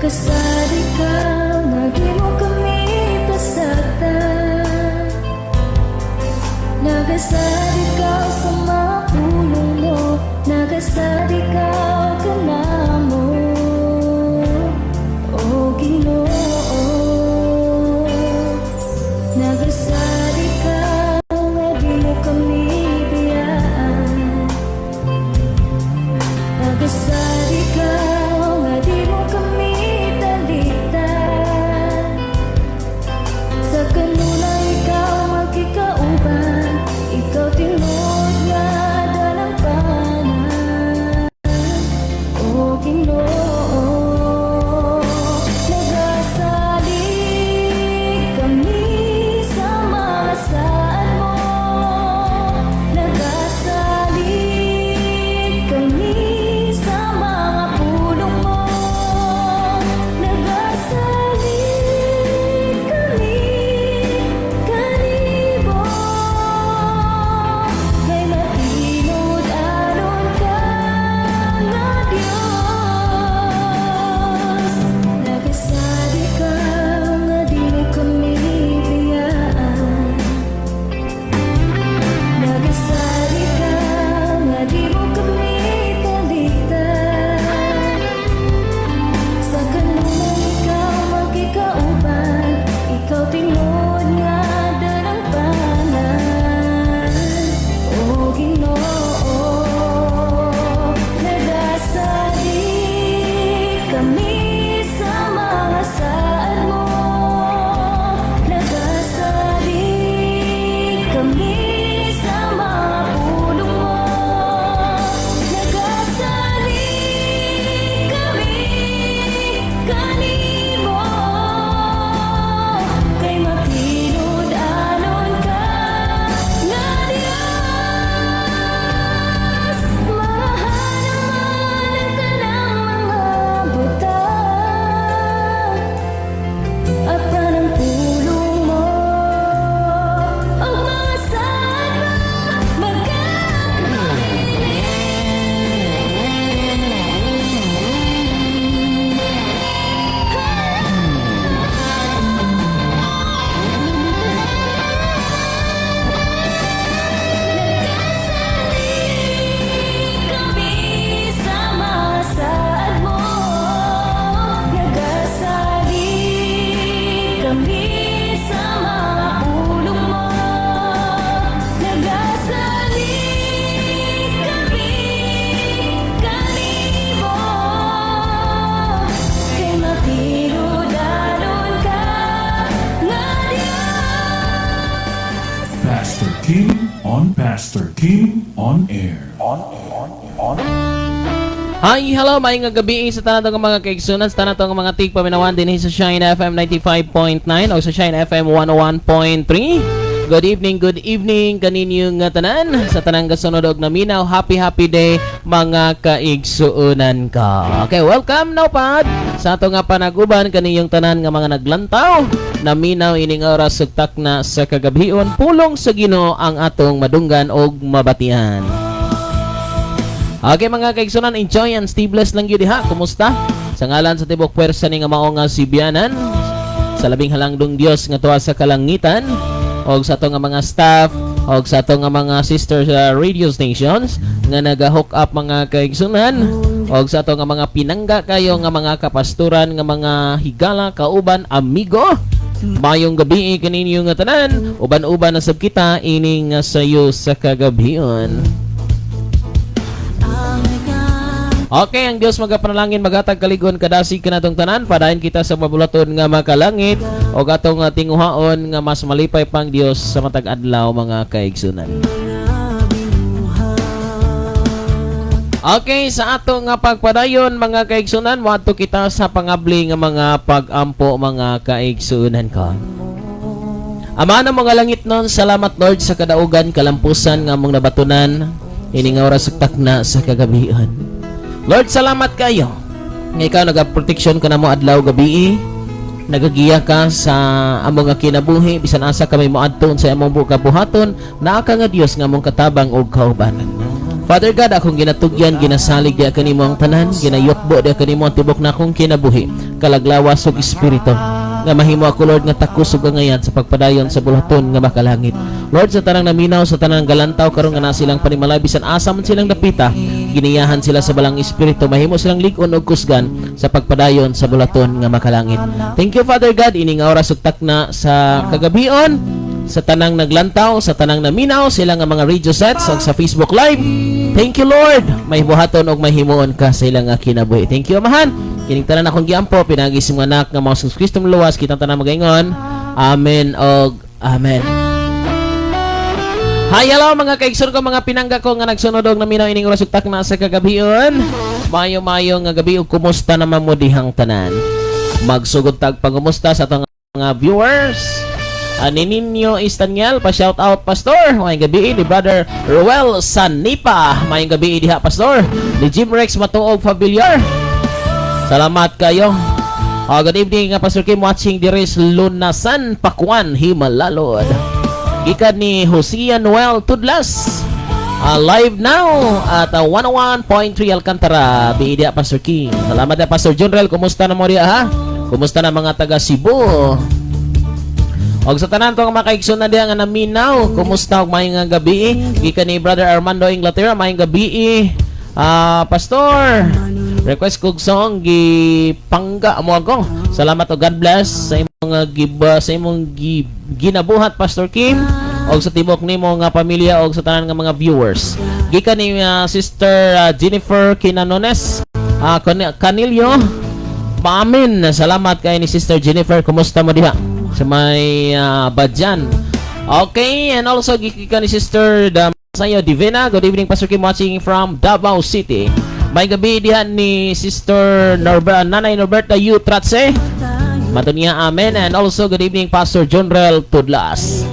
Nagasad ikaw nga di mo kami pasagdan. Nagasad ikaw sa mga pulong mo. Nagasad ikaw kanamo, O Ginoo. Nagasad ikaw nga di mo kami biyaan. Nagasad ikaw nga di mo kami talikdan. Sa kanunay ikaw magkikauban. Ikaw tinuod nga dalampanan, O Ginoo. Nagasalig kami sa mga saad mo. Nagasalig kami sa mga pulong mo. Nagasalig kami kanimo kay matinud-anon ka nga Dios. Nagasad ikaw nga di mo kami biyaan. Nagasad ikaw nga di mo kami talikdan. Sa kanunay ikaw magkikauban. Ikaw tinuod nga dalampanan, O Ginoo. Nagasalig kami sa mga saad mo. Nagasalig kami sa mga pulong mo. Nagasalig kami kanimo kay matinud-anon ka nga Dios. Mahanaman ang tanang mga butang apan ang pulong mo og mga saad mo magkabilin. Nagasalig kami sa mga saad mo. Nagasalig kami sa mga pulong mo. Nagasalig kami kanimo kay matinud-anon ka nga Dios. Pastor Kim on Pastor Kim on Air. On on on. Hi, hello, maayong gabi sa tanan nga mga kaigsunan, sa tanan nga mga tigpaminawan dinhi sa Shine FM 95.9 o sa Shine FM 101.3. Good evening kaninyo nga tanan sa tanang gasunod og naminaw. Happy happy day, mga kaigsuonan ka. Okay, welcome now pad sa ato nga panaguban kaninyong tanan nga mga naglantaw naminaw ining oras ug takna sa kagabhion. Pulong sa Ginoo ang atong madunggan og mabatian. Okay, mga kaigsunan, enjoy and stay blessed lang gyud diha. Kumusta? Sa ngalan sa tibok puwersa ni nga mao nga sibianan, sa labing halangdong Dios nga tuwa sa kalangitan, og sa ato nga mga staff, og sa ato nga mga sister sa radio stations nga naga-hook up, mga kaigsunan, og sa ato nga mga pinangga kayo nga mga kapasturan, nga mga higala, kauban, amigo. Mayong gabi kaninyo nga tanan. Uban-uban na sab kita ining sayo sa kagabhion. Okay, ang Dios magapanalangin, magatag kaligon, kadasig kanatong tanan. Padayon kita sa mabulaton nga makalangit o atong tinguhaon nga mas malipay pang Dios sa matag adlaw, mga kaigsunan. Okay, sa ato nga pagpadayon, mga kaigsunan, moadto kita sa pangabli nga mga pag-ampo, mga kaigsunan ko. Ama ng mga langit nun, salamat, Lord, sa kadaugan kalampusan nga among nabatunan ining oras ug takna sa kagabihan. Lord, salamat kayo nga ikaw nagaproteksyon ka namo adlaw gabi. Nagagiya ka sa among nga kinabuhi bisan asa kami moadto, sa among buka buhaton, naa ka nga Dios nga among katabang ug kauban. Father God, akong ginatugyan, ginasalig diya kanimo ang tanan, ginayukbo diya kanimo ang tibok na akong kinabuhi. Kalaglawas ug Espiritu, nga mahimo ako, Lord, nga takos ug angayan sa pagpadayon sa buluhaton nga makalangit. Lord, sa tanang naminaw, sa tanang galantaw karon nga na silang panimalay, bisan asa man silang dapita, giniyahan sila sa Balaang Espiritu, mahimo silang lig-on ug kusgan sa pagpadayon sa buluhaton nga makalangit. Thank you, Father God, ining oras ug takna sa kagabion, sa tanang naglantaw, sa tanang naminaw, sila nga mga radio sets ug sa Facebook Live. Thank you, Lord. May buhaton og mahimuon ka sa ilang nga kinabuhi. Thank you, Amahan. Kining tanan akong giampo pinaagi sa imong anak nga mao si Kristo luwas, kitang tanan magaingon. Amen og amen. Hi, hello mga kaigsoon ko, mga pinangga ko nga nagsunod og naminaw ining oras ug takna sa kagabion. Mayo-mayo nga gabi ug kumusta naman mo dihang tanan? Magsugod tag pangumusta sa atong mga viewers. Ani Ninyo Istanyel, pa shout out, Pastor. Maayong gabi ni Brother Ruel Sanipa. Maayong gabi diha, Pastor. Ni Jim Rex Matuog Familiar. Salamat kayo. Good evening nga, Pastor Kim, watching diri sa Lunasan, Pakuan, Jimalalud. Gikan ni Jose Noel Tudlas. Live now at 101.3 Alcantara. Biidia, Pastor Kim. Salamat ya, Pastor Junrel. Kumusta na mo diya, ha? Kumusta na mga taga Cebu? Og sa tanan to nga mga kaigsoon na diha nga naminaw, kumusta og maayong nga gabi? Gikan ni Brother Armando Inglaterra, maayong gabi. Ah, Pastor, request kog song "Gipangga Mo Ako". Salamat og God bless sa imong giba sa imong ginabuhat, Pastor Kim, og sa tibok nimo nga pamilya og sa tanan nga mga viewers. Gikan ni Sister Jennifer Kinanones Canillo. Paamin. Salamat kay ni Sister Jennifer. Kumusta mo diha sa may Badyan? Okay, and also gikan ni Sister Damasayo Divina. Good evening, Pastor Kim, watching from Davao City. May gabi diha ni Sister Norba, Nanay Norberta U. Tratse. Matunya, amen. And also good evening, Pastor John Rel Tudlas.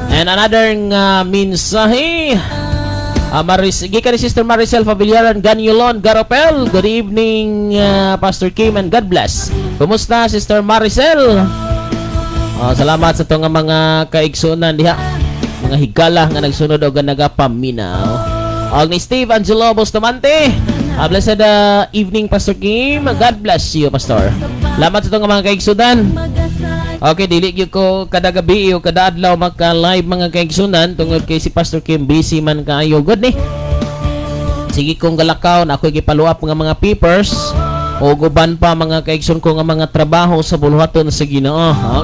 And another nga mensahe. Maris, gikan ni Sister Maricel Familiaran Ganyulon Garopel. Good evening, Pastor Kim, and God bless. Kumusta, Sister Maricel? Salamat sa itong mga kaigsunan diha. Mga higala nga nagsunod og nagapaminaw. Og ni Steve Angelo Bustamante. Blessed evening, Pastor Kim. God bless you, Pastor. Salamat sa itong mga kaigsunan. Okay, dili gyud ko kada gabi o kada adlaw maka-live, mga kaigsunan, tungod kay si Pastor Kim busy man kaayo gud ni. Sige kong galakaw na ako'y gipaluap nga mga papers o guban pa, mga kaigsoon ko, nga mga trabaho sa buluhaton sa Ginoo. Oh,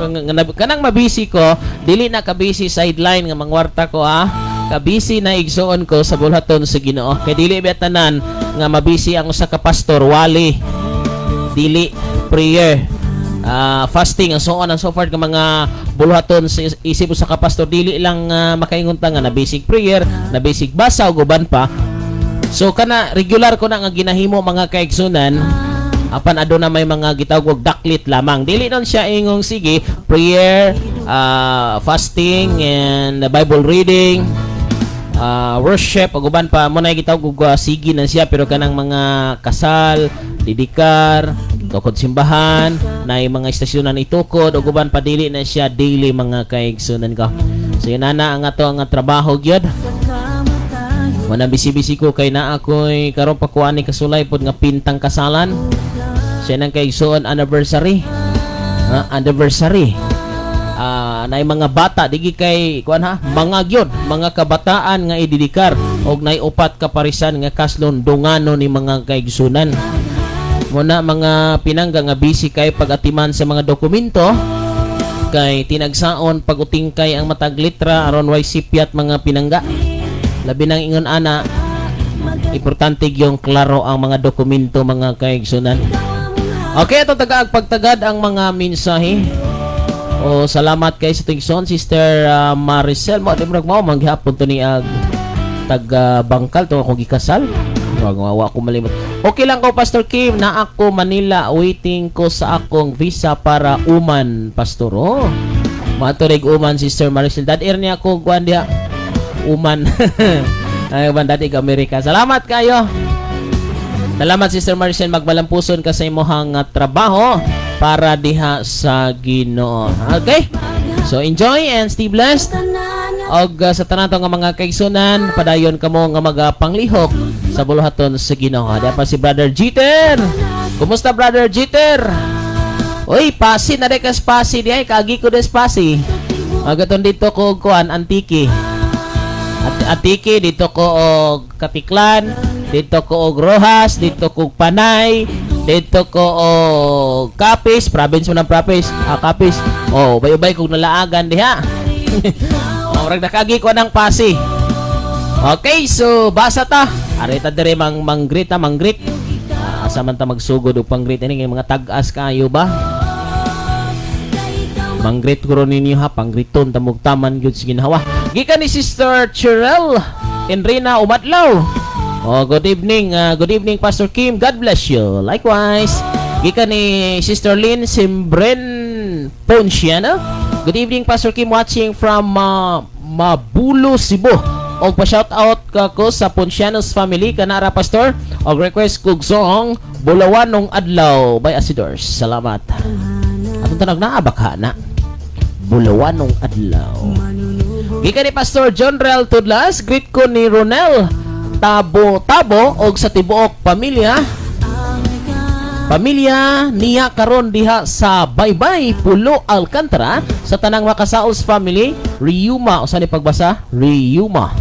kanang mabisi ko, dili na ka-busy sideline nga mangwarta ko ah. Ka-busy na igsoon ko sa buluhaton sa Ginoo. Kay dili ba tanan nga mabisi ang usa ka pastor wali, dili prayer, fasting and so on and so forth nga mga buluhaton sa isip sa ka pastor, dili lang makaingon ta nga na basic prayer, na basic basa ug uban pa. So kana regular ko na nga ginahimo, mga kaigsunan, apan aduna may mga gitawag og daklit lamang. Dili nun siya ingong sige prayer, fasting and Bible reading, worship ug uban pa mo na gitawag og sige na siya, pero kanang mga kasal, didikar, tukod simbahan, na mga istasyonan itukod ug uban pa, dili na siya daily, mga kaigsunan ko. So yun na ang ato ang trabaho gyud. Wala, busy-busy ko kay naa ako'y karon pa kuha ni kasulay pod nga pintang kasalan. Siya nang kaigsuon anniversary. Ha, anniversary. Ah, nay mga bata digi kay kuan ha, mga gyud, mga kabataan nga ididikar og nay upat ka parisan nga kaslon dungano ni mga kaigsunan. Muna mga pinangga nga busy kay pag-atiman sa mga dokumento kay tinagsaon pag-utingkay ang matag litra aron way sipyat, mga pinangga. Labi nang ingon ana, importante yung klaro ang mga dokumento, mga kaigsunan. Okay, ito tagaag pagtagad ang mga mensahe. O salamat kay sa tingson Sister Maricel mo di mo manghapon to ni ag taga Bangkal to akong gikasal. Wag wa ko malimot. Okay lang ko, Pastor Kim, na ako Manila, waiting ko sa akong visa para uman, Pastor. Oh. Maturig uman, Sister Maricel. Dad niya ako kuan diha. Uman. Ay ban dati Amerika. Salamat kayo. Salamat, Sister Maricel, magmalampuson ka sa imong trabaho para diha sa Ginoo. Okay? So enjoy and stay blessed. Og sa tanan nga mga kaigsunan, padayon kamo nga magapanglihok sa buluhaton sa Ginoo. Dapat si Brother Jeter. Kumusta, Brother Jeter? Uy, Pasi na kas Pasi di ay kaagi ko des Pasi. Magaton dito ko og kuan, Antiki. At Antiki dito ko og Katiklan, dito ko og Rojas, dito ko og Panay, dito ko og Capiz, province mo ng province, ah, Capiz. Oh, ubay-ubay kog nalaagan diha. Oh, murag nakagi ko ng Pasi. Okay, so basa ta. Ari ta dire mang manggreet ta, manggreet. Ah, asa man ta magsugod og panggreet ini kay mga tag-as kayo ba? Manggreet ko ron ninyo ha, panggreeton tamug taman gyud sa ginhawa. Gikan ni Sister Cherel Enrina Umadlaw. Oh, good evening, good evening, Pastor Kim. God bless you. Likewise. Gikan ni Sister Lynn Simbren Ponciano. Good evening, Pastor Kim, watching from Mabulo, Cebu. Og pa-shout out ka ko sa Poncianos family kanara, Pastor. Og request kog song Bulawanong Adlaw by Asidors. Salamat. Atong tanag naa baka na. Bulawanong Adlaw. Gikan ni Pastor John Rel Tudlas, greet ko ni Ronel Tabo Tabo og sa tibuok pamilya. Pamilya niya karon diha sa Baybay, Pulo, Alcantara, sa tanang Makasaols family, Ryuma, usa ni pagbasa? Ryuma.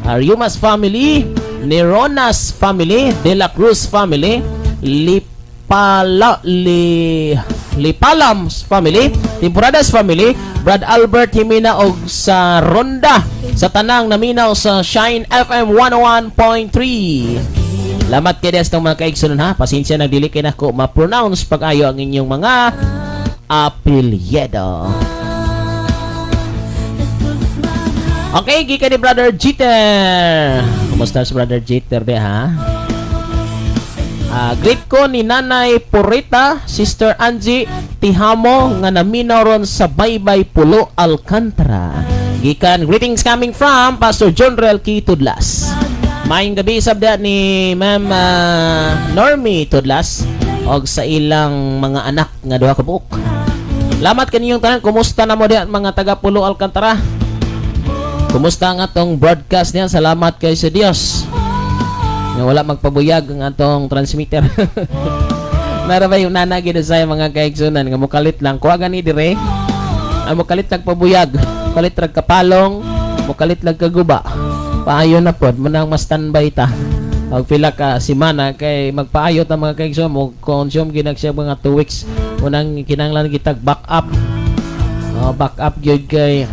Ryuma's family, Neronas family, De La Cruz family, Lipala Li Lipalams family, Temporadas family, Brad Albert Himina og sa Ronda, sa tanang naminaw sa Shine FM 101.3. Lamat kay des mga kaigsunan ha. Pasensya na dili kay nako ma-pronounce pag-ayo ang inyong mga apelyido. Okay, gikan ni Brother Jeter. Kumusta si Brother Jeter di ha? Ah, greet ko ni Nanay Purita, Sister Angie Tihamo nga naminaw ron sa Baybay, Pulo, Alcantara. Gikan greetings coming from Pastor John Rel K. Tudlas. Maayong gabi sabda ni Ma'am Normie Tudlas og sa ilang mga anak nga duha ka buok. Lamat kaninyong tanan, kumusta na mo diha mga taga Pulo, Alcantara? Kumusta ang atong broadcast niyan? Salamat kay sa Dios. Nga wala magpabuyag ang atong transmitter. Nara ba yung nana gid sa mga kaigsunan nga mukalit lang kuha gani dire. Ay mukalit lang pabuyag, mukalit rag kapalong, mukalit lang kaguba. Paayo na pod mo nang mas standby ta. Og pila ka semana kay magpaayo ta mga kaigsunan mo consume ginag siya mga 2 weeks. Unang kinahanglan kitag back up. Oh, back up gyud kay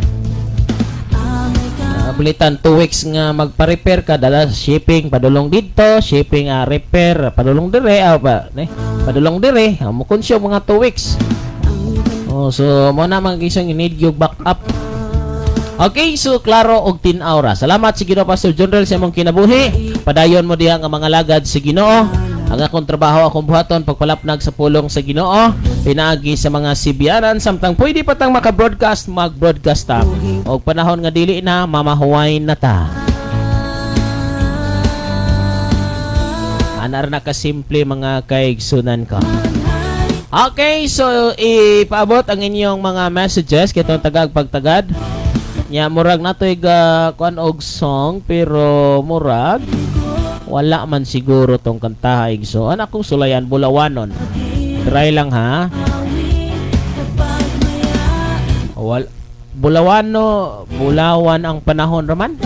bulitan 2 weeks nga magpa-repair ka, dala shipping padulong didto, shipping, repair padulong dire, pa ne padulong dire, mo consume mga 2 weeks. Oh, so mo na mga kaigsoon need yung back up. Okay, so klaro og tin-aw ra. Salamat sa Ginoo, Pastor John Rel, sa imong kinabuhi. Padayon mo diha nga mga lagad sa Ginoo. Ang akong trabaho akong buhaton pagpalapnag sa pulong sa Ginoo pinaagi sa mga sibiaran samtang pwede pa tang maka-broadcast, mag-broadcast ta. Og panahon nga dili na, mamahuway na ta. Anar na kasimple mga kaigsunan ko. Okay, so ipaabot ang inyong mga messages kitong tagag pagtagad. Nya murag natoy ga kuan og song pero murag wala man siguro tong kantaha, igso. Anak kong sulayan Bulawanon. Try lang ha. Wal Bulawano, Bulawan ang panahon raman.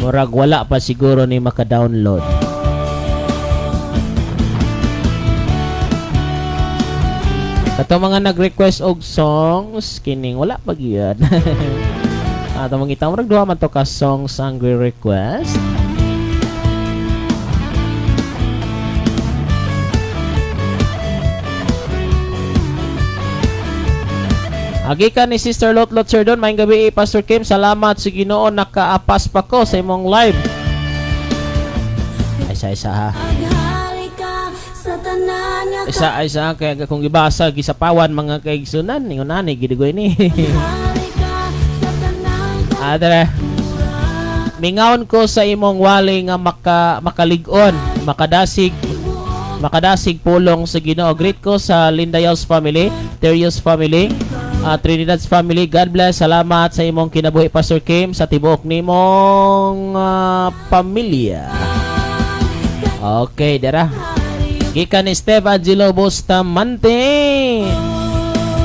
Murag wala pa siguro ni maka-download. Kato mga nag-request og songs kining wala pa gyud. Ato mangita murag duha man to ka songs ang request. Agi ka ni Sister Lotlot Sir Don, maayong gabi, Pastor Kim, salamat sa Ginoo nakaapas pa ko sa imong live. Ay, isa isa ha. Isa isa kay kung gibasa gisapawan mga kaigsunan ningon ani gidigoy ni. Adre. Mingawon ko sa imong wali nga makalig-on, makadasig makadasig pulong sa Ginoo. Greet ko sa Lindayos family, Terios family, Trinidad's family. God bless. Salamat sa imong kinabuhi, Pastor Kim, sa tibuok nimong pamilya. Okay, dara. Gikan ni Steve Angelo Bustamante.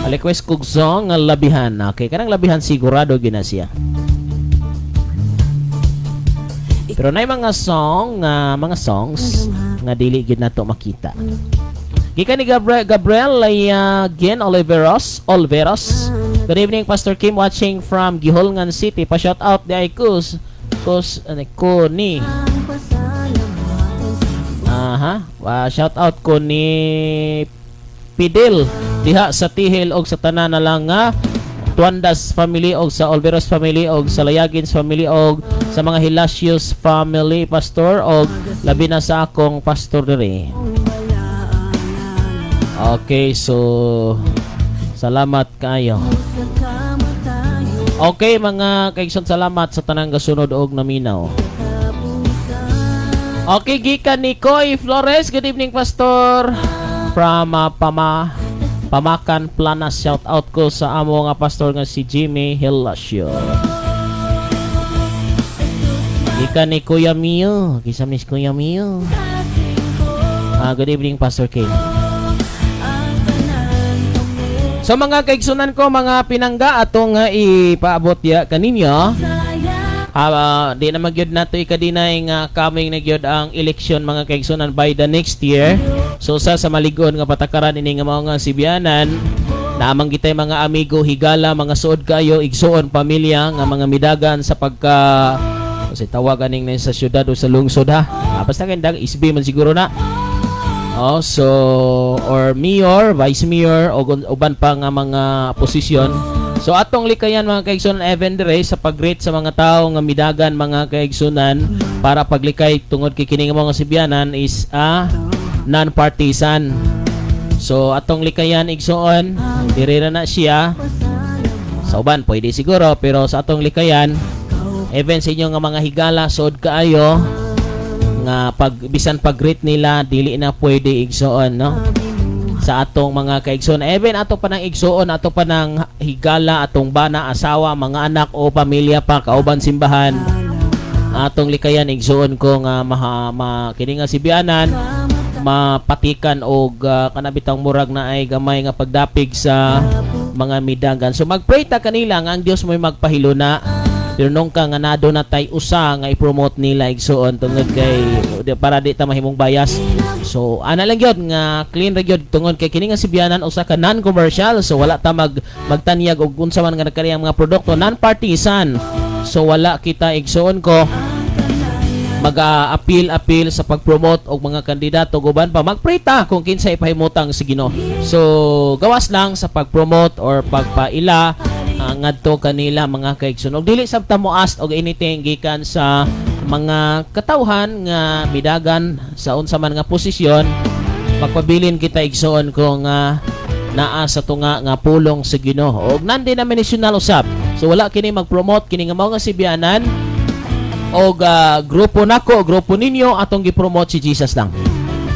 Request kog song nga "Labihan." Okay, kanang "Labihan" sigurado gina siya. Pero nay mga song nga mga songs nga dili gyud nato makita. Gikan ni Gabriel Gen Oliveros Olveros. Good evening, Pastor Kim, watching from Guihulngan City. Pa shout out di ay kus kus ano, ko ni Aha, shout out ko ni Pidel diha sa Tihil og sa tanan na lang nga Tuandas family og sa Olveros family og sa Layagins family og sa mga Hilasios family, pastor, og labi na sa akong pastor diri. Okay, so salamat kaayo. Okay, mga kaigsoon, salamat sa tanang gasunod og naminaw. Okay, gikan ni Koy Flores. Good evening, Pastor. From Pamakan Planas. Shout out ko sa amo nga pastor nga si Jimmy Hilasio. Gikan ni Kuya Mio. Kisa Miss Kuya Mio. Good evening, Pastor King. So mga kaigsunan ko, mga pinangga atong ipaabot ya kaninyo. Di na magyud nato ikadinay nga coming na gyud ang election, mga kaigsunan, by the next year. So sa maligon nga patakaran ini nga mga sibianan, naamang gitay mga amigo, higala, mga suod kayo, igsuon, pamilya nga mga midagan sa pagka kasi tawag aning na sa syudad o sa lungsod ha. Basta kay dag SB man siguro na. Oh, so or mayor, vice mayor o uban pa nga mga posisyon. So atong likayan, mga kaigsunan, even dire sa pag-greet sa mga tao nga midagan, mga kaigsunan, para paglikay tungod kay kini nga mga sibianan is a non-partisan. So atong likayan, igsuon, diri ra na siya. Sa uban pwede siguro, pero sa atong likayan, even sa inyo nga mga higala, suod kaayo nga pag bisan pag-greet nila dili na pwede, igsuon, no, sa atong mga kaigsoon, even ato pa ng igsuon, ato pa ng higala, atong bana, asawa, mga anak o pamilya pa kauban simbahan, atong likayan, igsuon ko, nga maha, ma, kini nga sibianan mapatikan og kanabitang murag na ay gamay nga pagdapig sa mga midagan. So magpray ta kanila nga ang Dios mo'y magpahiluna, pero nung ka nga nado na tay usa nga i-promote nila, igsuon, tungod kay para di ta mahimong bias. So ana lang gyud nga clean ra gyud tungod kay kini nga sibianan usa ka non-commercial, so wala ta magtanyag og unsa man nga nagkariyang mga produkto, non-partisan. So wala kita, igsuon ko, mag-appeal-appeal sa pag-promote og mga kandidato guban pa. Magpray ta kung kinsa ipahimutang sa Ginoo. So gawas lang sa pag-promote or pagpaila ngadto kanila, mga kaigsoon. Og dili sab ta mo ask og anything gikan sa mga katawhan nga midagan sa unsa man nga posisyon. Pagpabilin kita, igsoon ko, nga naa sa tunga nga pulong sa Ginoo og non-denominational usab. So wala kini mag-promote kini nga mao nga sibianan og grupo nako, grupo ninyo, atong gi-promote si Jesus lang.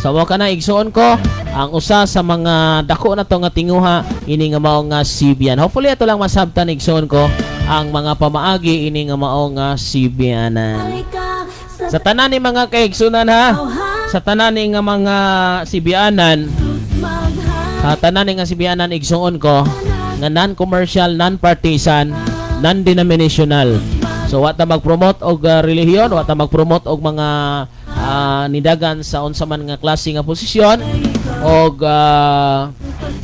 So mo kana, igsuon ko, ang usa sa mga dako na to nga tinguha ini nga mao nga sibian. Hopefully ato lang masabtan, igsuon ko, ang mga pamaagi ini nga mao nga sibianan. Sa tanan ni mga kaigsunan ha, sa tanan ni nga mga sibianan, sa tanan ni nga sibianan, igsuon ko, nga non-commercial, non-partisan, non-denominational. So wa ta mag-promote og relihiyon, wa ta mag-promote og mga nidagan sa unsa man nga klase nga posisyon og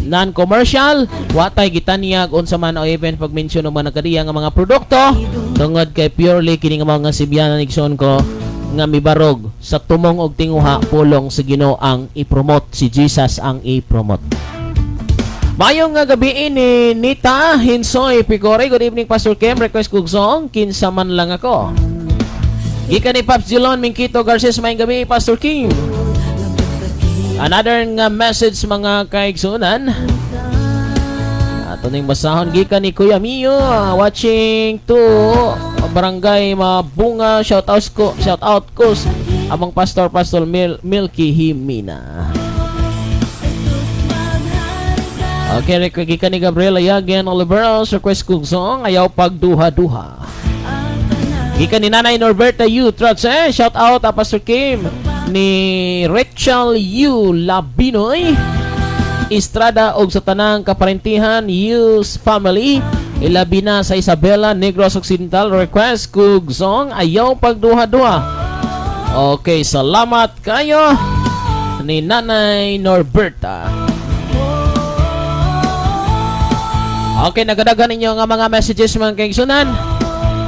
non-commercial, wa tay gitanyag unsa man o even pag-mention og mga nagkadiya nga mga produkto tungod kay purely kini nga mga sibianan, igsoon ko, nga mibarog sa tumong og tinguha pulong sa Ginoo ang i-promote, si Jesus ang i-promote. Maayong nga gabi ni Nita Hinsoy Picore. Good evening, Pastor Kim. Request kog song "Kinsa Man Lang Ako." Gikan ni Pops Gilon Mingkito Garces. Maayong gabi, Pastor Kim. Another nga message, mga kaigsunan. Ato ning basahon gikan ni Kuya Mio, watching to Barangay Mabunga. Shout out ko among pastor, Pastor Milky Himina. Okay, request gikan ni Gabriela Yagen Oliveros, request kong song "Ayaw Pagduha-duha." Gikan ni Nanay Norberta U Trucks, eh, shout out Pastor Kim. Ni Rachel U. Labinoy Estrada og sa tanang kaparentihan Hughes family, ilabi na sa Isabela, Negros Occidental. Request kug song "Ayaw Pagduha-duha." Okay, salamat kayo ni Nanay Norberta. Okay, nagadaghan ninyo nga mga messages, mga kaigsunan.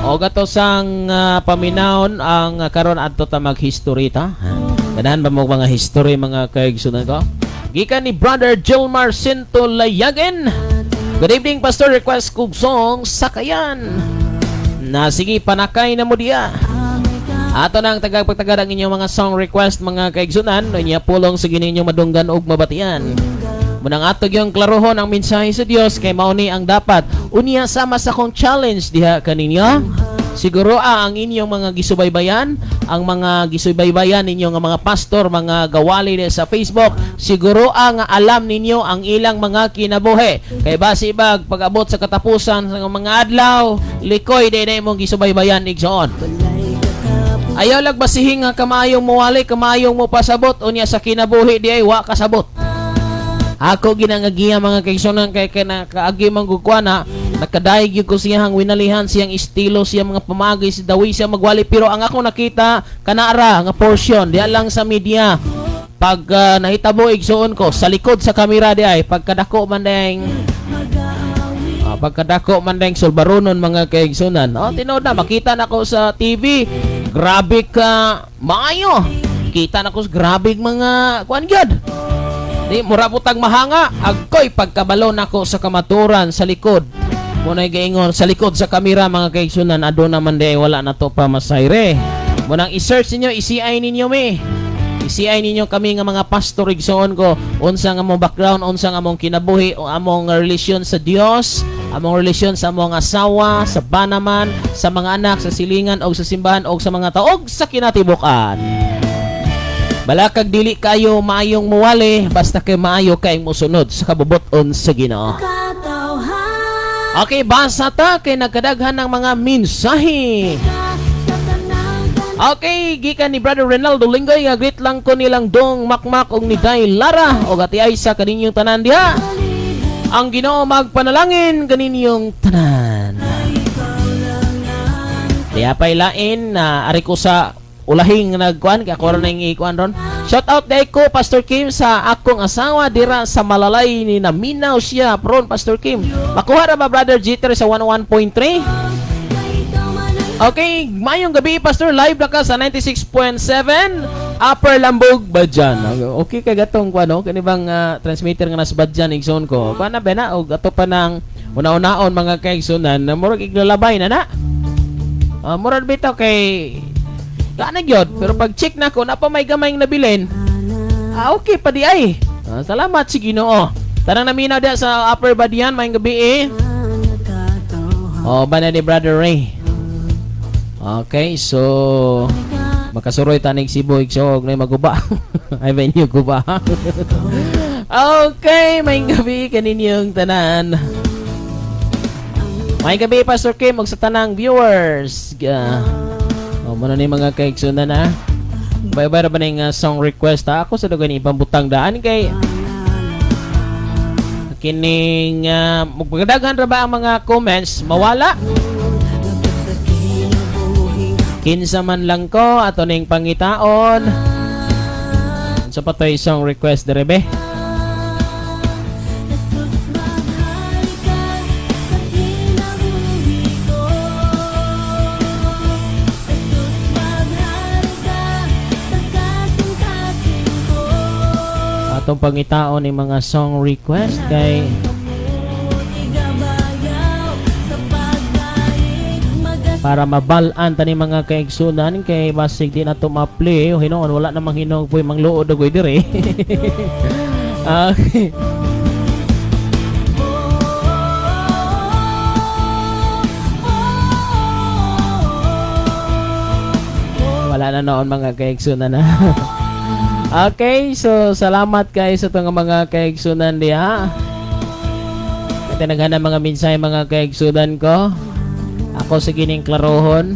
O gato sang paminawon ang karon adto ta mag-history ta. Ganahan ba mo mga history, mga kaigsunan ko? Gikan ni Brother Gilmar Sinto Layagen. "Good evening, Pastor, request kug song 'Sakayan'." Na sige, panakay na mo diya. Ato nang tagapagtagad ang inyong mga song request, mga kaigsunan, unya pulong sige ninyo madunggan og mabatian. Munang ato yung klarohon ang mensahe sa Dios kay mao ni ang dapat. Unya sama sa akong challenge diha kaninyo. Siguro ang inyong mga gisubaybayan, ang mga gisubaybayan ninyo nga mga pastor, mga gawali diha sa Facebook, siguro nga alam ninyo ang ilang mga kinabuhi. Kay basi bag pag-abot sa katapusan sa mga adlaw, likoy di na imong gisubaybayan, igsoon. Ayaw lag basihin nga kamayong muwali, kamayong mo pasabot, unya sa kinabuhi di ay wa kasabot. Ako ginangagiya, mga kaigsunan, kay kay nakaagi man gud ko na nakadayeg gyud ko siyang winalihan, siyang estilo, siyang mga pamagi, si dawi siya magwali, pero ang ako nakita kanara nga portion diha lang sa media. Pag nahitabo, igsuon ko, sa likod sa kamera di ay pagkadako man ding pagkadako man ding sulbaronon, mga kaigsunan. Oh, tinuod na makita na ko sa TV. Grabe ka maayo. Kita na ko grabe mga kuan gyud. Di mura putag mahanga agkoy pagkabalo nako sa kamaturan sa likod. Muna'y gaingon sa likod sa kamera, mga kaigsunan, aduna man di wala na to pa masayre. Munang i-search ninyo, i-CI ninyo mi. I-CI ninyo kami nga mga pastor, igsoon ko, unsa nga among background, unsa nga among kinabuhi o among relasyon sa Dios, among relasyon sa among asawa, sa banaman, sa mga anak, sa silingan o sa simbahan o sa mga taog sa kinatibuk-an. Balakag dili kayo maayong muwali, basta kay maayo kay musunod sa kabubuton sa Ginoo. Okay, basa ta kay nagkadaghan ng mga mensahe. Okay, gikan ni Brother Ronaldo Linggoy nga greet lang ko nilang Dong Makmak og ni Day Lara og ati Aysa kaninyong tanan diha. Ang Ginoo magpanalangin kaninyong tanan. Diya pa'y lain na ari ko sa ulahing nagkuan kay ako ra nang ikuan ron. Shout out day ko, Pastor Kim, sa akong asawa dira sa Malalay ni naminaw siya pron, Pastor Kim. Makuha ra ba, Brother Jeter, sa 101.3? Okay, mayong gabi, Pastor, live na ka sa 96.7 Upper Lambog, Badian. Okay kay gatong kuan no, kani bang transmitter nga nasa Badian, igsoon ko. Kuan na ba na og ato pa nang una-unaon, mga kaigsunan na murag iglalabay na na. Murag bitaw kay Gana gyud, pero pag check na ko na pa may gamay nabilin. Ah, okay pa di ay. Salamat si Ginoo. Tanang naminaw diha sa Upper Badian, mayong gabi eh. Oh, ba na ni Brother Ray. Okay, so makasuroy tanig Cebu, igsoog na maguba. Ay venue guba. Okay, may gabi kaninyong tanan. May gabi, Pastor Kim ug sa tanang viewers. Oh, muna ni mga kaigsunan na. Bye-bye ra ba ning song request ha? Ako sa dugan ipambutang daan kay kining magdaghan ra ba ang mga comments mawala. Kinsa man lang ko ato ning pangitaon. Sa patoy song request dire be. Jesus, maghari ka sa kinabuhi ko. Jesus, maghari ka sa kasing-kasing ko. Atong pangitaon ni mga song request kay Igabayaw sa pagdaig magas para mabal-an tani mga kaigsunan kay basig di na to ma-play o hinuon wala namang hinog po'y mangluod agoy dire. Okay. Wala na noon, mga kaigsunan na. Okay, so salamat kay sa itong mga kaigsunan diha. Kaya mga mensahe, mga kaigsunan ko. Ako sa gining klarohon.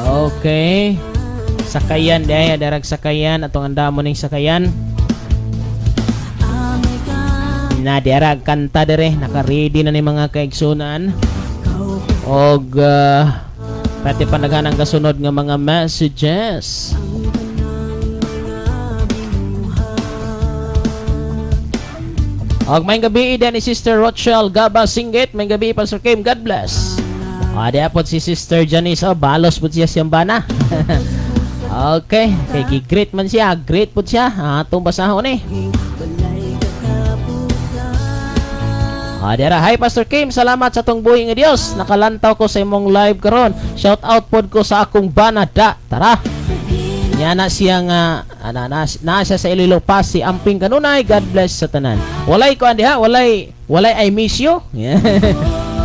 Okay. Sakayan diay, darag sakayan atong andamo ning sakayan. Na diarag kanta dire, naka-ready na ni mga kaigsunan. Og pati panaghan ang kasunod nga mga messages. Og may gabi din ni Sister Rochelle Gaba Singgit. May gabi, Pastor Kim. God bless. Ah, di po si Sister Janice. Oh, balos po siya siyang bana. Okay. Kay gi-greet man siya. Greet po siya. Ah, atong basahon eh. Ah, dira. Hi, Pastor Kim, salamat sa tong buhi nga Dios. Nakalantaw ko sa imong live karon. Shout out pod ko sa akong bana da. Tara. Nya na siya nga ana na, na siya sa Iloilo pa si Amping kanunay. God bless sa tanan. Walay ko diha, walay I miss you.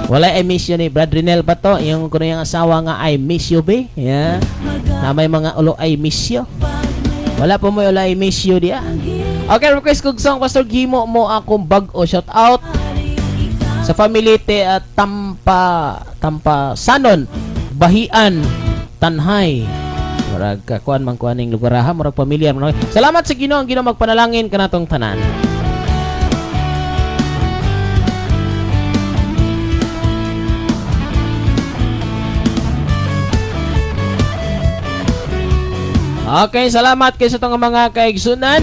Walay I miss you ni Brad Rinel ba to? Yung kuno yung asawa nga I miss you be. Yeah. Na may mga ulo I miss you. Wala po mo ulo I miss you diha. Okay, request kog song, Pastor Gimo mo akong bag-o. Shout out sa family te at Tampa Tampa Sanon Bahian Tanhay. Murag kakuan man kuan ning lugar ha, murag pamilyar man. Salamat sa Ginoo, ang Ginoo magpanalangin kanatong tanan. Okay, salamat kay sa tong mga kaigsunan.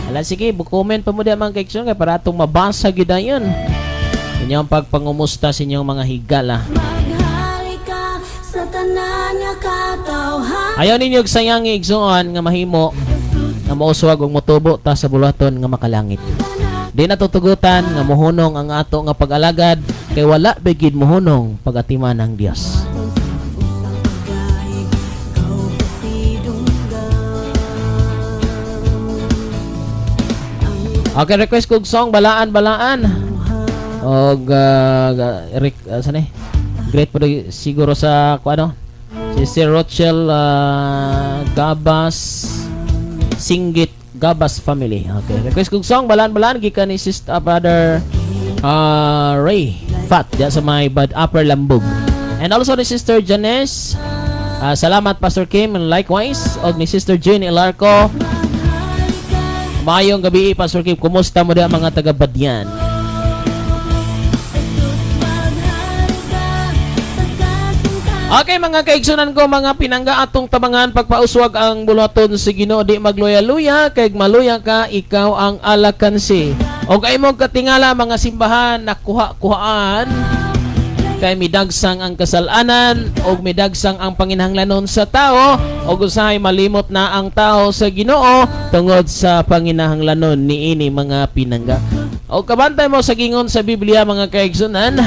Ala sige, bu-comment pa mo di mga kaigsunan kay para atong mabasa gyud dayon. Inyong pagpangumusta sa inyong mga higala. Maghari ka sa tanan nga katawhan. Ayaw ninyo og sayang igsuon nga mahimo nga mauswag og motubo ta sa buluhaton nga makalangit. Di natutugutan nga mohunong ang ato nga pag-alagad kay wala bigid mohunong pag-atiman ng Dios. Okay, request kog song Balaan Balaan. Og saan eh? Great po siguro sa kuano. Si Sir Rochelle Gabas Singgit Gabas family. Okay, request kog song Balaan Balaan gikan ni sister brother Ray Fat diya sa may Bad Upper Lambog. And also ni Sister Janice. Salamat, Pastor Kim, and likewise og ni Sister Jane Ilarco. Mayong gabi, Pastor Kim. Kumusta mo diya mga taga Badian? Okay, mga kaigsunan ko, mga pinangga atong tabangan pagpauswag ang buluhaton sa Ginoo, di magluya-luya kay maluya ka, ikaw ang alakansi. Og ay mo katingala mga simbahan nakuha-kuhaan kay midagsang ang kasalanan og midagsang ang panginahanglanon sa tao og usahay malimot na ang tao sa Ginoo tungod sa panginahanglanon niini mga pinangga. Og kabantay mo sa gingon sa Biblia, mga kaigsunan.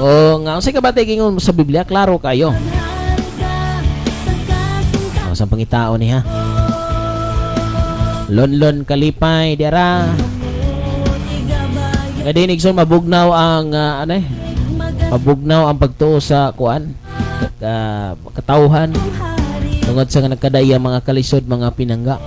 O nga unsay kabatay gingon sa Biblia, klaro kayo. O sa pangitao niya. Lonlon kalipay dira. Nga din igsoon mabugnaw ang ano eh, mabugnaw ang pagtuo sa kuan katawhan tungod sa nga nagkadaya mga kalisod mga pinangga.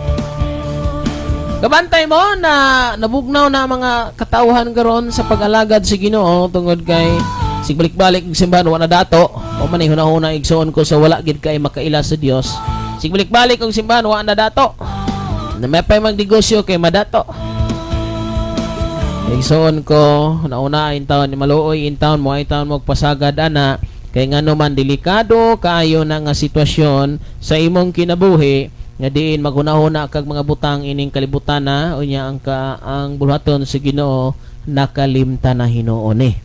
Kabantay mo na nabugnaw na ang mga katawhan karon sa pag-alagad sa Ginoo tungod kay sigbalik-balik og simbahan wa na dato. O man hunahuna igsoon ko sa wala gid kay makaila sa Dios. Sigbalik-balik og simbahan wa na dato. Na may pay magnegosyo kay madato. Igsoon ko nauna in taon ni maluoy in taon mo ay taon mo pasagad ana kay ngano man delikado kaayo na nga sitwasyon sa imong kinabuhi nga diin maghunahuna kag mga butang ining kalibutan na unya ang ka, ang buluhaton sa Ginoo nakalimtan na hinuon eh.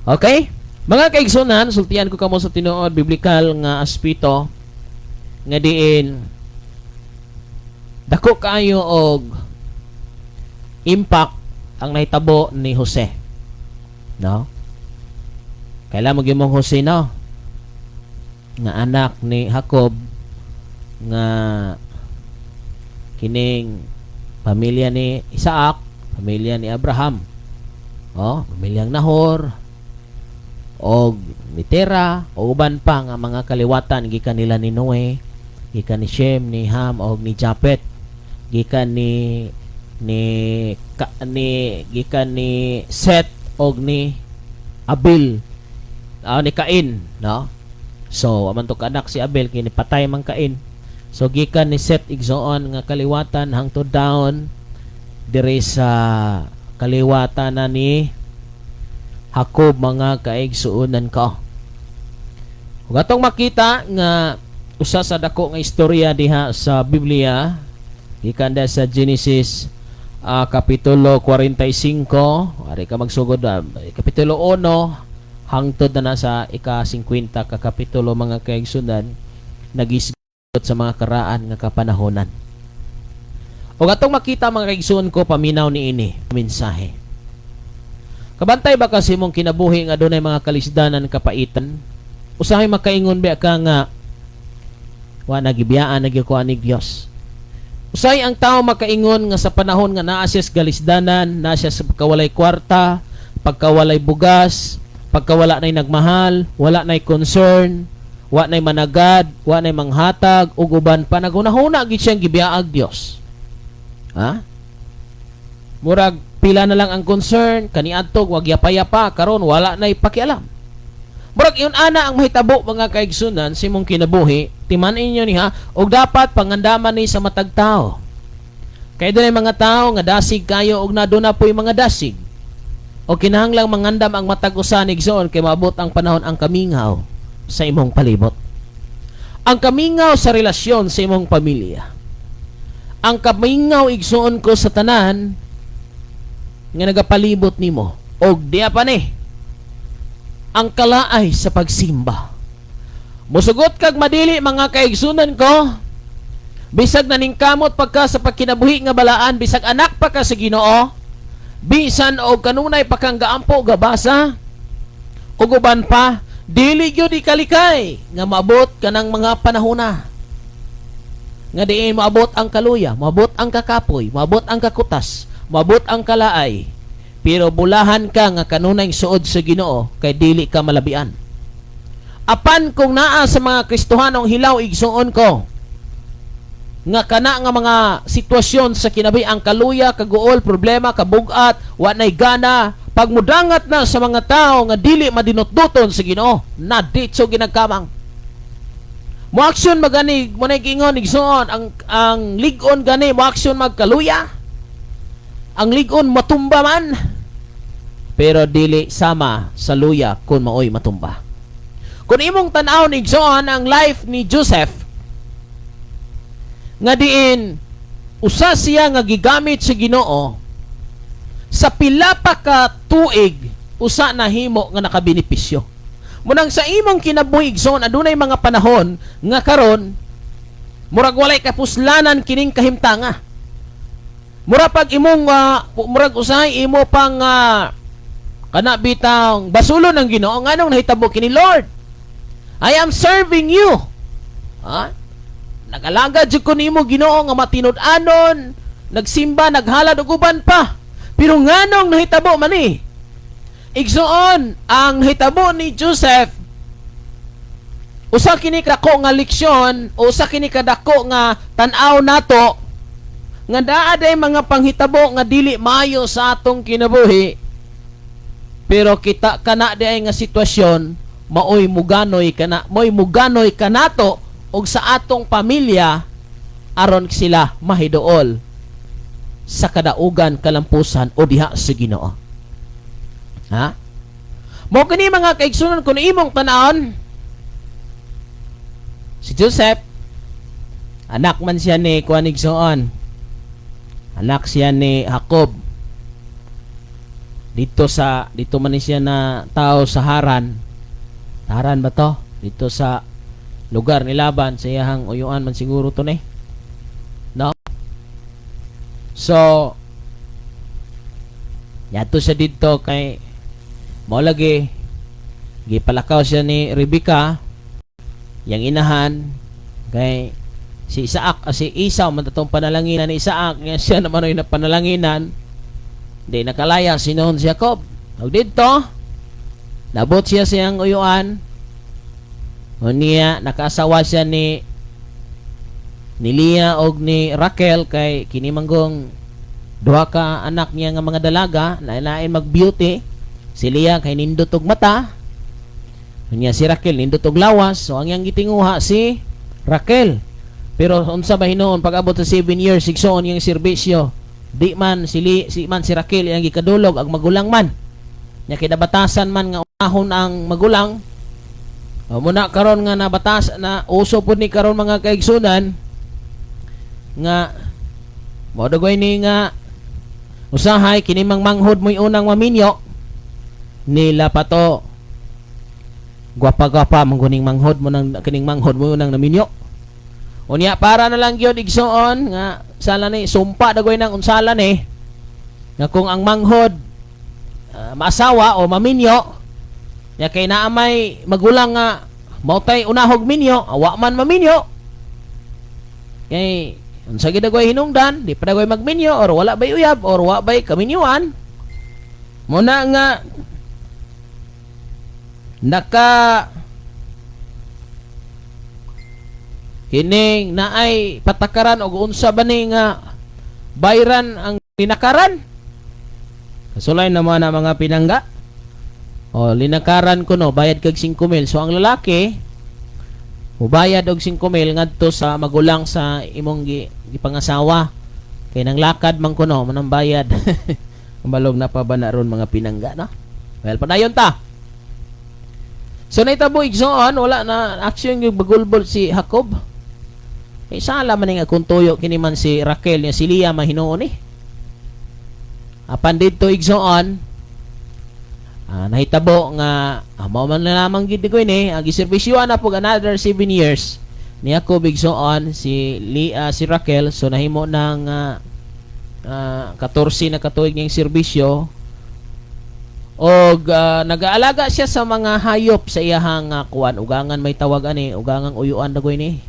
Okay? Mga kaigsunan, sultian ko kamo sa tinuod biblikal nga aspeto nga diin dako kaayo og impact ang nahitabo ni Jose. No? Kailan mo gimong Jose, no? Nga anak ni Jacob nga kining pamilya ni Isaac, pamilya ni Abraham. Oh, pamilyang Nahor og ni Tera o uban pa nga mga kaliwatan gikan nila ni Noe, gikan ni Shem, ni Ham og ni Japet, gikan ni ni gikan ni Set og ni Abel, ni Cain, no? So, wa man to kaanak si Abel, kini patay man Cain. So gikan ni Seth, igsoon, nga kaliwatan hangtod down diri sa kaliwatan na ni Jacob, mga kaigsuonan ko. Ug atong makita nga usa sa dako nga istorya diha sa Biblia gikan da sa Genesis kapitulo 45, ari ka magsugod kapitulo 1 hangtod na na sa ika-50 ka kapitulo, mga kaigsuonan, nagisgot sa mga karaan nga kapanahonan. Ug atong makita, mga kaigsuon ko, paminaw ni ini mensahe. Kabantay ba ka sa imong kinabuhi nga dunay mga kalisdanan, kapaitan? Usahay makaingon ba ka nga wa nagibiyaan na gyud ko anig Dios? Usahay ang tao makaingon nga sa panahon nga naa siya sa kalisdanan, naa siya sa pagkawalay kwarta, pagkawalay bugas, pagkawala na'y nagmahal, wala na'y concern, wa na'y managad, wa na'y manghatag, ug uban pa, naghunahuna gid siyang gibiyaag Dios. Ha? Murag pila na lang ang concern kaniadto, wag yapa-yapa, karon wala na'y pakialam. Murag yun ana ang mahitabo, mga kaigsunan, sa imong kinabuhi, timan-in niyo ni ha, ug dapat pangandaman ni sa matag tao. Kay dunay mga tao nga dasig kayo ug naduna po'y mga dasig. O kinahanglang mangandam ang matag usa, igsoon, kay maabot ang panahon ang kamingaw sa imong palibot. Ang kamingaw sa relasyon sa imong pamilya. Ang kamingaw, igsoon ko, sa tanan nga nagapalibot nimo. Og diya pa ni ang kalaay sa pagsimba. Musugot kag madili, mga kaigsunan ko, bisag naningkamot pagka sa pagkinabuhi nga balaan, bisag anak pa ka sa Ginoo, bisan og kanunay pa kang gaampo, gabasa, ug uban pa, dili gyud ikalikay nga maabot kanang mga panahona nga diin maabot ang kaluya, maabot ang kakapoy, maabot ang kakutas, maabot ang kalaay. Pero bulahan ka nga kanunay suod sa Ginoo kay dili ka malabian. Apan kung naa sa mga Kristohanong hilaw, igsuon ko, nga kana nga mga sitwasyon sa kinabuhi, ang kaluya, kaguol, problema, kabugat, wa nay gana, pag mudangat na sa mga tao nga dili madinutduton sa Ginoo, na ditso ginagkamang. Mo aksyon magani mo na giingon, igsuon, ang lig-on gani mo aksyon magkaluya. Ang lig-on matumba man. Pero dili sama sa luya kung maoy matumba. Kung imong tan-awon, igsoon, ang life ni Joseph nga diin usa siya nga gigamit sa Ginoo sa pila pa ka tuig, usa na himo nga nakabenepisyo. Munang sa imong kinabuhi, igsoon, adunay mga panahon nga karon murag walay kapuslanan kining kahimtanga. Mura pag imong murag usahay imo pang kana bitang basulo ng Ginoo, nganong nahitabo kini, Lord? I am serving you. Ha? Nag-alagad jud ko nimo, Ginoo, nga matinud-anon, nagsimba, naghalad ug uban pa. Pero nganong nahitabo man ni? Igsoon, ang nahitabo ni Joseph, usa kini kadako nga leksyon o usa kini kadako nga tan-aw nato nga naa day mga panghitabo nga dili maayo sa atong kinabuhi, pero kita kana di ay nga sitwasyon maoy muganoy kana, mo'y muganoy kanato og sa atong pamilya aron sila mahiduol sa kadaugan, kalampusan o diha sa Ginoo. Ha? Mo kini, mga kaigsunan, kun imong tan-awon si Joseph, anak man siya ni kuan, igsoon. Anak siya ni Jacob. Dito man ni siya na tao sa Haran. Haran ba to? Dito sa lugar ni Laban, sa iyahang uyuan man siguro to ni. No? So, yato siya dito kay mao lagi gipalakaw siya ni Rebecca, yang inahan, kay si Isaac, si Esau man tatong panalanginan ni Isaac nga siya naman ay napanalanginan, di nakalaya sinuhon si Jacob. Ug didto nabot siya sa iyang uyuan. Unya nakaasawa siya ni Leah og ni Raquel, kay kini manggong duha ka anak niya nga mga dalaga, lain-lain mag-beauty. Si Leah kay nindot og mata. Unya si Raquel nindot og lawas, so ang iyang gitinguha si Raquel. Pero unsa ba hinuon, pag-abot sa 7 years, igsoon, yung serbisyo, di man si man si Raquel iyang gikadulog, ang magulang man. Nya kinabatasan man nga unahon ang magulang. O, muna karon nga nabatas na, uso pud ni karon, mga kaigsunan, nga mo dagoy ni nga usahay kini mang manghod mo'y unang maminyo nila pa to. Gwapa-gwapa man kuning manghod mo nang kining manghod mo unang naminyo. Unya para na lang gyud, igsoon, nga sala ni sumpa dagoy nang unsala ni nga kung ang manghod maasawa o maminyo nya kay naa may magulang nga mautay unahog minyo, awa man maminyo kay unsa gid dagoy hinungdan, di pa dagoy magminyo or wala bay uyab or wa bay kaminyuan. Muna nga naka kining naay patakaran og unsa ba ni nga bayran ang linakaran. Kasulay naman ang mga pinangga. O linakaran ko no, bayad kag 5 mil. So ang lalaki mubayad og 5 mil ngadto sa magulang sa imong gipangasawa kay nang lakad man kuno manang bayad. Mabalog na pa ba na ron, mga pinangga, no? Well, padayon ta. So naitabo, igsoon, wala na action yung bagulbol si Jacob. Kay sala man nga kung tuyo kini man si Raquel niya, si Leah mahinuon eh. Apan didto, igsoon, nahitabo nga mao man na lamang gid ko ini ang giserbisyoan na pug another 7 years ni Jacob, igsoon, si Leah, si Raquel. So nahimo ng 14 na katuig niyang serbisyo og nagaalaga siya sa mga hayop sa iyahang kuan, ugangan may tawag ani, ugangang uyuan dagoy ni,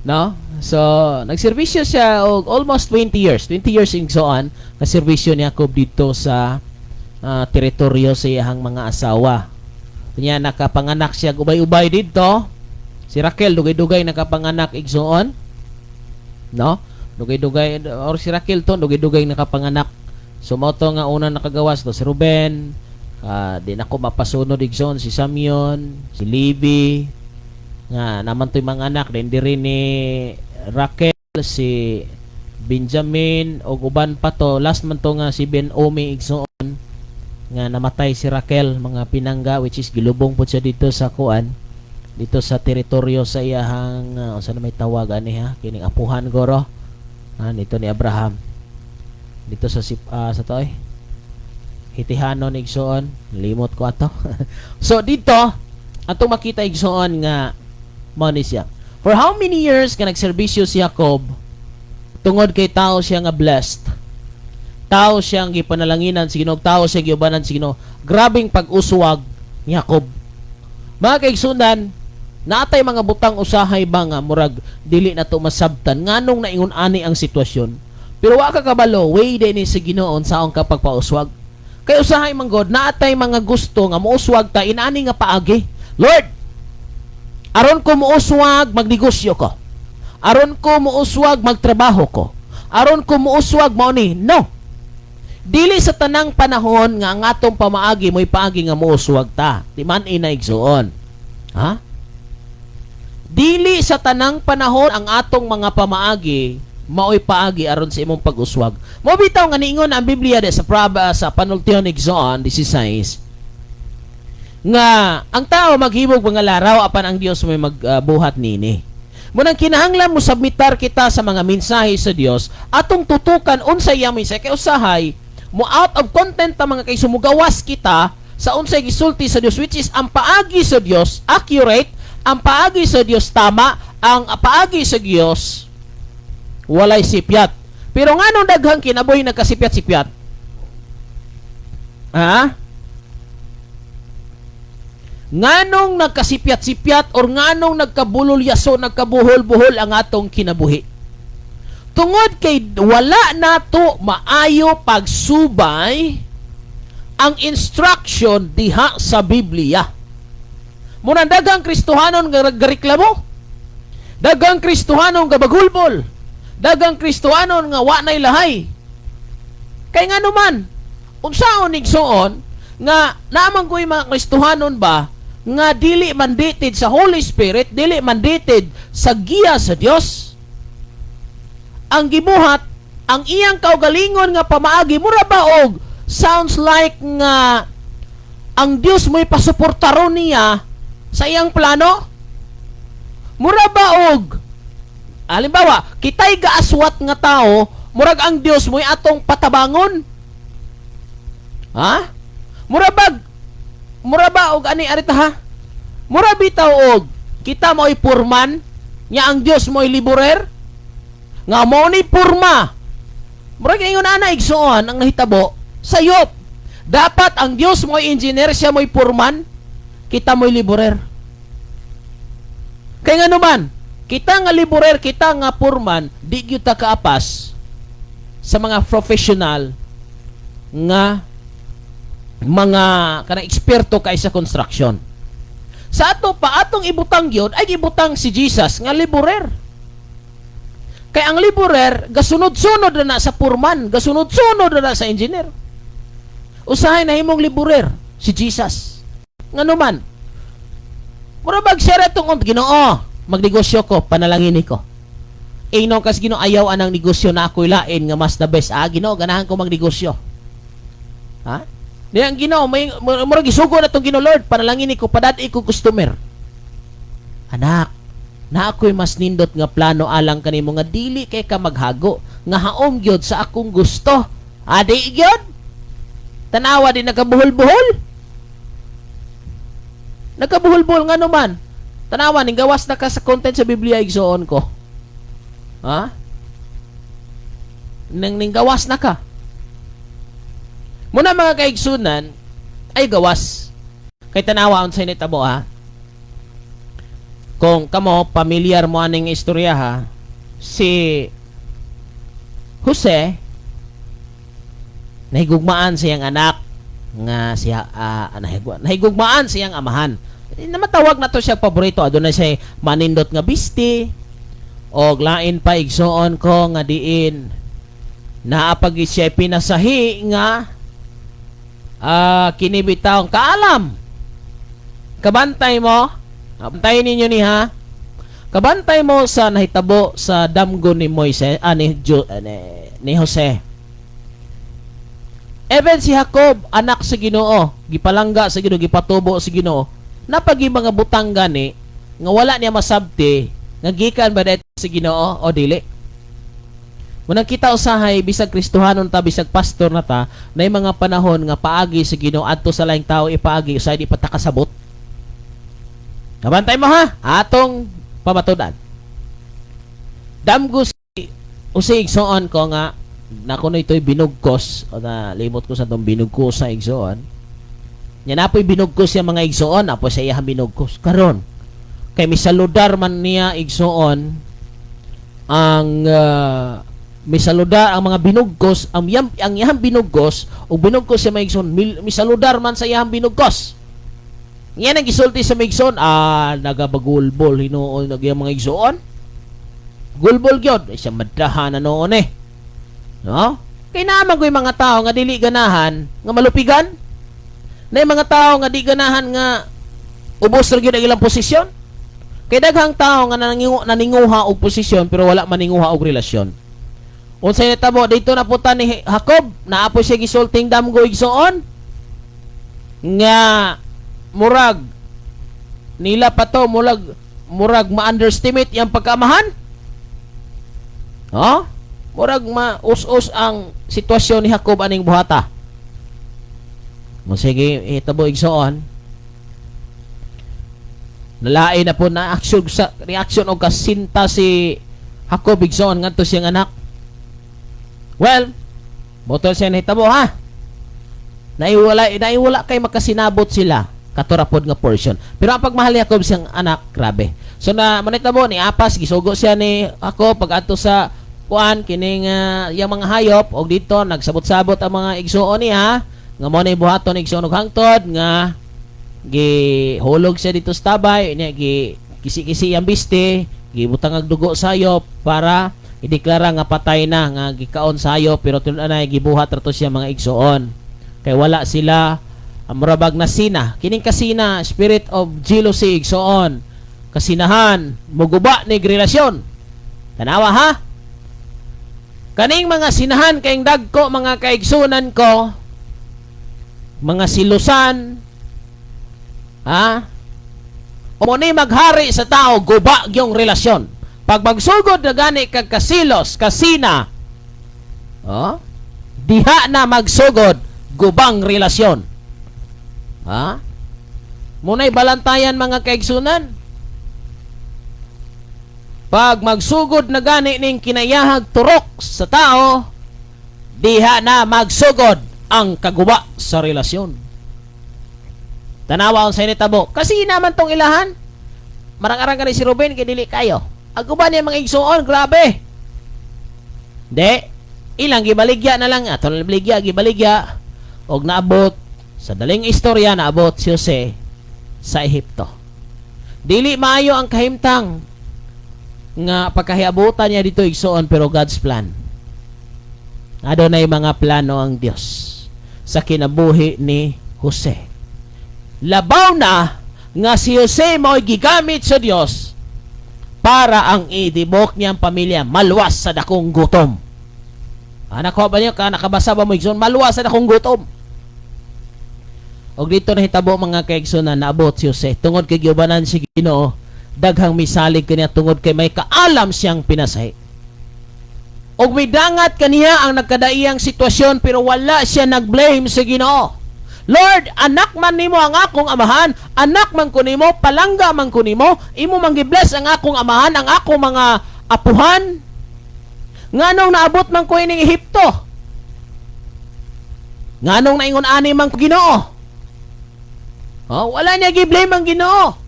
no? So nagserbisyo siya og almost 20 years, 20 years, igsoon, nga serbisyo ni Jacob dito sa teritoryo sa iyahang mga asawa. Nya nakapanganak siya ubay-ubay didto. Si Raquel dugay-dugay nakapanganak, igsoon, no? Dugay-dugay or si Raquel to dugay-dugay nakapanganak. So mao to nga una nakagawas to si Ruben, di nako mapasunod, igsoon, si Simeon, si Levi nga naman to'y mga anak din diri ni Raquel, si Benjamin og uban pa to. Last man to nga si Ben Omi, igsoon, nga namatay si Raquel, mga pinangga, which is gilubong po siya dito sa kuan, dito sa teritoryo sa iyahang unsa na may tawag ani ha, kining apuhan goro nito ni Abraham dito sa sa to eh Hitihanon, igsoon, limot ko ato. So dito atong makita, igsoon, nga mao ni siya for how many years ka nagserbisyo si Jacob. Tungod kay tao siya nga blessed, tao siyang gipanalanginan sa Ginoo, tao siya giubanan sa Ginoo, grabing pag-uswag ni Jacob. Mga kaigsunan, naatay mga butang usahay ba nga murag dili na to masabtan nganong naingon ani ang sitwasyon. Pero wa ka kabalo, way din ni sa Ginoo saong ka pagpauswag. Kay usahay man god, naatay mga gusto nga mouswag ta inani nga paagi. Lord, aron ko mouswag, magnegosyo ko. Aron ko mouswag, magtrabaho ko. Aron ko mouswag, mao ni. No. Dili sa tanang panahon nga ang atong pamaagi mo'y paagi nga mouswag ta. Di man ina, igsuon. Ha? Dili sa tanang panahon ang atong mga pamaagi mao'y paagi aron sa imong pag-uswag. Mo bitaw nga niingon ang Biblia de sa Praba sa panultihon, igsoon, 16, nga ang tao maghimog mga laraw apan ang Dios may magbuhat nini. Munang kinahanglan mo submitar kita sa mga mensahe sa Dios, atong tutukan unsa iyang mensahe, kay usahay mo out of content ta, mga kay sumugawas kita sa unsay gisulti sa Dios, which is ang paagi sa Dios accurate, ang paagi sa Dios tama, ang paagi sa Dios walay sipyat. Pero nganong daghang kinabuhi nagkasipyat-sipyat? Ha? Nganong nagkasipyat-sipyat or nganong nagkabululyaso, nagkabuhol-buhol ang atong kinabuhi? Tungod kay wala nato maayo pagsubay ang instruction diha sa Biblia. Muna daghang Kristohanon nga nagreklamo. Daghang Kristohanon nga bagulbol. Daghang Kristohanon nga wa nay lahay. Kay ngano man, unsaon, igsoon, nga naman ko'y mga Kristohanon ba Nga dili mandated sa Holy Spirit, dili mandated sa giya sa Dios. Ang gibuhat, ang iyang kaugalingon nga pamaagi, mura ba og sounds like nga ang Dios mo'y pasuportaron niya sa iyang plano? Mura ba og halimbawa, kita'y gaaswat nga tao, murag ang Dios mo'y atong patabangon? Ha? Mura ba og ani arita, ha? Mura bitaw og kita mo'y purman, nya ang Dios mo'y liburer? Nga mo ni purma. Murag ingon ana, igsuon, ang nahitabo sayop. Dapat ang Dios mo'y engineer, siya mo'y purman, kita mo'y liburer. Kay nga naman, kita nga liburer, kita nga purman, di gyud ta kaapas sa mga professional nga mga kanang eksperto kay sa construction. Sa ato pa, atong ibutang gyud ay ibutang si Jesus nga liburer. Kay ang liburer gasunod-sunod na na sa purman, gasunod-sunod na na sa engineer. Usahay na himong liburer si Jesus. Ngano man? Mura bag siya itong Ginoo, magnegosyo ko, panalangin ko. Ingnon kas Ginoo, ayaw anang negosyo na ako'y lain nga mas the best. Ah, Ginoo, ganahan ko magnegosyo. Ha? Di ang Ginoo, may murag gisugo na tong Ginoo, "Lord, panalangin ko, padad ko customer." "Anak, na ako'y mas nindot nga plano alang kanimo nga dili kay ka maghago, nga haom gyud sa akong gusto." Adi gyud. Tanawa di nakabuhol-buhol. Nagkabuhol-buhol nga naman. Tanawa, ning gawas na ka sa content sa Biblia, igsoon ko. Ha? Nang ning gawas na ka. Muna, mga kaigsunan, ay gawas. Kay tanawa unsay nitabo, ha. Kung kamo pamilyar mo aning istorya, ha, si Jose nahigugmaan siyang anak nga siya, nahigugmaan siyang amahan. Namatawag na to siya paborito, aduna siya manindot nga bisti og lain pa, igsuon ko, nga diin naapag siya pinasahi nga kini bitawng kaalam. Kabantay mo, bantayin ninyo ni, ha. Kabantay mo sa nahitabo sa damgo ni Moises, ni Jose. Even si Jacob, anak sa Ginoo, gipalangga sa Ginoo, gipatubo sa Ginoo, napagi mga butang gani nga wala niya masabti nga gikan ba dahil sa Ginoo o dili. Munang kita usahay, bisag Kristohanon ta, bisag pastor na ta, na mga panahon nga paagi sa Ginoo adto sa laing tao ipaagi, usahay di pa ta kasabot. Nabantay mo, ha, atong pamatud-an. Damgo si Jose, igsoon ko, nga nako na ito'y binugkos o na limot ko sa itong binugkos sa igsoon. Nya napoy binugkos siya, mga igsoon, napoy sa iyang binugkos. Karon, kay misaludar man niya, igsoon, ang misaludar ang mga binugkos, ang iyang binugkos o binugkos siya, mga igsoon, misaludar man sa iyang binugkos. Yan ang gisulti sa mga igsoon, nagabagulbol hinuon nag mga igsoon. Gulbol gyud, ay siya madahan na noon eh. No? Kay naman ko'y mga tao nga dili ganahan nga malupigan. Na mga tao nga di ganahan nga ubos ra gyud ang ilang posisyon. Kay daghang tao nga naninguha og posisyon pero wala maninguha og relasyon. Unsay natabo dito na puta ni Jacob, naapoy siya gisulting damgo, igsoon, nga murag nila pa to murag ma-underestimate yang pagkaamahan. Oh? Murag ma-us-us ang sitwasyon ni Jacob aning buhata. Mo sige, hitabo, igsoon. Nalain na po na action sa reaction og kasinta si Jacob, igsoon, ngadto siyang anak. Well, botol siya nahitabo, ha. Naiwala kay makasinabot sila kato ra pod nga portion. Pero ang pagmahal ni Jacob siyang anak, grabe. So na manitabo ni Apas, gisugo siya ni Jacob pag adto sa kuan kining yang mga hayop og dito nagsabot-sabot ang mga igsuon niya nga mo na buhaton igsuon og hangtod nga gihulog siya dito sa tabay niya, gi kisi-kisi ang biste, gibutang og dugo sa hayop para ideklara nga patay na nga gikaon sa hayop, pero tinud anay gibuhat ra to siya, mga igsuon, kay wala sila. Murabag na sina. Kining kasina, spirit of jealousy, igsoon. Kasinahan, muguba ni relasyon. Tanawa ha? Kaning mga sinahan kayong dagko, mga kaigsunan ko, mga silusan, ha? O ni maghari sa tao, guba yung relasyon. Pag magsugod na gani kag kasilos, kasina, oh, diha na magsugod, gubang relasyon. Ha? Muna'y balantayan, mga kaigsunan. Pag magsugod na gani ning kinayahag turok sa tao, diha na magsugod ang kaguba sa relasyon. Tanawa ang sa tabo. Kasi naman tong ilahan. Marang-arang ka ni si Ruben, kay dili kayo. Ang guba niya, mga igsuon, grabe. De, ilang gibaligya na lang. Ato na baligya, gibaligya. Og naabot, sa daling istorya, naabot si Jose sa Ehipto. Dili maayo ang kahimtang nga pagkahiabutan niya dito, igsuon, pero God's plan. Adunay mga plano ang Dios sa kinabuhi ni Jose. Labaw na nga si Jose mao'y gigamit sa Dios para ang idibok niyang pamilya maluwas sa dakong gutom. Anak ko ba niyo ka nakabasa ba mo, igsoon, maluwas sa dakong gutom? Og dito nahitabo, mga kaigsoon, na naabot si Jose tungod kay giubanan si Ginoo, daghang misalig kaniya tungod kay may kaalam siyang pinasahi. Og midangat kaniya ang nagkadaiyang sitwasyon, pero wala siya nag-blame sa Ginoo. "Lord, anak man nimo ang akong amahan, anak man ko nimo, palangga man ko nimo, imo man gi-bless ang akong amahan, ang akong mga apuhan. Nganong naabot man ko ining Ehipto? Nganong naingon ani man ko, Ginoo?" Oh, wala niya gi-blame ang Ginoo.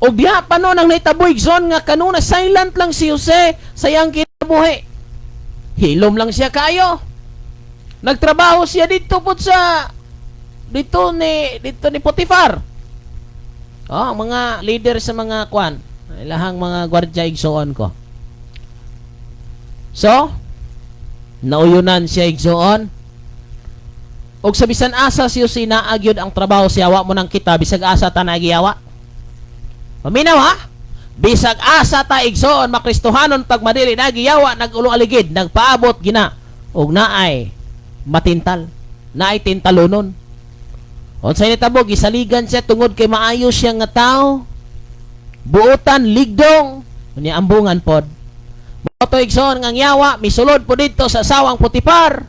O biya pa no nang nahitabo, igsoon, nga kanuna silent lang si Jose sa iyang kinabuhi. Hilom lang siya kayo. Nagtrabaho siya dito po sa dito ni Potifar. Oh, ang mga leader sa mga kwan, ilahang mga gwardya, igsoon ko. So, nauyunan siya, igsoon. Og sa bisan asa si Jose naa gyud ang trabaho siya, wa mo nang kita bisag asa ta nagiyawa. Paminaw ha? Bisag asa ta, igsoon, makristohanon pag madili nagiyawa, nagulo aligid, nagpaabot gina og naay matintal. Naay tintalonon. Unsay nitabo, gisaligan siya tungod kay maayo siya nga tao. Buotan, ligdong, unya ambungan pod. Mao to, igsoon, nga ang yawa misulod po dito sa asawang Potifar.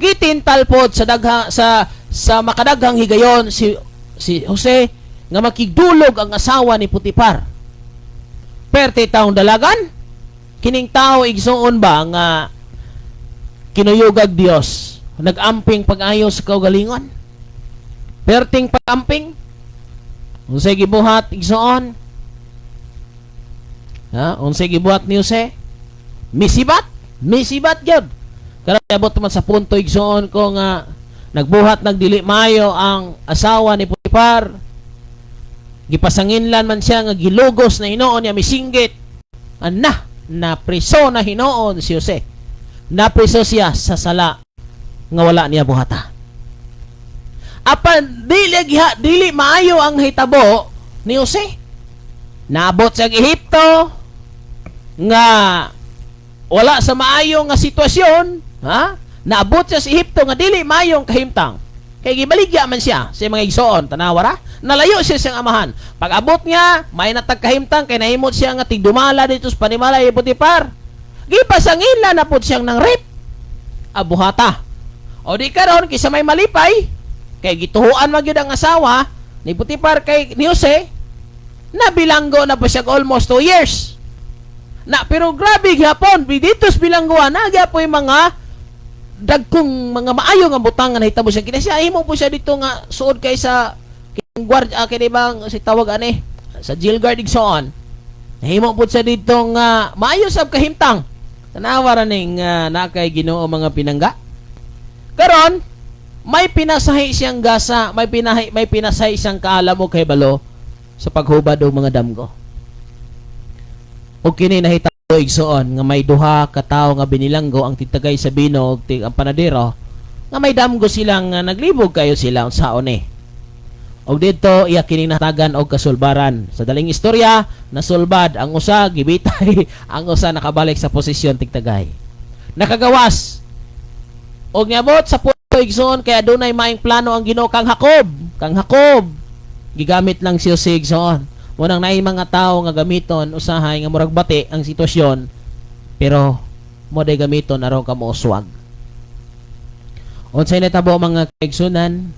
Gitintal pod sa dagha sa makadaghang higayon si Jose nga makigdulog ang asawa ni Potifar. Perte taong dalagan, kining tao, igsuon ba, nga kinuyugag Dios, nagamping pag-ayo sa kaugalingon. Perting pag-amping. Unsay gibuhat, igsuon? Ha? Unsay gibuhat ni Jose? Misibat, misibat gyud. Karon abot man sa punto, igsuon ko, nga nagbuhat nagdili mayo ang asawa ni Potifar. Gipasanginlan man siya nga gilugos na hinuon niya misinggit. Ana, na priso na hinuon si Jose. Napriso siya sa sala nga wala niya buhata. Apan dili giha, dili maayo ang hitabo ni Jose. Naabot sa Ehipto nga wala sa maayo nga sitwasyon, ha? Naabot siya sa Ehipto nga dili maayong kahimtang. Kay gibaligya man siya sa mga igsoon, tanawa ra. Nalayo siya siyang amahan. Pag abot niya, may natag kahimtang kay nahimot siya nga tigdumala dito sa panimala ni Potifar. Gipasangila na pud siyang nang rape. Abuhata. O di karon kisa may malipay kay gituhuan man gyud ang asawa ni Potifar kay ni Jose, nabilanggo na pa siya almost 2 years. Na pero grabe gyapon dito sa bilangguan na gyapon yung mga dagkong mga maayo nga butang nga nahitabo siya kini siya, himo po siya dito nga suod kay sa guard, kini bang si tawag ani sa jail guard, igsoon. Nahimo po siya dito nga maayo sab kahimtang. Tanawa ra ning na kay Ginoo, mga pinangga. Karon may pinasahi siyang gasa, may pinasahi siyang kaalam o kay balo sa paghubad og mga damgo. Ug kini nahitabo, igsoon, nga may duha ka tawo nga binilanggo, ang titagay sa bino ug ang panadero. Nga may damgo silang nga naglibog kayo sila unsaon ni. Og didto iya kining natagan og kasulbaran. Sa daling istorya, nasulbad ang usa gibitay, ang usa nakabalik sa posisyon tigtagay. Nakagawas. Og niabot sa punto, igsoon, kaya dunay maing plano ang Ginoo kang Jacob, kang Jacob. Gigamit lang si Jose, igsoon. Munang naay mga tawo nga gamiton usahay nga murag bati ang sitwasyon, pero mo day gamiton aron ka mouswag. Unsay natabo, mga kaigsunan?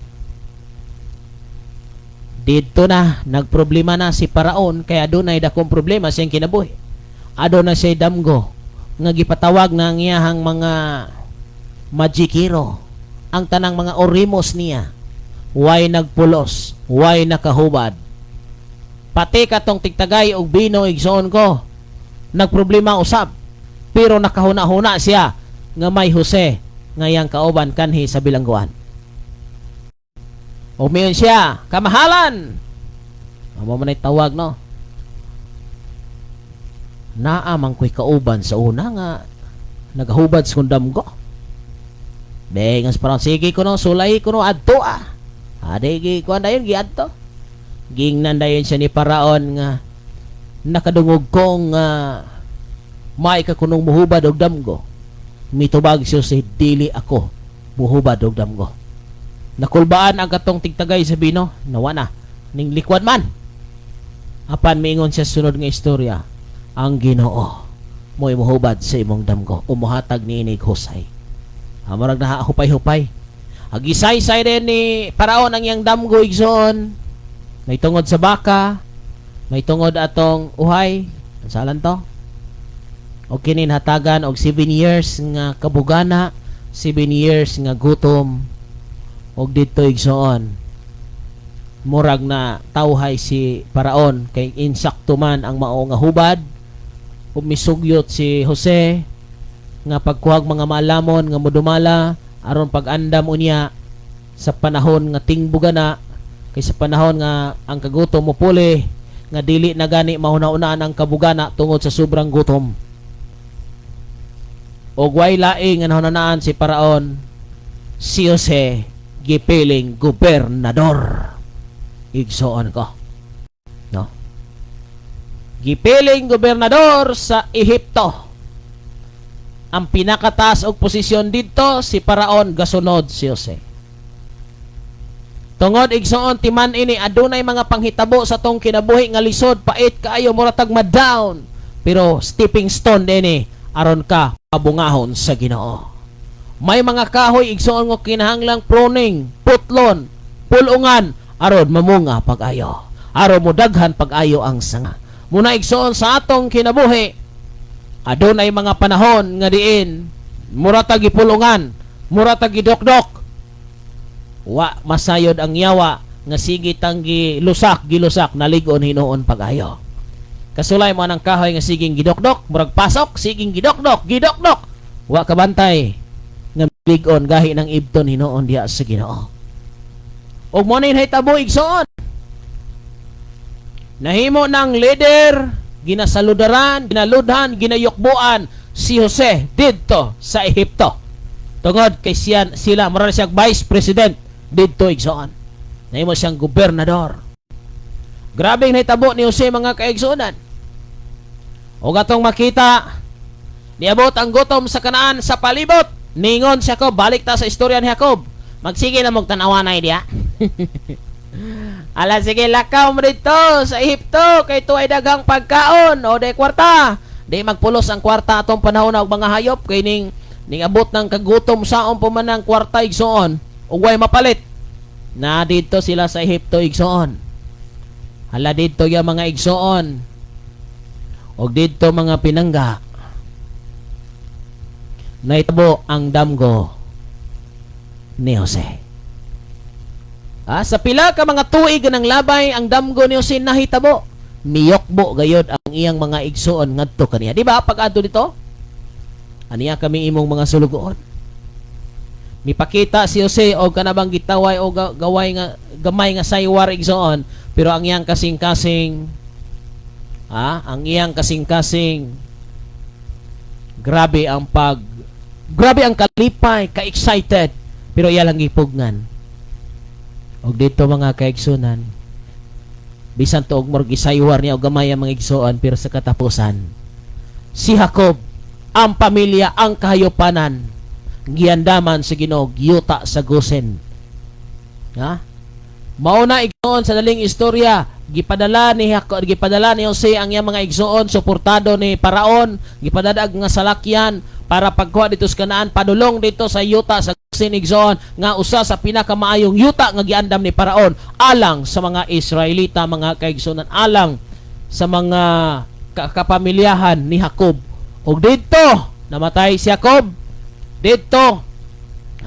Didto na nagproblema na si Paraon kaya dunay dakong problema siyang kinabuhi. Aduna siya damgo nga gipatawag na ang iyahang mga magikero, ang tanang mga orimos niya. Way nagpulos, way nakahubad. Pati katong tigtagay og bino, igsoon ko, nagproblema usab. Pero nakahuna-huna siya nga may Jose nga iyang kauban kanhi sa bilangguan. O miingon siya, "Kamahalan." Amo man ay tawag, no? "Naa man ko'y kauban sa una nga nagahubad sa kong damgo." Bengas parang sige ko no, sulay ko no, adto ah. Ade gi kuan dayon giadto. Gingnan dayon siya ni Paraon nga nakadungog kong may ka kunong muhubad og damgo. Mitubag siya si, "Dili ako muhubad og damgo." Nakulbaan ang katong tigtagay sa bino, nawa na ning likwan man. Apan miingon siya sunod nga istorya, ang Ginoo mo'y muhubad sa imong damgo o muhatag niinig husay. Murag na hupay-hupay. Agisaysay din ni Paraon ang iyang damgo, igsoon. May tungod sa baka, may tungod atong uhay. Ansalan to? O kinin hatagan og 7 years nga kabugana, 7 years nga gutom. Og didto, igsoon, murag na tawhay si Paraon kay insakto man ang mao nga hubad. Ug misugyot si Jose nga pagkuhag mga maalamon nga modumala aron pag-andam unya sa panahon nga tingbugana, kay sa panahon nga ang kagutom mo puli nga dili na gani mahuna-unaan ang kabugana tungod sa sobrang gutom. Og way laing nga nahunahunaan si Paraon, si Jose gipiling gobernador, igsoon ko, no? Gipiling gobernador sa Ehipto, ang pinakataas og posisyon didto si Paraon, gasunod si Jose. Tungod, igsoon, timan ini adunay mga panghitabo sa tong kinabuhi nga lisod, pait kaayo, mura tag ma-down, pero stepping stone dinhi aron ka pabungahon sa Ginoo. May mga kahoy, igsoon, nga kinahanglang pruning, putlon, pulungan aron mamunga pag-ayo, aron modaghan pag-ayo ang sanga. Muna, igsoon, sa atong kinabuhi adunay mga panahon nga diin mura tag gipulungan, mura tag gidokdok. Wa masayod ang yawa nga sige tang gilusak gilusak, nalig-on hinuon pag-ayo. Kasulay mo ang kahoy nga siging gidokdok, murag pasok, siging gidokdok gidokdok, wa kabantay nga lig-on gahi ng ibton hinuon diha sa Ginoo. Ug mo na hitabo, igsoon, nahimo ng leader, ginasaludaran, ginaludhan, ginayukbuan si Jose didto sa Ehipto tungod kay siya sila mura siya vice president didto, igsoon. Nahimo siyang gobernador. Grabe ang nahitabo ni Jose, mga kaigsuonan. Ug atong makita, niabot ang gutom sa Kanaan sa palibot. Ningon si Jacob, balik ta sa istorya ni Jacob. Magsige na mong tanawanay diya. Ala sige, lakaw mo dito sa Ehipto kay tuay daghang pagkaon o de kwarta. Di magpulos ang kwarta atong panahon og mga hayop kay ning abot ng kagutom saon pa man ang kwarta, igsoon, ug way mapalit. Na didto sila sa Ehipto, igsoon. Hala didto ya, mga igsoon. Og didto, mga pinangga, naitabo ang damgo ni Jose. Sa pila ka mga tuig ng labay ang damgo ni Jose nahitabo. Miyokbo gayod ang iyang mga igsoon ngadto kaniya. Di ba pag adto dito? "Aniya kami imong mga sulugoon." Mipakita si Jose og kanabang gitaway o gaway nga gamay nga saywar, igsoon, pero ang iyang kasing-kasing, ang iyang kasing-kasing, grabe ang kalipay, ka-excited. Pero iya lang gipugnan. Og dito, mga kaigsunan, bisan tuog murag gisaywar niya og gamay ang mga igsoon, pero sa katapusan, si Jacob, ang pamilya, ang kahayupanan, giandaman sa Ginoo yuta sa Gosen. Ha? Mao na, igsoon, sa daling istorya, gipadala ni Jacob, gipadala ni Jose ang iyang mga igsoon, suportado ni Paraon, gipadala nga salakyan para pagkuha dito sa Kanaan, padulong dito sa yuta sa Gosen, igsoon, nga usa sa pinakamaayong yuta nga giandam ni Paraon alang sa mga Israelita, mga kaigsuonan, alang sa mga kapamilyahan ni Jacob. Ug didto namatay si Jacob. Didto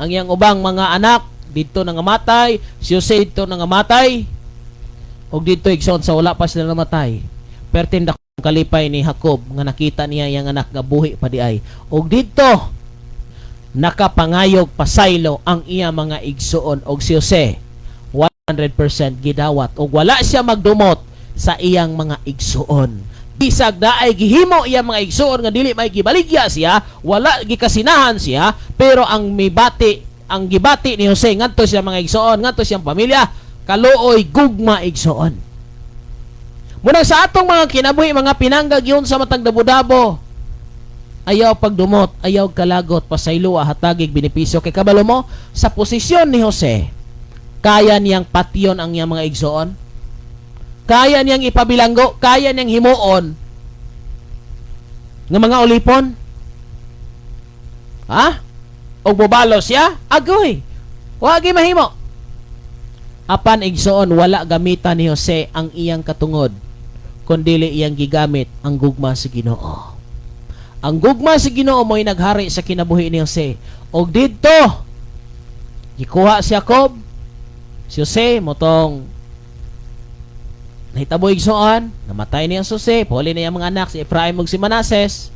ang iyang ubang mga anak didto nangamatay, si Jose didto nangamatay. Ug didto, igsoon, sa wala pa sila namatay, pertin dakong kalipay ni Jacob nga nakita niya iyang anak nga buhi pa di ay. Ug didto nakapangayog pasaylo ang iya mga igsuon, og si Jose 100% gidawat ug wala siya magdumot sa iyang mga igsuon. Bisag naay gihimo iyang mga igsuon nga dili may gibaligya siya, wala gikasinahan siya, pero ang mibati, ang gibati ni Jose ngadto siya mga igsuon, ngadto siyang pamilya, kaluoy, gugma, igsuon. Muna sa atong mga kinabuhi, mga pinanggag yun sa matag dabo-dabo, ayaw pagdumot, ayaw kalagot, pasayloa, hatagig benepisyo. Kay kabalo mo, sa posisyon ni Jose, kaya niyang patyon ang iyang mga igsoon? Kaya niyang ipabilanggo? Kaya niyang himuon nga mga ulipon? Ha? O bobalo siya? Agoy! Wagi mahimo. Apan, igsoon, wala gamitan ni Jose ang iyang katungod, kundili iyang gigamit ang gugma sa Ginoo. Ang gugma sa Ginoo mo'y naghari sa kinabuhi ni Jose. Og didto, gikuha si Jacob, si Jose, motong nahitabo, igsoon, namatay niya si Jose, puli niya mga anak, si Ephraim ug si Manases,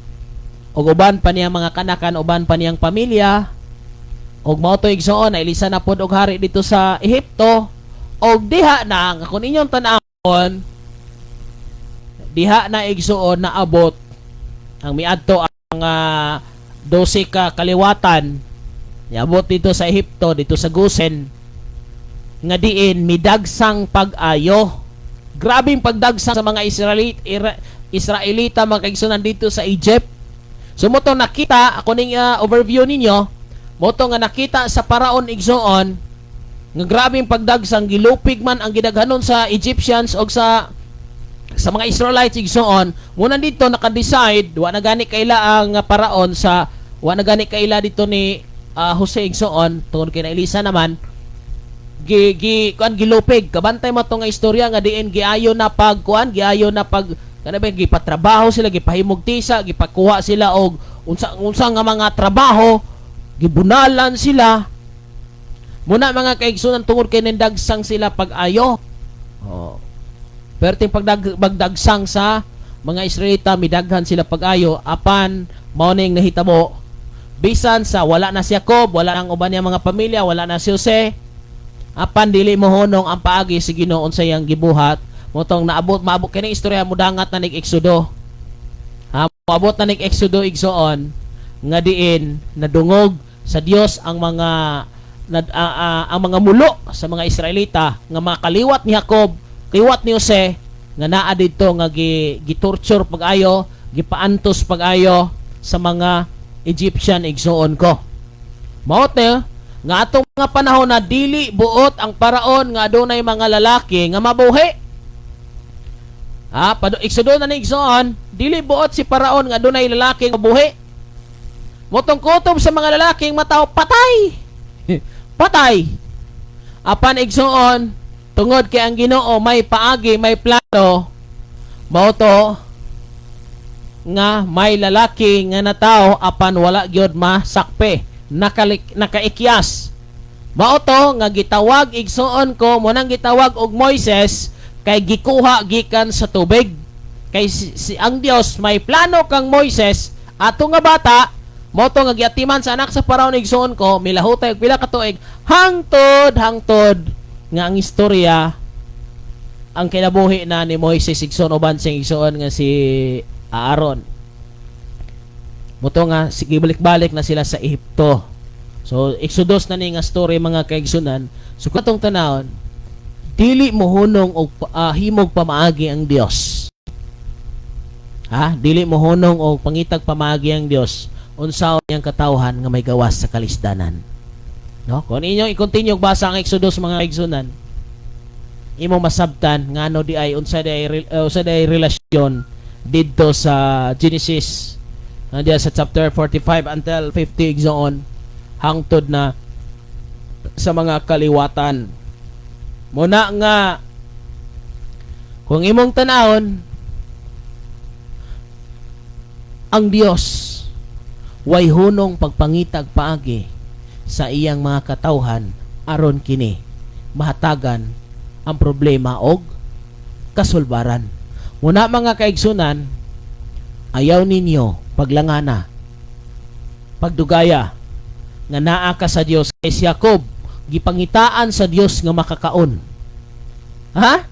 ug uban pa niya mga kanakan, uban pa niyang pamilya, ug mao to, igsoon, nailisa na pod og hari dito sa Ehipto, og diha na, nga kung inyong tan-awon, diha na, igsoon, naabot ang miadto ang 12 ka kaliwatan, niabot dito sa Ehipto, dito sa Gosen, nga diin midagsang pag-ayo. Grabing pagdagsang sa mga Israelita, mga kaigsunan, dito sa Egypt. So mo to nakita ako ning overview ninyo, mo to nga nakita sa Paraon, igsoon, nga grabing pagdagsang, gilupig man ang gidaghanon sa Egyptians og sa mga Israelites, igsoon. Muna dito naka-decide, wa na gani kaila ang Paraon sa wa na gani kaila dito ni Jose, igsoon, tungod kay nailisa naman, gi gi kuan, gilupig. Kabantay mo to nga istorya nga diin giayo na pag kuan, giayo na pag kana ba, gipatrabaho sila, gipahimog tisa, gipakuha sila og unsa unsa nga mga trabaho, gibunalan sila. Muna, mga kaigsunan, tungod kay nindagsang sila pag-ayo. Oh. Perting pagdagsang sa mga Israelita, midaghan sila pag-ayo, apan mao ning nahitabo, bisan sa wala na si Jacob, wala na ang uban niya mga pamilya, wala na si Jose, apan dili mohunong ang paagi si Ginoo sa iyang gibuhat. Motong naabot, maabot kini istorya, mudangat na nig Exodo. Ha, moabot na nig Exodo, igsoon, nga diin nadungog sa Dios ang mga ang mga mulo sa mga Israelita nga mga kaliwat ni Jacob, kaliwat ni Jose, nga naa didto nga gi gitorture pag-ayo, gipaantos pag-ayo sa mga Egyptian, igsoon ko. Mao te nga atong mga panahon na dili buot ang Paraon nga adunay mga lalaki nga mabuhi. Ha, pado Exodo na ni, igsoon, dili buot si Paraon nga adunay lalaki nga mabuhi. Motong kutob sa mga lalaking mataw, patay. Patay. Apan, igsoon, tungod kay ang Ginoo may paagi, may plano, mao to nga may lalaki nga natawo apan wala gyud masakpe, nakaikyas. Mao to nga gitawag, igsoon ko, mo nang gitawag og Moises kay gikuha gikan sa tubig. Kay si ang Dios may plano kang Moises ato nga bata, mo to nga giatiman sa anak sa Paraon, igsoon ko, milahutay og pila ka tuig, hangtod hangtod nga ang istorya, ang kinabuhi na ni Moises, igsoon, uban siyang igsoon nga si Aaron. Mo to nga sige balik-balik na sila sa Ehipto. So Exodus na ni nga story, mga kaigsunan. So katong tanawon, dili mohunong og himog pamaagi ang Dios. Ha? Dili mohunong og pangitag pamaagi ang Dios unsaon niyang katawhan nga may gawas sa kalisdanan. No? Kung inyong i-continue og basa ang Exodus, mga kaigsunan, imo masabtan ngano di ay unsa di ay relasyon didto sa Genesis nga diya sa chapter 45 until 50, igsoon, hangtod na sa mga kaliwatan. Muna nga kung imong tanawon, ang Dios way hunong pagpangitag paagi sa iyang mga katawhan aron kini mahatagan ang problema og kasulbaran. Muna, mga kaigsunan, ayaw ninyo paglangana, pagdugaya nga naa ka sa Dios, kay si Jacob gipangitaan sa Dios nga makakaon. Ha?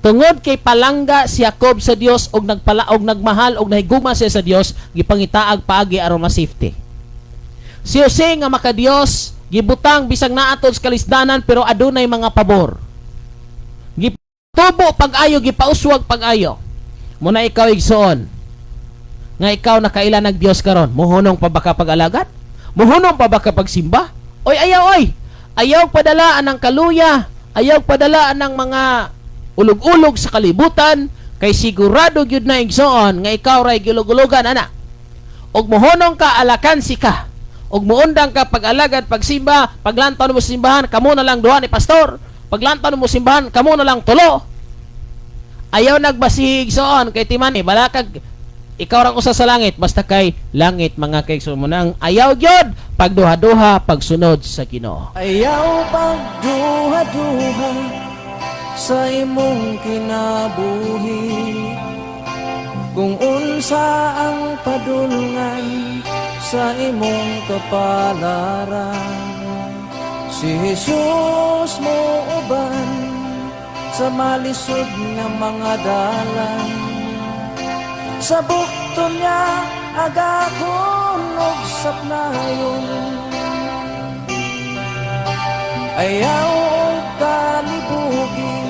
Tungod kay palangga si Jacob sa Dios og nagpala og nagmahal og nahigugma siya sa Dios, gipangitaag paagi aron ma-safety. Si Jose nga makadiyos, gibutang bisag naatod sa kalisdanan pero adunay mga pabor. Gitubo pag-ayo, gipauswag pag-ayo. Muna ikaw, igsoon, nga ikaw nakaila nag Dios karon, muhunong pa ba ka pag-alagad? Muhunong pa ba ka pagsimba? Oy, ayaw oy. Ayaw padalaan ng kaluya, ayaw padalaan ng mga ulog-ulog sa kalibutan kay sigurado gyud na, igsoon, nga ikaw ray gilugulugan ana. Og muhunong ka, alakansi ka. Og muundang ka pag-alagad, pagsimba, paglantaw mo sa simbahan, kamo na lang duha ni pastor. Paglantaw mo sa simbahan, kamo na lang tulo. Ayaw nagbasig, igsoon, kay timani balakag ikaw ra usa sa langit, basta kay langit, mga kaigsoon mo nang ayaw gyud pagduha-duha pagsunod sa Ginoo. Ayaw pagduha-duha sa imong kinabuhi kung unsa ang padulngan sa imong kapalaran. Si Jesus mo uban sa malisod nga mga dalan. Sa bukton niya agakon og sapnayon. Ayaw og kalibugi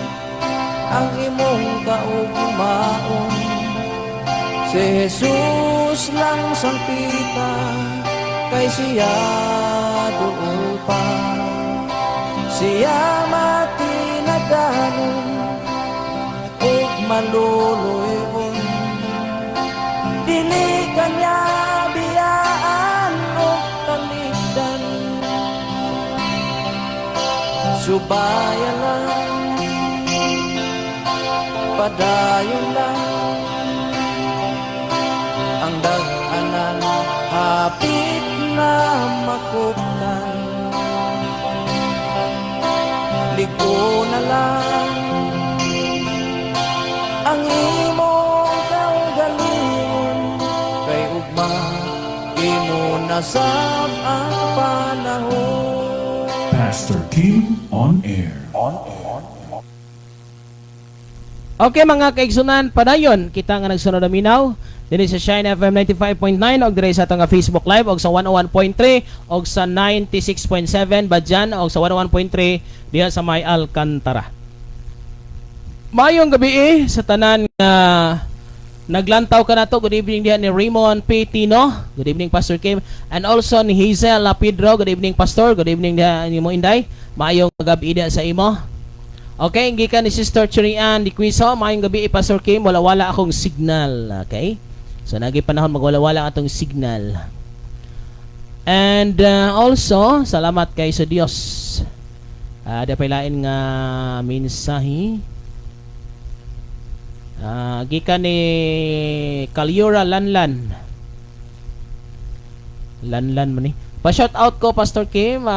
ang imong kaugmaon. Si Jesus lang sangpita kay siya duol pa. Siya matinaganon ug maluluy-on. Dili kanya biyaan og talikdan. Subaya lang, padayon lang. Ang dag-anan hapit na makuptan. Liko na lang ang imong kaugalingon kay ugma inunasab ang panahon. Pastor Kim on air. On air. Okay, mga kaigsunan, padayon kita nga nagsunod minaw dinhi sa Shine FM 95.9 og diri sa atong nga Facebook Live og sa 101.3 og sa 96.7 Badjan og sa 101.3 diha sa May Alcantara. Mayong gabi eh, sa tanan nga naglantaw ka nato. Good evening diha ni Raymond P. Tino. Good evening, Pastor Kim. And also ni Hazel Lapidro. Good evening, Pastor. Good evening diha nimo, Inday. Maayong gabi diha sa imo. Okay, gikan ni Sister Chirian Di Quiso, maayong gabi, Pastor Kim, wala-wala akong signal. Okay? So nagi panahon magwala-wala atong signal. And also, salamat kay sa Dios. Di pa lain nga mensahe. Gikan ni Kalyura Lanlan. Lanlan man ni. Pa-shout out ko, Pastor Kim,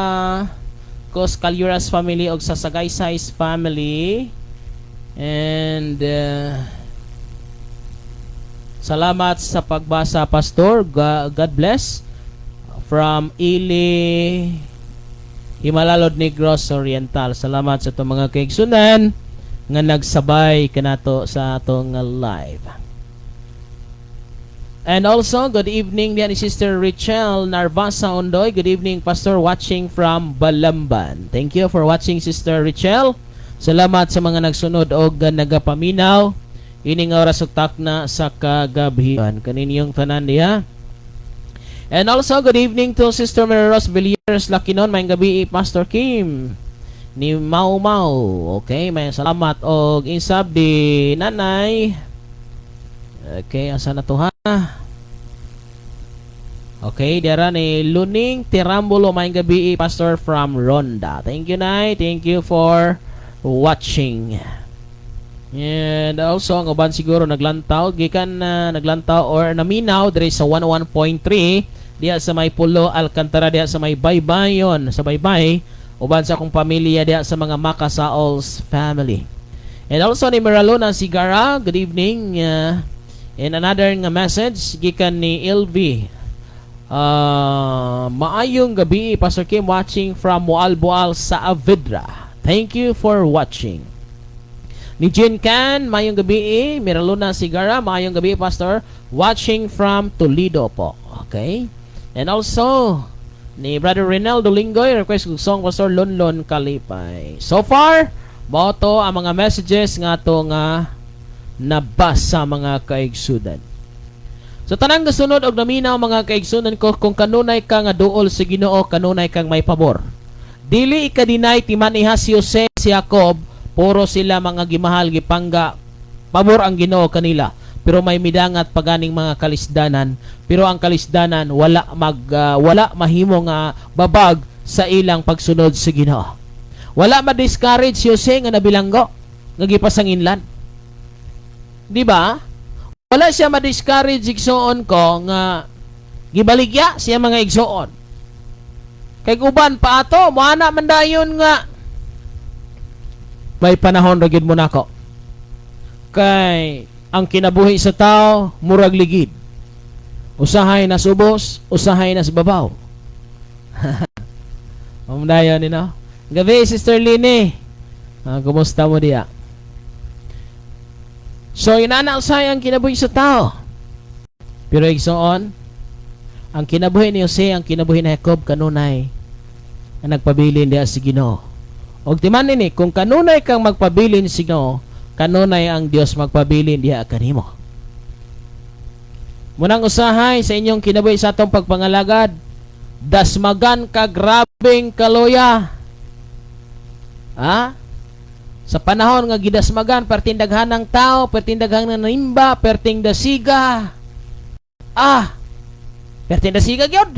ko sa Kalyura's family og sa Sagaysay's family. And salamat sa pagbasa, Pastor. God bless. From Ili Himalalod, Negros Oriental. Salamat sa itong mga kaigsunan nga nagsabay kanato sa atong live. And also, good evening diyan ni Sister Richelle Narvasa Ondoy. Good evening, Pastor, watching from Balamban. Thank you for watching, Sister Richelle. Salamat sa mga nagsunod og nagapaminaw ining oras ug takna sa kagabhian. Kaninyong tanan diha. And also, good evening to Sister Mary Rose Villiers Lakinon. Maayong gabi, Pastor Kim ni Mau Mau. Okay, may salamat og insab di nanay. Okay, asa na to ha? Okay, dira ni Luning Tirambulo, maayong gabi, Pastor, from Ronda. Thank you, Nay. Thank you for watching. And also, ang uban siguro naglantaw, gikan na naglantaw or naminaw dire sa 101.3 diha sa may Pulo Alcantara, diha sa may Baybayon, sa Baybay, uban sa akong pamilya diha sa mga Makasaols family. And also ni Miraluna Sigara, good evening. And another nga message gikan ni LV. Maayong gabi, Pastor Kim, watching from Moalboal sa Avidra. Thank you for watching. Ni Jin Can, maayong gabi eh. Miraluna Sigara, maayong gabi, Pastor. Watching from Toledo po. Okay? And also, ni Brother Rinaldo Linggoy, request kog song, Pastor, Lonlon Kalipay. So far, mao to ang mga messages nga to nga nabasa, mga kaigsunan. So tanang gasunod og naminaw, mga kaigsunan ko, kung kanunay ka nga duol sa Ginoo, kanunay kang may pabor. Dili ika-deny timaniha si Jose, si Jacob, puro sila mga gimahal, gipangga, pabor ang Ginoo kanila. Pero may midangat paganing mga kalisdanan, pero ang kalisdanan wala mahimo nga babag sa ilang pagsunod sa Ginoo. Wala ma-discourage si Jose nga nabilanggo, nga gipasanginlan. Di ba? Wala siya ma-discourage, igsoon ko, nga gibaligya siya, mga igsoon. Kay uban pa ato, moana man dayon nga may panahon ra gyud mo nako. Kay ang kinabuhi sa tao murag ligid. Usahay na subos, usahay na sa babaw. Mamdayon ni no. Gabi, Sister Lini. Ah, kumusta mo diya? So inana usahay ang kinabuhi sa tao. Pero igsoon, ang kinabuhi ni Jose, ang kinabuhi ni Jacob, kanunay ang nagpabilin diha sa Ginoo. Og timan nini, kung kanunay kang magpabilin sa Ginoo, kanunay ang Dios magpabilin diha kanimo. Munang usahay sa inyong kinabuhi sa atong pagpangalagad, dasmagan ka grabeng kaluya. Ha? Sa panahon nga gidasmagan, perting daghan ng tao, perting daghan ng nimba, perting dasiga. Ah, perting dasiga gyud.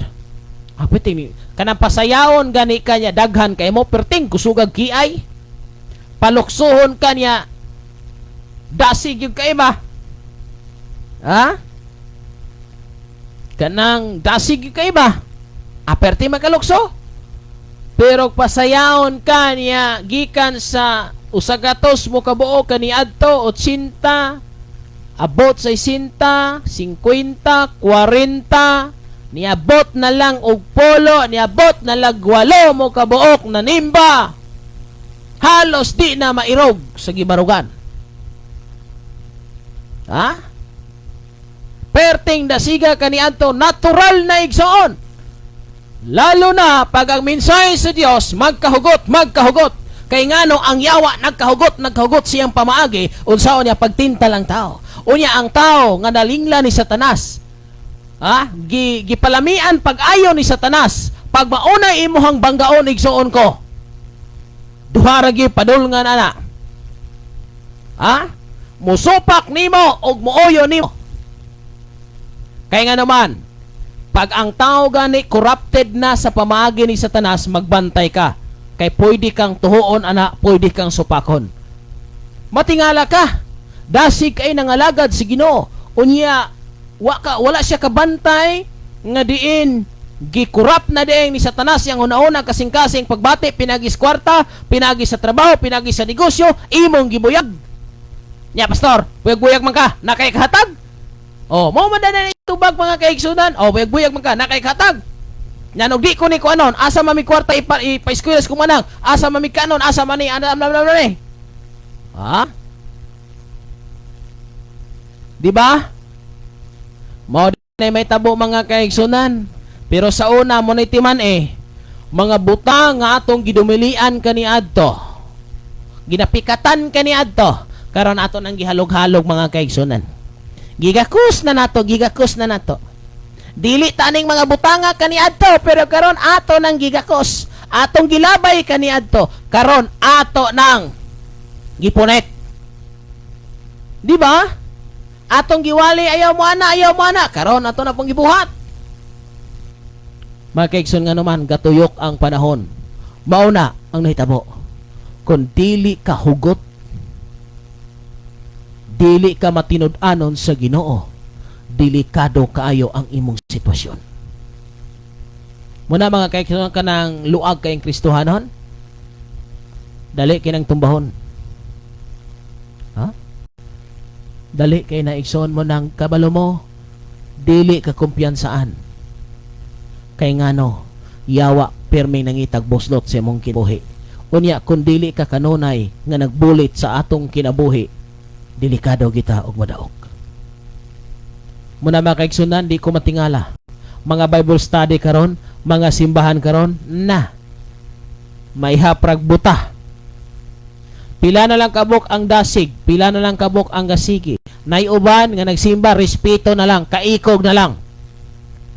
Ah, perting kanang pasayawon gani kanya daghan kay mo, perting kusugag kiay. Paluksuhon kanya dasig gyud kay ba? Ha? Kanang dasig gyud kay ba? Ah, perti makalukso. Pero pasayawon ka niya gikan sa 100 mo kabuo kaniadto 80, abot sa 60, 50, 40, niabot na lang og polo, niabot na lang 8 mo kabuok na nimba. Halos di na mairog sa gibarugan. Ha? Perting dasiga kaniadto, natural na, igsoon. Lalo na pag ang mensahe sa Dios magkahugot, magkahugot. Kay ngano ang yawa nagkahugot, nagkahugot siyang pamaagi unsaon niya pagtintal ang tao. Unya ang tao nga nalingla ni Satanas. Ha? Gipalamian pag-ayo ni Satanas. Pag mauna imuhang banggaon, igsoon ko, duha ra gyud padulngan ana. Ha? Musupak nimo og muoyo nimo. Kay nga naman, pag ang tao gani corrupted na sa pamaagi ni Satanas, magbantay ka. Kay pwede kang tuhuon ana, pwede kang supakon. Matingala ka. Dasig kay nangalagad si Ginoo. Unya wala siya kabantay nga diin gikurap na diin ni Satanas yang una-una, kasing-kasing pagbati pinagi sa kwarta, pinagi sa trabaho, pinagi sa negosyo, imong gibuyag. Nya, pastor, buyag-buyag man ka, nakay kahatag. Oh, mao man na tubag, mga kaigsunan. Oh, buyag-buyag man ka, nakay kahatag. Nya og di ko ni kuanon, asa man mi kwarta ipa ipa-eskwela sa kumanang, asa man mi kanon, asa man ni ana ana ana ni. Ha? Di ba? Mao Na may tabo, mga kaigsunan. Pero sa una mo na timan eh, mga butang nga atong gidumilian kaniadto, ginapikatan kaniadto, karon ato nang gihalog-halog, mga kaigsunan. Gigakus na nato, gigakus na nato. Dili taning mga butanga kaniadto, pero karon ato nang gigakos. Atong gilabay kaniadto, karon ato nang gipunit. Di ba? Atong giwali, "Ayaw mo ana, ayaw mo ana." Karon ato na pong gibuhat. Mga kaigsoon, nga naman gatuyok ang panahon. Mauna ang nahitabo. Kung dili ka hugot, dili ka matinud-anon sa Ginoo, delikado kaayo ang imong sitwasyon. Muna, mga kaigsoon, kanang luag kayong Kristohanon, dali kinang tumbahon. Ha? Dali kay na, igsoon mo ng kabalo mo, dili ka kumpiyansaan. Kay ngano, yawa pirmi nangitag buslot sa imong kinabuhi. Unya kung dili ka kanunay nga nagbulit sa atong kinabuhi, delikado kita og madaog. Muna, mga kaigsunan, di ko matingala. Mga Bible study karon, mga simbahan karon na may haprag buta. Pila na lang kabuk ang dasig, pila na lang kabuk ang gasigi. Nay uban nga nagsimba, respeto na lang, kaikog na lang.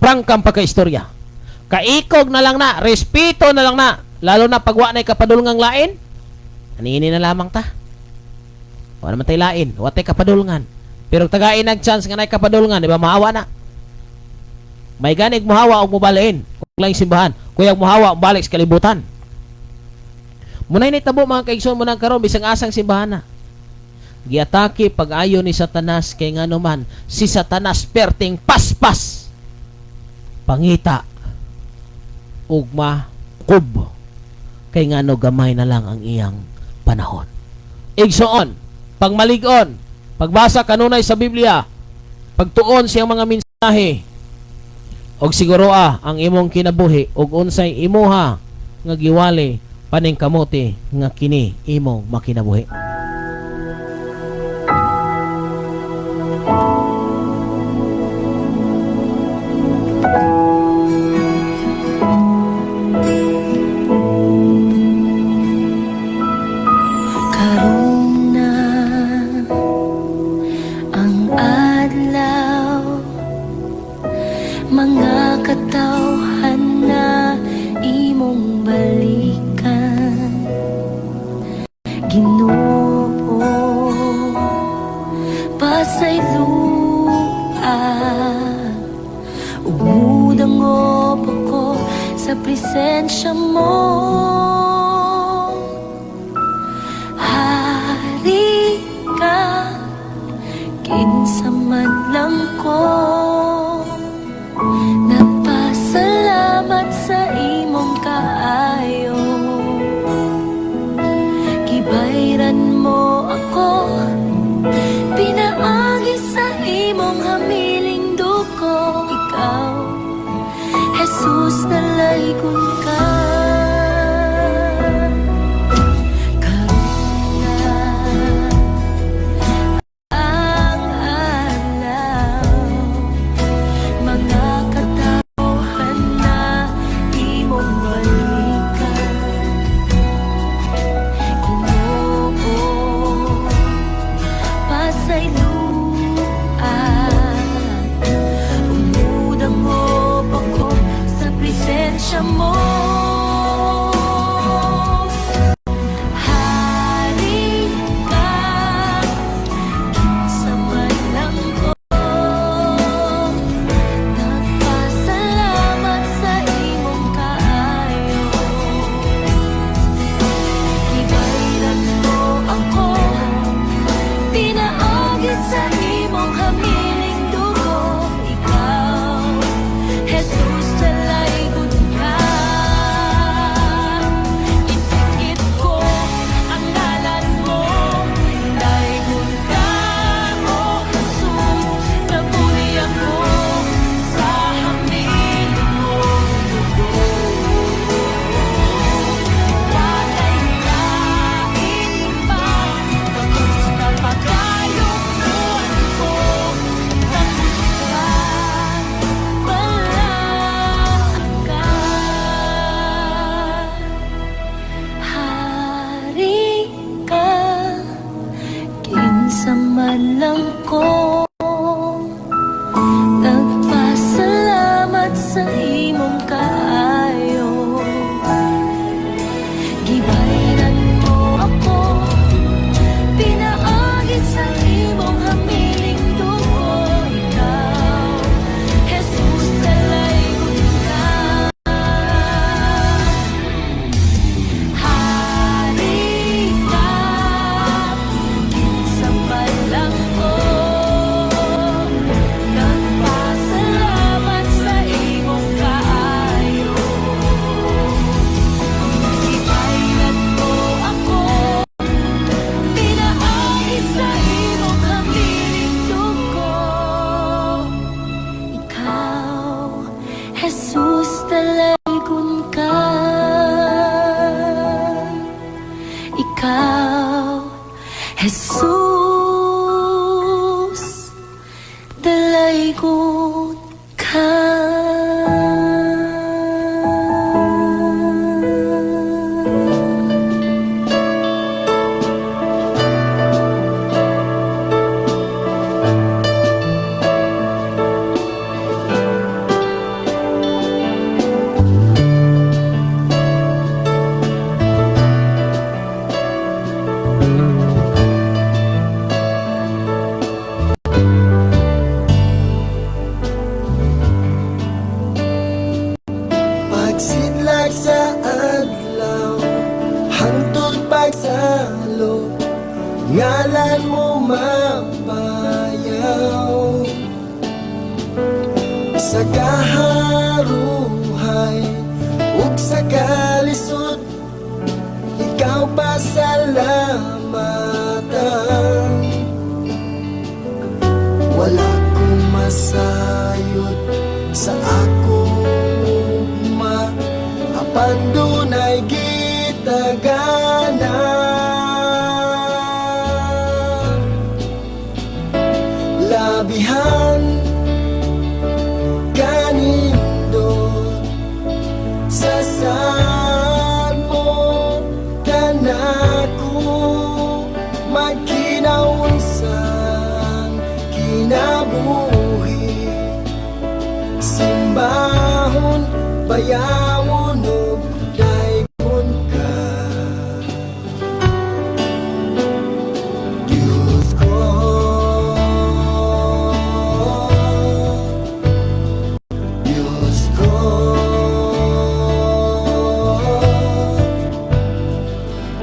Prangkang pagkaistorya. Kaikog na lang na, respeto na lang na. Lalo na pagwa na kapadulngang lain. Anini na lamang ta. Wala naman tay lain, wa tay kapadulngan. Pero tagain nag chance nga nay kapadulngan, di ba maawa na? May ganig muhawa og mubalhin. Kung lang simbahan, kuyag muhawa balik sa kalibutan. Munay nitabo, mga kaigsoon, mo nang karon bisang asang simbahan na. Giatake pag-ayo ni Satanas kay ngano man si Satanas perting paspas. Pangita ug makub kay ngano gamay na lang ang iyang panahon. Igsoon, pagmalig-on, pagbasa kanunay sa Biblia, pagtuon siyang mga mensahe, og siguro ang imong kinabuhi ug unsay imuha nga giwali paningkamuti nga kini imong makinabuhi. Karon na ang adlaw, mga katawhan na imong balikan, Ginoo, pasayloa ug mudangop ako sa presensya mo. Hari ka, kinsa man lang ko. Nagpasalamat sa imong kaayo. Gibayran mo ako pinaagi sa imong hamiling dugo. Ikaw, Jesus, dalaygon ka. Karon na ang adlaw, mga katawhan na imong balikan, Ginoo, pasayloa ug mudangop ako sa presensya mo. Hari ka, kinsa man lang ko. Nagpasalamat sa imong kaayo. Gibayran mo ako pinaagi sa imong hamiling dugo. Ikaw, Jesus, dalaygon ka. Dalaygon ka. Ikaw, Jesus, dalaygon ka. Pagsidlag sa adlaw hangtod pagsalo, ngalan mo mapayaw. Sa kaharuhay ug sa kalisod, ikaw pasalamatan. Wala kong masayod sa akong ugma, apan dunay gitagana. Labihan kanindot sa saad mo kanako, magkinaunsang kinabuhi, simbahon, bayawon ug daygon ka, Diyos ko, Diyos ko,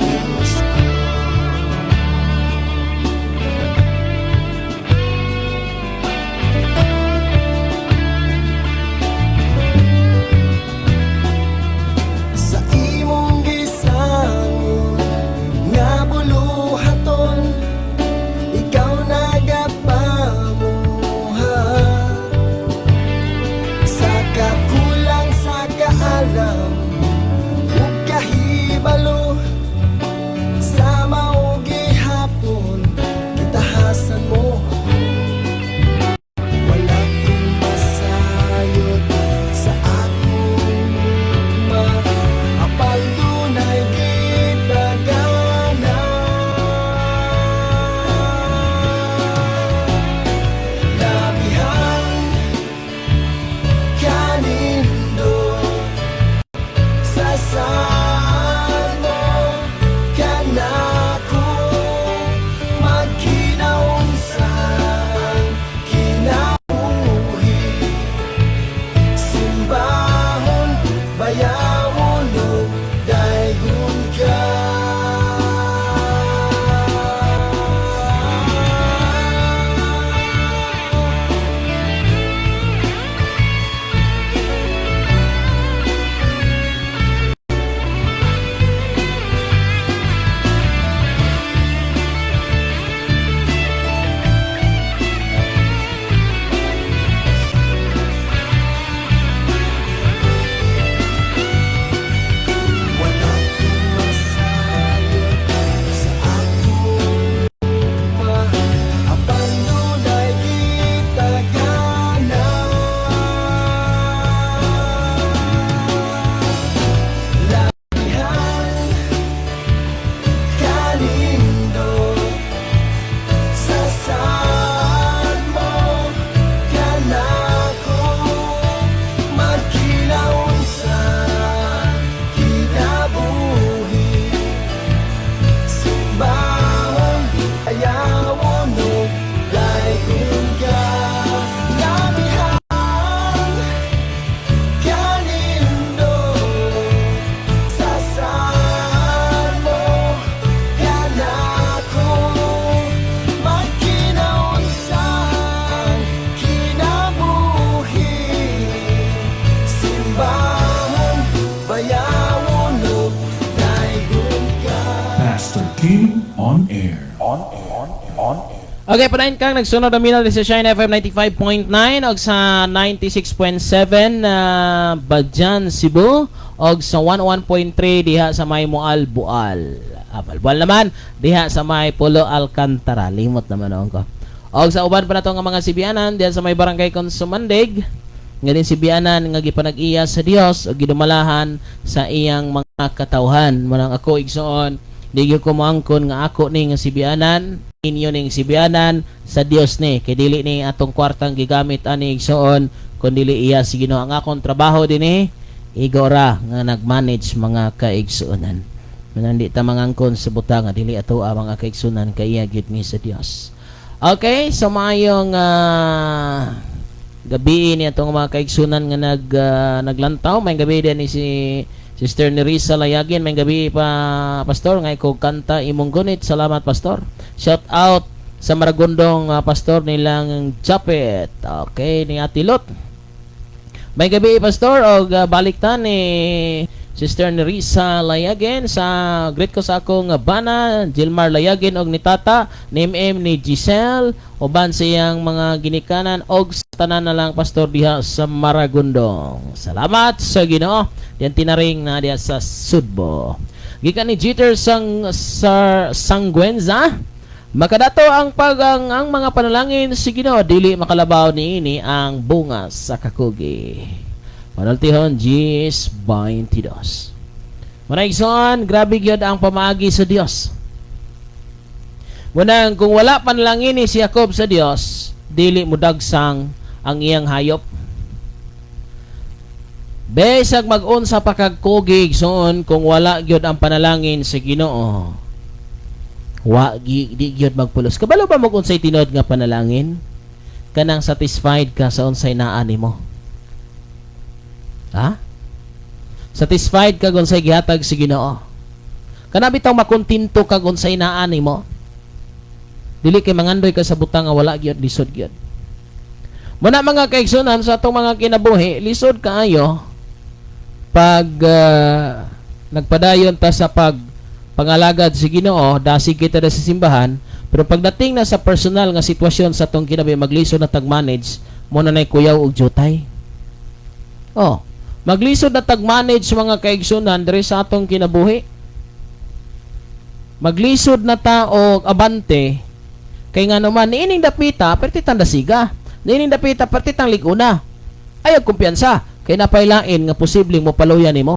Diyos ko. Sa imong gisangon nga buluhaton, ikaw nagapamuhat. Sa kakulang sa kaalam ug kahibalo, sa mao gihapon gitahasan mo ako. Wala kong masayod sa akong ugma, apan dunay gitagana. Labihan kanindot sa saad mo kanako, magkinaunsang kinabuhi, simbahon, bayawon ug daygon ka. Wala kong masayod sa akong ugma, apan dunay gitagana. Labihan kanindot sa saad mo kanako, magkinaunsang kinabuhi, simbahon, bayawon ug daygon ka. Labihan kanindot sa saad mo kanako, magkinaunsang kinabuhi, simbahon, bayawon ug daygon ka. Pastor Kim on air. On air. On air. Okay, padayon kang nagsunod ang minal sa Shine FM 95.9 og sa 96.7 Badjan, Cebu, og sa 101.3 diha sa may Moal Bual. Ah, Bual naman diha sa may Polo Alcantara. Limot naman noon ko. Og sa uban pa nato nga mga sibianan diha sa may Barangay Consumandig, nga din sibianan nga gipanag-iya sa Dios og gidumalahan sa iyang mga katawhan. Manang ako, igsoon, di gyud ko moangkon nga ako ni nga sibianan, inyo ning sibianan, sa Dios ni, kay dili ni atong kwartang gigamit ani, igsoon, kun dili iya si Ginoo. Ang akong trabaho dinhi, igora nga nag-manage, mga kaigsuonan. Manang di ta mangangkon sa butang nga dili ato ang mga kaigsuonan, kay iya gyud ni sa Dios. Okay, so maayong gabi ni atong mga kaigsunan nga naglantaw. May gabi din ni si Sister Nerissa Layagin. May gabi pa, Pastor, ngay ko kanta imong gunit. Salamat, Pastor. Shout out sa Maragondong, pastor nilang Japet. Okay, ni Ate Lot. May gabi, Pastor, og balik ta ni Sister Nerissa Layagin sa greet ko sa akong bana Gilmar Layagin og ni Tata ni MM ni Giselle uban sa iyang mga ginikanan og sa tanan na lang pastor diha sa Maragondong. Salamat sa Ginoo. Diyan tinaring na diha sa Sudbo. Gikan ni Jeter Sang Sar Sangguenza, makadato ang mga panalangin sa Ginoo, dili makalabaw niini ang bunga sa kakugi. Panultihon 10:22. Manaigsoon, grabe gyud ang pamaagi sa Dios. Munang kung wala panalangin ni si Jacob sa Dios, dili mudagsang ang iyang hayop. Besag mag-unsa pa kag kugi, igsoon, kung wala gyud ang panalangin sa Ginoo, wa gi, di gyud magpulos. Kabalo ba mo kung unsay tinuod nga panalangin? Kanang satisfied ka sa unsay naa nimo. Ha? Satisfied ka kung unsay gihatag sa Ginoo. Kana bitaw makontento ka kung unsay naa nimo. Dili kay mangandoy ka sa butang nga wala gyud, lisod gyud. Muna, mga kaigsunan, sa atong mga kinabuhi, lisod kaayo pag nagpadayon ta sa pag pangalagad sa Ginoo, dasig kita na sa simbahan, pero pagdating na sa personal nga sitwasyon sa atong kinabuhi, maglisod na tag-manage mo na nay kuyaw og jutay. Oh, maglisod na tag-manage, mga kaigsunan, diri sa atong kinabuhi. Maglisod na ta og abante kay nga naman niining dapita perti tang dasiga. Niining dapita perti tang liguna. Ayaw kumpiyansa kay napailain nga posibleng mo paluya nimo.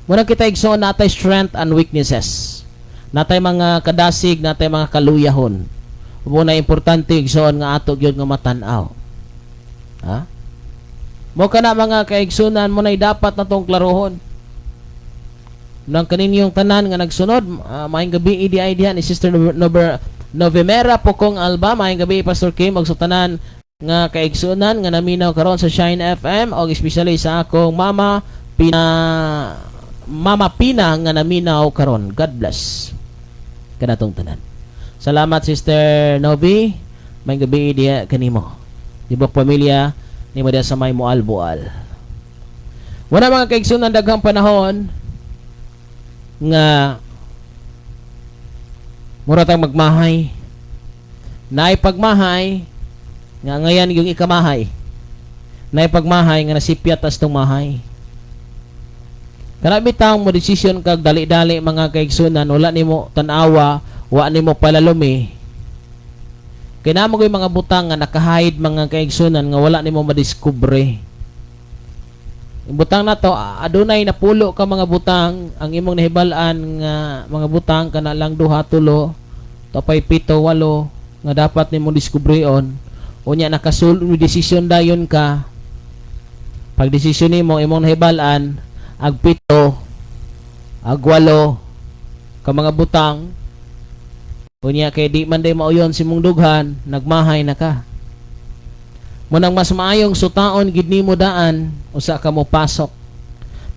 Muna kita, igsoon, natay strength and weaknesses. Natay mga kadasig, natay mga kaluyahon. Muna importante, igsoon, nga ato gyud nga matan-aw. Ha? Mo kana, mga kaigsunan, mo na dapat natong klarohon. Nang kaninyong tanan nga nagsunod, maayong gabi idi ay diha ni Sister Nover Novemera Pokong Alba, maayong gabi, Pastor Kim, og sa tanan nga kaigsunan nga naminaw karon sa Shine FM og especially sa akong mama Pina, Mama Pina nga naminaw karon. God bless kanatong tanan. Salamat, Sister Novi. Maayong gabi diha kanimo. Tibok pamilya nimo diha sa may Moalboal. Wala, mga kaigsunan, daghang panahon nga mura tang magmahay. Naay pagmahay nga ngayan yung ikamahay. Naay pagmahay nga nasipyat tas tong mahay. Kana bitang mo desisyon kag dali-dali, mga kaigsunan, wala nimo tan-awa, wa nimo palalumi. Kay naa mo mga butang nga nakahide, mga kaigsunan, nga wala nimo madiskubre. Yung butang na to, adunay napulo ka mga butang, ang imong nahibal-an nga mga butang kana lang duha, tulo, tapay pito, walo nga dapat nimo diskubrion. Unya nakasul desisyon dayon ka. Pag desisyon nimo, imong nahibal-an ag pito, ag walo ka mga butang. Unya kay di man day mauyon si mong dughan, nagmahay na ka. Munang mas maayong sutaon gid nimo daan usa ka mo pasok.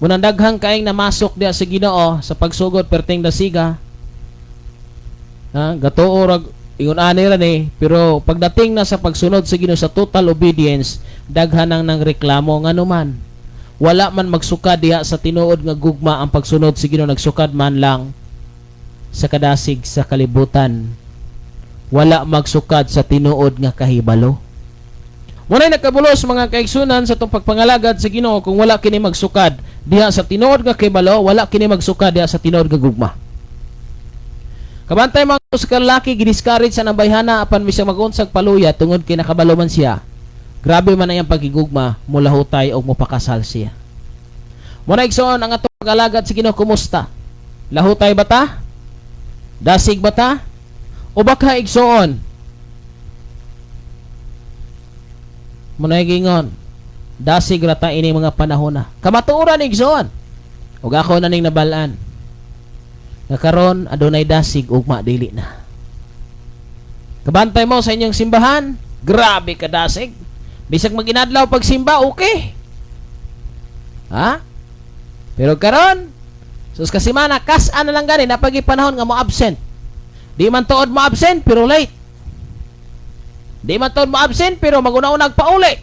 Munang daghang kaing namasok diya sa Ginoo sa pagsugod perting dasiga. Ha, gatuo rag ingon ani ra ni, pero pagdating na sa pagsunod sa Ginoo sa total obedience, daghan nang nang reklamo, nganuman wala man magsukad diha sa tinuod nga gugma ang pagsunod sa Ginoo, nagsukad man lang sa kadasig sa kalibutan. Wala magsukad sa tinuod nga kahibalo. Walay nakabulos, mga kaigsunan, sa itong pagpangalagad sa Ginoo kung wala kini magsukad diha sa tinuod nga kahibalo, wala kini magsukad diha sa tinuod nga gugma. Kabantay mga sa kalaki, gidiscourage sa nang bayhana apan bisag magunsag paluya tungod kay nakabalo man siya. Grabe man ang iyang pagigugma, mulahutay og mopakasal siya. Muna, igsoon, ang atong pag-alagad sa Ginoo, kumusta? Lahutay ba ta? Dasig ba ta? O baka, igsoon, muna gingon, dasig rata ini mga panahon na. Kamatuoran, igsoon. Ug ako na ning nabalaan nga karon adunay dasig, ugma dili na. Kabantay mo sa inyong simbahan, grabe ka dasig. Bisag maginadlaw pagsimba, okay. Ha? Pero karon, sus kasimana, kas-an na lang gani, napagi panahon nga mo absent. Di man tuod mo absent, pero late. Di man tuod mo absent, pero maguna-unag pauli.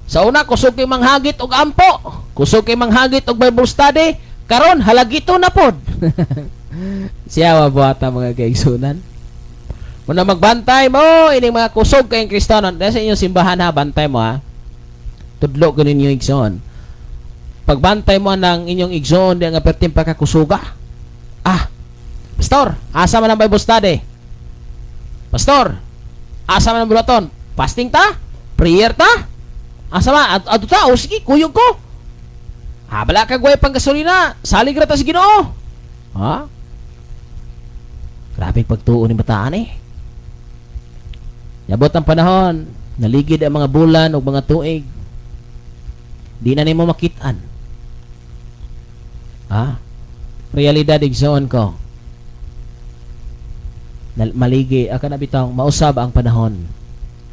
Sa una, kusog kay manghagit og ampo. Kusog kay manghagit og Bible study. Karon, halagito na pod. Siya mabuhata, mga kaigsunan. Muna magbantay mo, ining mga kusog kayong Kristiyano. Dahil sa inyong simbahan ha, bantay mo ha. Tudlo ko ninyo, igsoon. Pagbantay mo ng inyong igsoon, di nga perting pagkakusuga. Ah, pastor, asa man ang Bible study? Pastor, asa man ang bulaton? Fasting ta? Prayer ta? Asa man? Ato ta? O sige, kuyog ko. Ha, bala ka gway pang gasolina. Salig ra ta sa Ginoo. Ha? Grabe pagtuo ni bataan eh. Yabot ang panahon, naligid ang mga bulan o mga tuig. Di na nimo makitaan. Ha? Realidad, igsoon ko. Maligi, aka na bitong mausab ang panahon.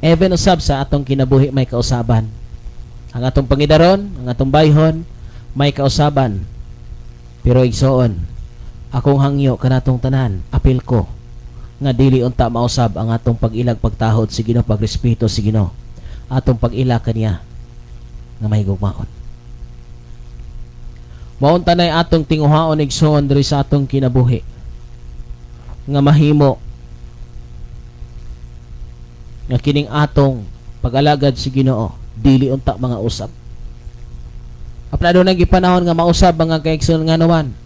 Even usab sa atong kinabuhi may kausaban. Ang atong pangidaron, ang atong bayhon, may kausaban. Pero igsoon, akong hangyo kanatong tanan, apil ko nga dili unta mausab ang atong pag-ilag, pagtahod sa Ginoo, pagrespeto sa Ginoo, atong pag-ila kaniya nga mahigugmaon. Maunta nay atong tinguhaon, igsoon, diri sa atong kinabuhi nga mahimo nga kining atong pag-alagad sa Ginoo dili unta mga usab. Apan adunay gipanahon nga mausab, mga kaigsoon, nga naman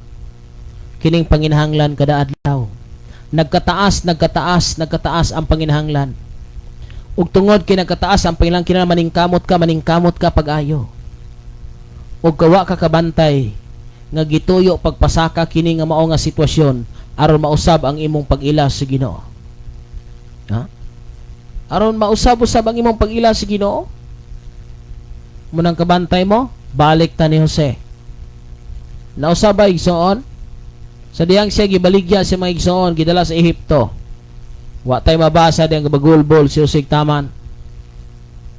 kining panginahanglan kada adlaw nagkataas, nagkataas, nagkataas ang panginahanglan. Ug tungod kay nagkataas ang panginahanglan, kinahanglan maningkamot ka, maningkamot ka pag-ayo. Ug kawa ka kabantay nga gituyo pagpasaka kini nga mao nga sitwasyon aron mausab ang imong pag-ila sa Ginoo. Ha? Aron mausab-usab ang imong pag-ila sa Ginoo. Munang kabantay mo, balik ta ni Jose. Nausab ba, igsoon? Sa diyang siya gibaligya sa mga igsoon, gidala sa Ehipto. Wa tay mabasa diyang bagulbol si Jose taman.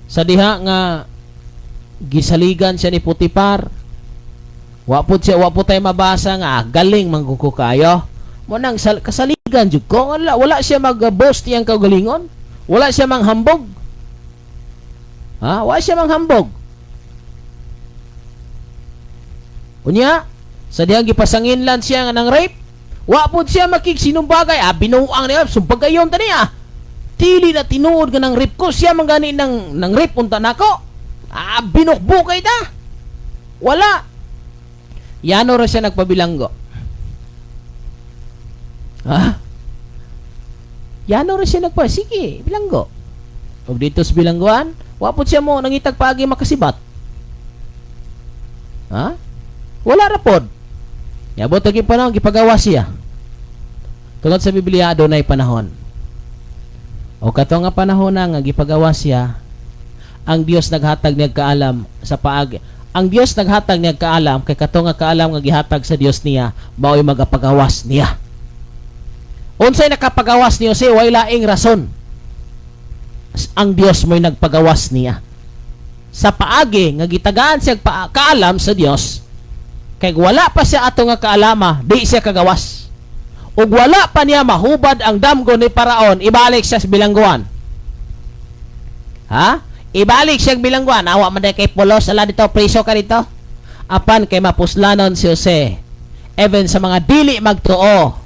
Sa diha nga gisaligan siya ni Potifar. Wa pud tay mabasa nga ah, galing man ko kayo. Mo nang kasaligan jud ko. Wala, wala siya mag-boast iyang kaugalingon. Wala siya manghambog. Ha? Wala siya manghambog. Unya, sa dihang gipasanginlan siya nga ng rape, wa pud siya makigsinumbagay. Ah, binuang niya, sumbagayon ta niya. Dili na tinuod nga ng rape ko, siya man gani ng rape unta nako. Ah, binukbukay ta. Wala. Yano ra siya nagpabilanggo. Ha? Yano ra siya nagpa, sige, bilanggo. Ug dito sa bilangguan, wa pud siya mo nangitag paagi makasibat. Ha? Wala ra pod. Yabot ang panahon, gipagawa siya. Tungod sa Biblia, adunay panahon. O kato nga panahon na nga gipagawa siya, ang Dios naghatag niya kaalam sa paagi. Ang Dios naghatag niya kaalam kay kato nga kaalam nga gihatag sa Dios niya mao'y magapagawas niya. Unsay nakapagawas niyo si way laing rason. Ang Dios mo'y nagpagawas niya. Sa paagi nga gitagaan siya kaalam sa Dios, kay wala pa siya ato nga kaalama, di siya kagawas. Ug wala pa niya mahubad ang damgo ni Paraon, ibalik siya sa bilangguan. Ha? Ibalik siya sa bilangguan. Awa man kay pulos, ala dito, preso ka dito. Apan kay mapuslanon si Jose, even sa mga dili magtuo,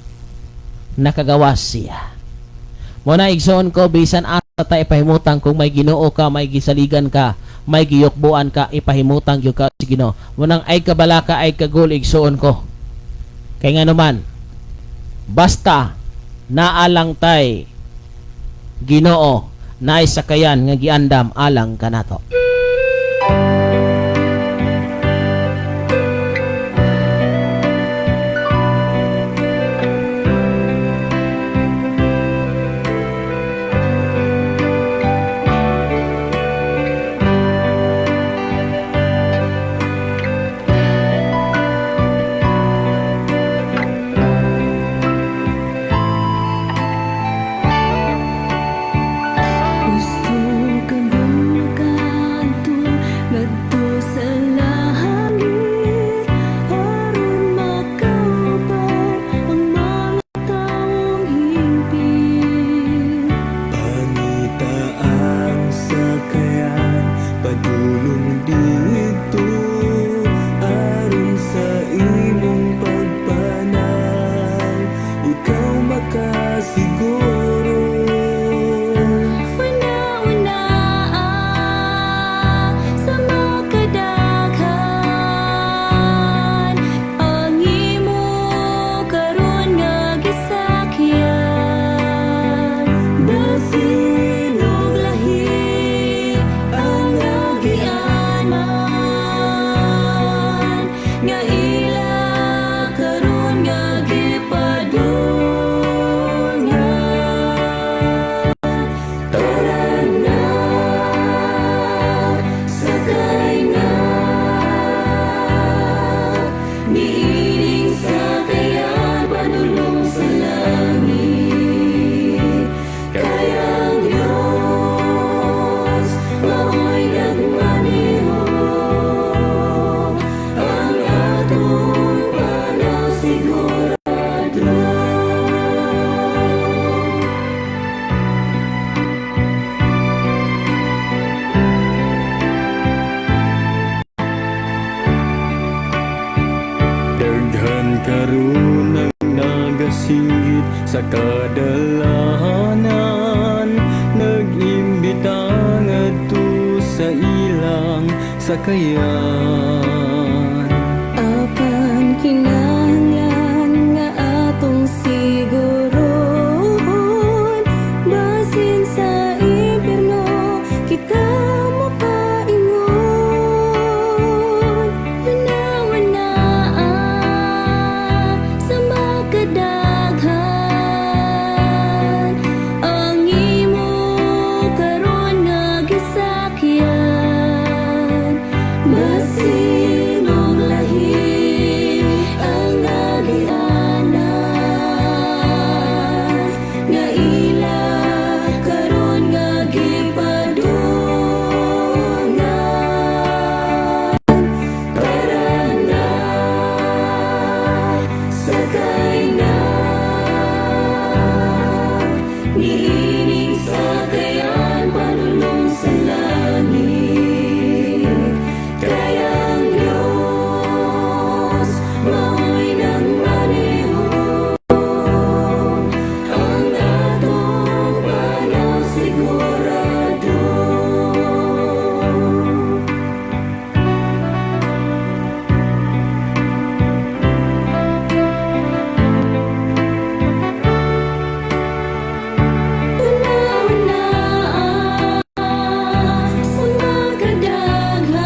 nakagawas siya. Mao na, igsoon ko, bisan asa ta ipahimutang, kung may Ginoo ka, may gisaligan ka, may giyukbuan ka, ipahimutang gyud ka sa Ginoo. Mao nang ay kabalaka, ay kagul, igsoon ko. Kay nga naman, basta naalang tay Ginoo, naay sakayan nga giandam alang kanato. Gusto ka bang makadto ngadto sa langit aron makaupad ang mga tawong hingpit? Pangita ang sakayan padulong didto aron sa imong pagpanaw ikaw makasiguro. Una-una sa makadaghan ang imo karon nga gisakyan, basin og lahi ang agianan nga ila karon nga gipadulngan. Tara na, sakay na, niining sakayan padulong sa langit. Kay ang Diyos mao'y nagmaneho, ang atong panaw sigurado. Daghan karon ang nagasinggit sa kadalahanan, nag-imbita ngadto sa ilang sakayan. Apan kinahanglan nga atong sigurohon, basin sa impierno kita mopaingon. Una-una sa makadaghan ang imo karon nga gisakyan, basin og lahi ang agianan nga ila karon nga gipadulngan. Tara na, sakay na, niining sakayan padulong sa langit. Kay ang Diyos mao'y nagmaneho, ang atong panaw sigurado. Una-una sa makadaghan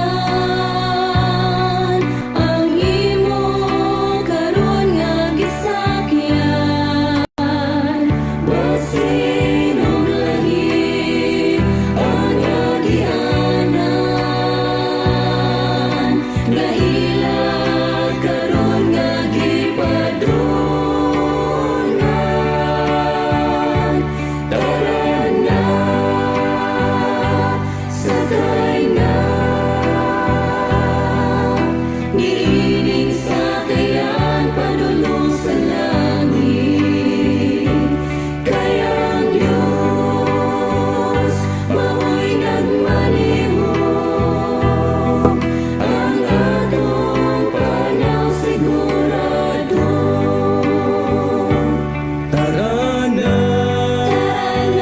ang imo karon nga gisakyan, basin og lahi ang agianan nga ila karon nga gipadulngan. Tara na, sakay na, niining sakayan padulong sa langit. Kay ang Diyos mao'y nagmaneho, ang atong panaw sigurado. Tara na. Tara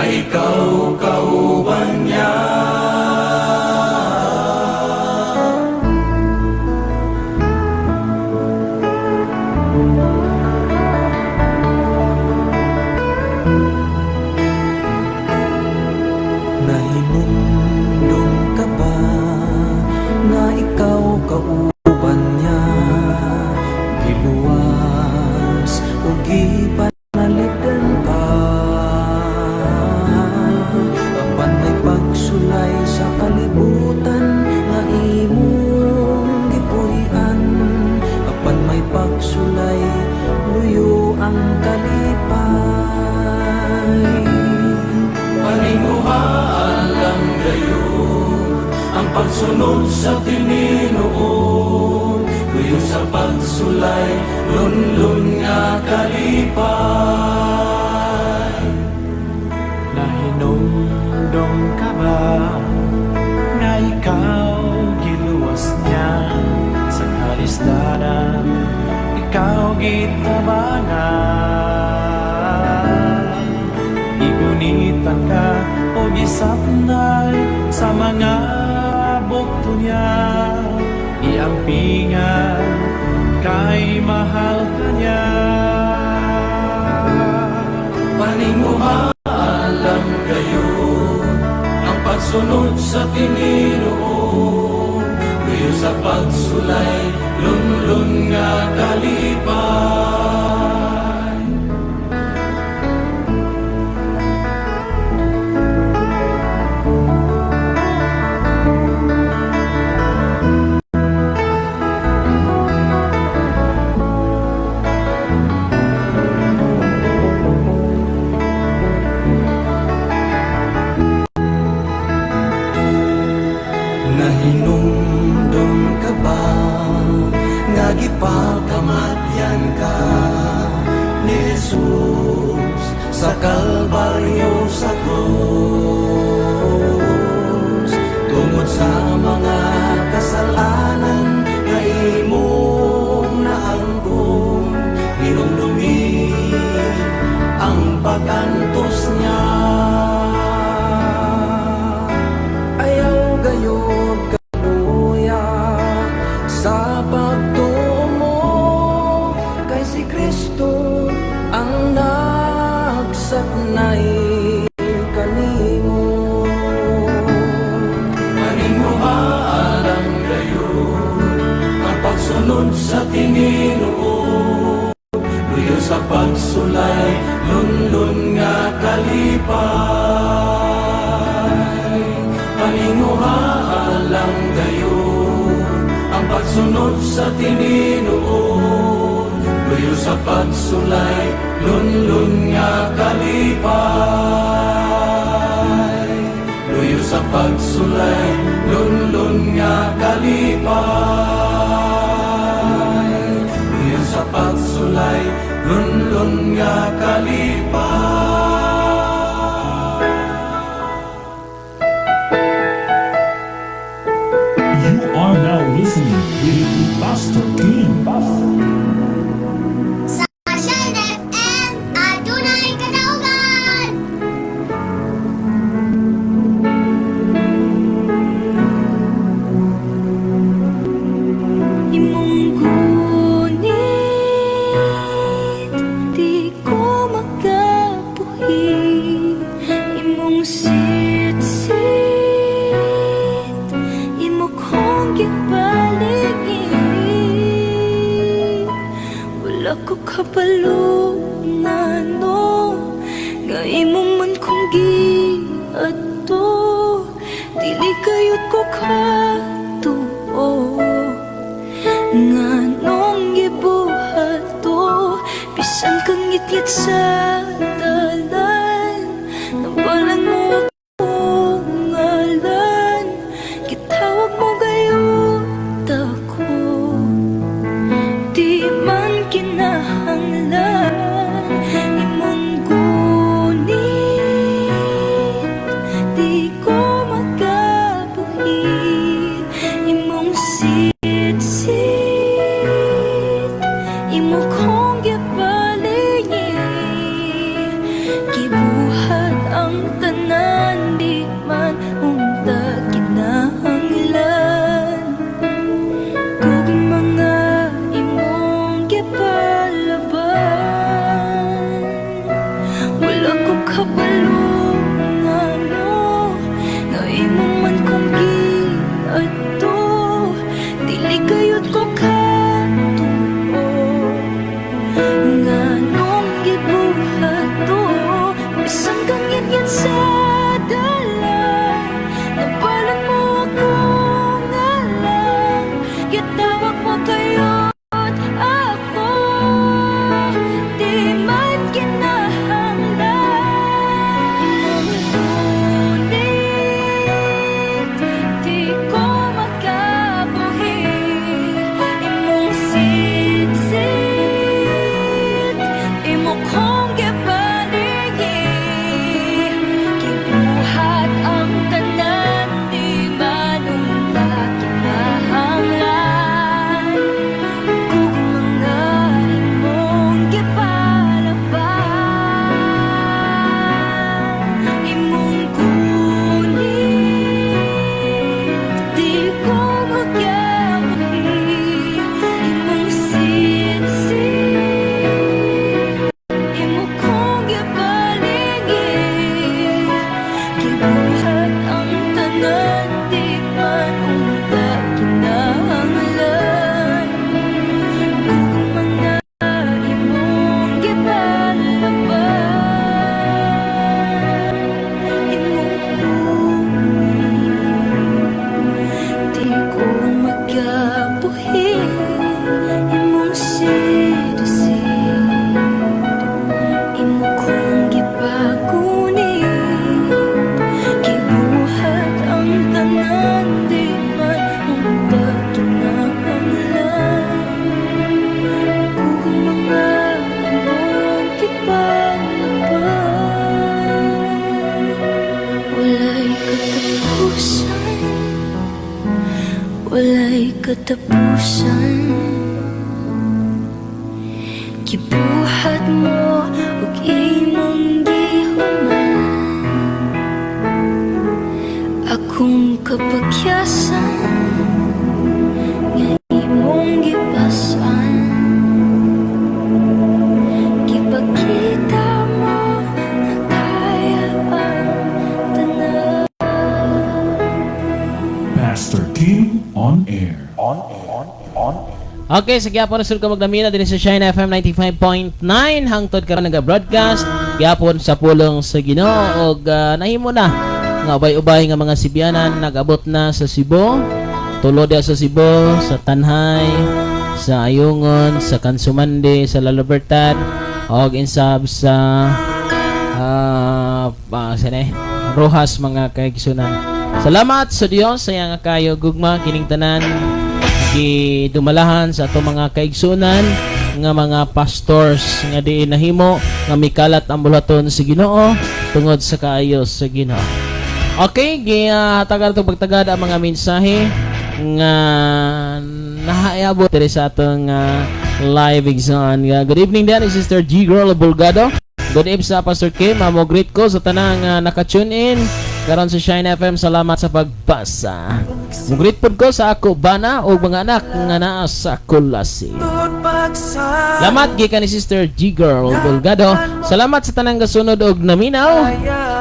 Ikaw kauban niya. Nahinumdum ka ba nga ikaw kauban niya? Giluwas o gipanalitan ka. Apan may pagsulay sa kalibutan nga imong gipuy-an. Apan may pagsulay, luyo ang kalipay. Paninguhaan lang gayon ang pagsunod sa tininuod. Luyo sa pagsulay, lunlun nga kalipay. Nahinumdum ka ba nga ikaw giluwas niya sa kalisdanan, ikaw gitabangan? Igunitan ka o gisapnay sa mga bukto niya. Iampingan kay mahal ka niya. Paninguhaan lang gayon ang pagsunod sa tininuod. Luyo sa pagsulay, lunlun nga kalipay. Nahinumdum ka ba nga gipakamatyan ka ni Jesus sa Kalbaryo, sa krus, tungod sa mga kasalanan nga imong naangkon? Hinumdumi ang pag-antos niya. Ayaw gayod kaluya sa pagtuo mo, kay si Kristo ang nagsaknay kanimo. Paninguhaan lang gayon ang pagsunod sa tininuod. Luyo sa pagsulay, lunlun nga kalipay. Paninguhaan lang gayon ang pagsunod sa tininuod. Luyo sa pagsulay, lunlun nga kalipay. Luyo sa pagsulay, lunlun nga kalipay. Luyo sa pagsulay, lunlun nga kalipay. You are now listening with Pastor Kim. Sa Shine FM, adunay kadaugan! Imong gunit, di ko makabuhi. Imong sitsit, imo kong gipaligid. Wala ko kabalo ngano nga imo man kong giadto. Dili kayot ko katuo nganong gibuhat to. Bisan kang ngitngit sa dalan, Nabalan mo akong ngalan. Gitawag mo gayud ako. Di man kinahanglan. Imong gunit, di ko makabuhi. Imong sitsit, imo kong gipaligid. Gibuhat ang ang tanan, di man unta kinahanglan. Kung mga imong gipalaban, wala ko kabalo ngano nga imo man kong giadto. Dili kayot ko katuo nganong gibuhat to. Bisan kang yan sa dalan, nabalan mo akong ngalan. Gitawag mo kayot ako, di man kinahanglan. Imong punit, di ko makabuhi. Imong sitsit, imo kong gipalingi. Gibuhat ang tanan, di man unta kinahanglan. Kung mga imong gipalaban, imong kunit, di ko magkabuhi. Imong sitsit, imo kong gipalingi. Gibuhat ang tanan, di man unta kinahanglan. Kung mga imong gipalaban, imong kunit, di ko magkabuhi. Imong sitsit, imo kong gipagunit. Gibuhat ang tanan, di man unta kinahanglan. Kung mga imong gipalaban, walay katapusan, walay katapusan. Gibuhat mo ug imong gihuman akong kapakyasan nga imong gipasan. Gipakita mo na kaya ang tanan. Pastor Kim on air. On air. On air. Okay, sige gyapon sul ka magdamina dinhi sa Shine FM 95.9 hangtod karon naga-broadcast gyapon sa pulong sa Ginoo og nahimo na nga ubay-ubay nga mga Sibianan nag-abot na sa Cebu. Tulo diha sa Cebu, sa Tanjay, sa Ayungon, sa Kansumandi, sa La Libertad og insab sa sa eh, Roxas, mga kaigsunan. Salamat sa Dios sa iyang kayo gugma. Kining tanan gidumalahan sa ato mga kaigsunan nga mga pastors nga diin nahimo nga mikalat ang buluhaton sa Ginoo tungod sa kaayo sa Ginoo. Okay, gihatagan itong pagtagad ang mga mensahe nga nahaabot diri sa atong live, igsoon. Good evening din Sister G Girl Bulgado. Good evening sa Pastor Kim. Amo greet ko sa tanang naka-tune in karon sa Shine FM. Salamat sa pagbasa. Mo-greet pod ko sa ako bana o mga anak nga naa sa Kulasi. Salamat gikan ni Sister G Girl Bulgado. Salamat sa tanang gasunod og naminaw.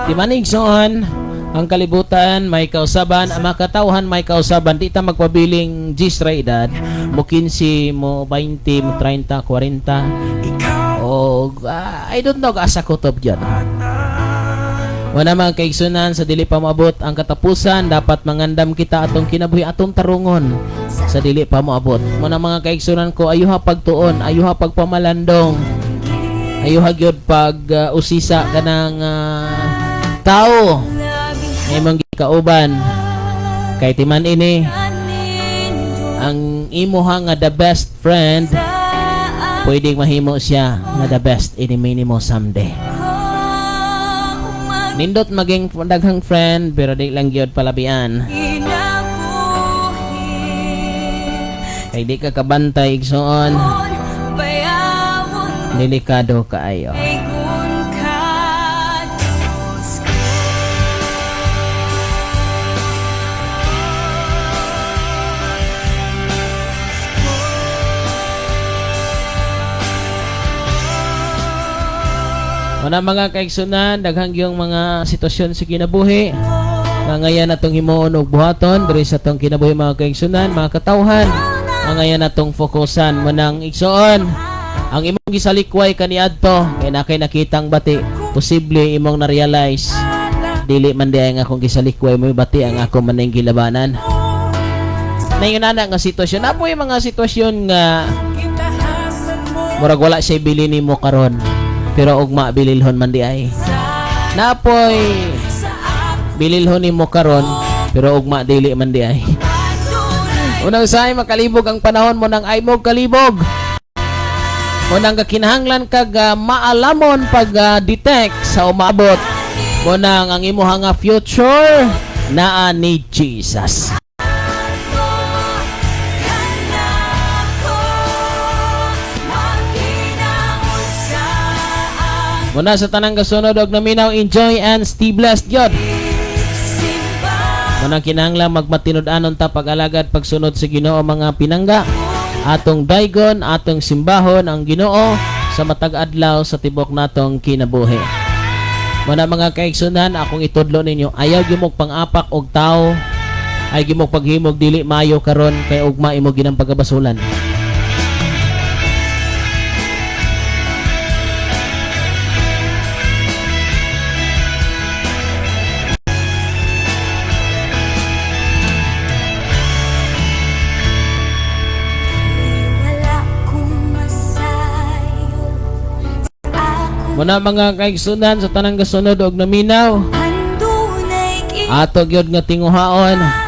Di man, igsoon, ang kalibutan may kausaban, ang mga katawhan may kausaban. Di ta magpabiling 10 ra edad, mo 15, mo 20, mo 30, 40 o I don't know asa kutob yan. Wala, mga kaigsunan, sa dili pa moabot ang katapusan, dapat mangandam kita atong kinabuhi, atong tarungon sa dili pa moabot. Muna, mga kaigsunan ko, ayuha pagtuon, ayuha pagpamalandong, ayuha gyud pag usisa kanang tao nga imong gikauban, kay timan ini ang imuha nga the best friend, pwedeng mahimo siya nga the best enemy nimo someday. Nindot maging daghang friend pero di lang gyud palabian kay di ka kabantay, igsoon, delikado kaayo. Muna mga kaigsunan, daghang yung mga sitwasyon sa kinabuhi. Nga ngayon atong himuon og buhaton diri sa atong kinabuhi, mga kaigsunan, mga katawhan. Nga ngayon atong fokusan manang igsoon. Ang imong gisalikway kaniadto kay na kay nakitang bati, posible imong na-realize dili man di ang akong gisalikway mo bati ang ako man ning gilabanan. Naingon ana nga sitwasyon, napoy mga sitwasyon nga murag wala siya bili nimo karon pero ugma bililhon man di ay. Napoy bililhon nimo karon pero ugma dili man di ay. Unang say makalibog ang panahon mo nang ay mo kalibog. Mo nang kinahanglan kag maalamon pag detect sa umaabot. Mo nang ang imuha nga future naa ni Jesus. Muna sa tanang kasunod og naminaw, enjoy and stay blessed gyud. Munang kinahanglan magmatinud-anon ta pag-alagad pagsunod sa Ginoo, mga pinangga. Atong daygon, atong simbahon ang Ginoo sa matag adlaw sa tibok natong kinabuhi. Muna mga kaigsunan, akong itudlo ninyo, ayaw gyud mo pang-apak og tao, ay gyud mo paghimog dili maayo karon kay ugma imo ginang pagabasulan. Wala kong masayo sa akong Muna mga kaigsunan sa tanang gasunod og naminaw, Andunay ato gyud nga tinguhaon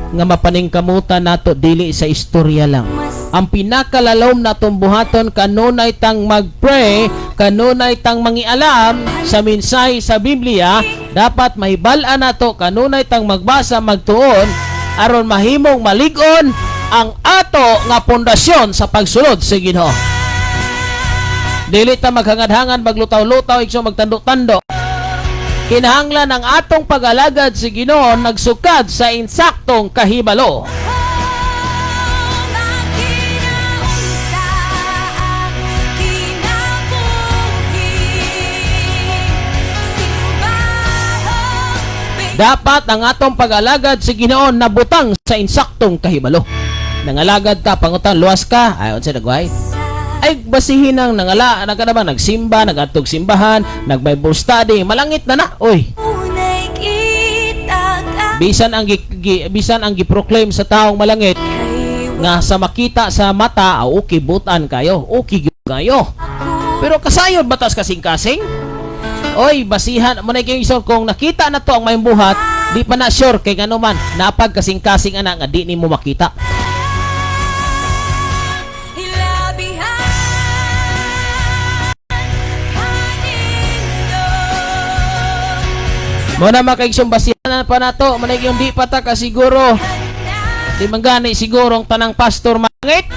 nga mapaningkamutan nato dili sa istorya lang. Ang pinakalalom natong buhaton kanunay tang magpray, kanunay tang mangialam sa mensahe sa Biblia, dapat mahibal-an nato kanunay tang magbasa, magtuon aron mahimong malig-on ang ato nga pundasyon sa pagsulod sa Ginoo. Dili ta maghangad-hangad, maglutaw-lutaw, igso magtando-tando. Kinahanglan ang atong pag-alagad sa Ginoo nagsukad sa insaktong kahibalo. Makinaunsa ang kinabuhi. Simbahong Dapat ang atong pag-alagad sa Ginoo nabutang sa insaktong kahibalo. Nangalagad ka, pangutan, luwas ka. Ay, unsa nagway? Ay, basihin ang nangala, nagka na ba, nagsimba, nagadtog simbahan, nag-Bible study, malangit na na. Oy, Unay kita ka bisan ang gi-proclaim sa taong malangit kay nga sa makita sa mata, ah, okay butan kayo, okay gyud kayo. ako Pero kasayod batas kasing-kasing? Oy, basihan mo na yung isor kung nakita na to ang may buhat, di pa na sure kay ngano man napag kasing-kasing ana nga di nimo makita. Hilabihan kanindot Mo na makaigsong basihan na pa nato, mo na yung di pa ta kasiguro. Di man gani siguro ang tanang pastor mangit.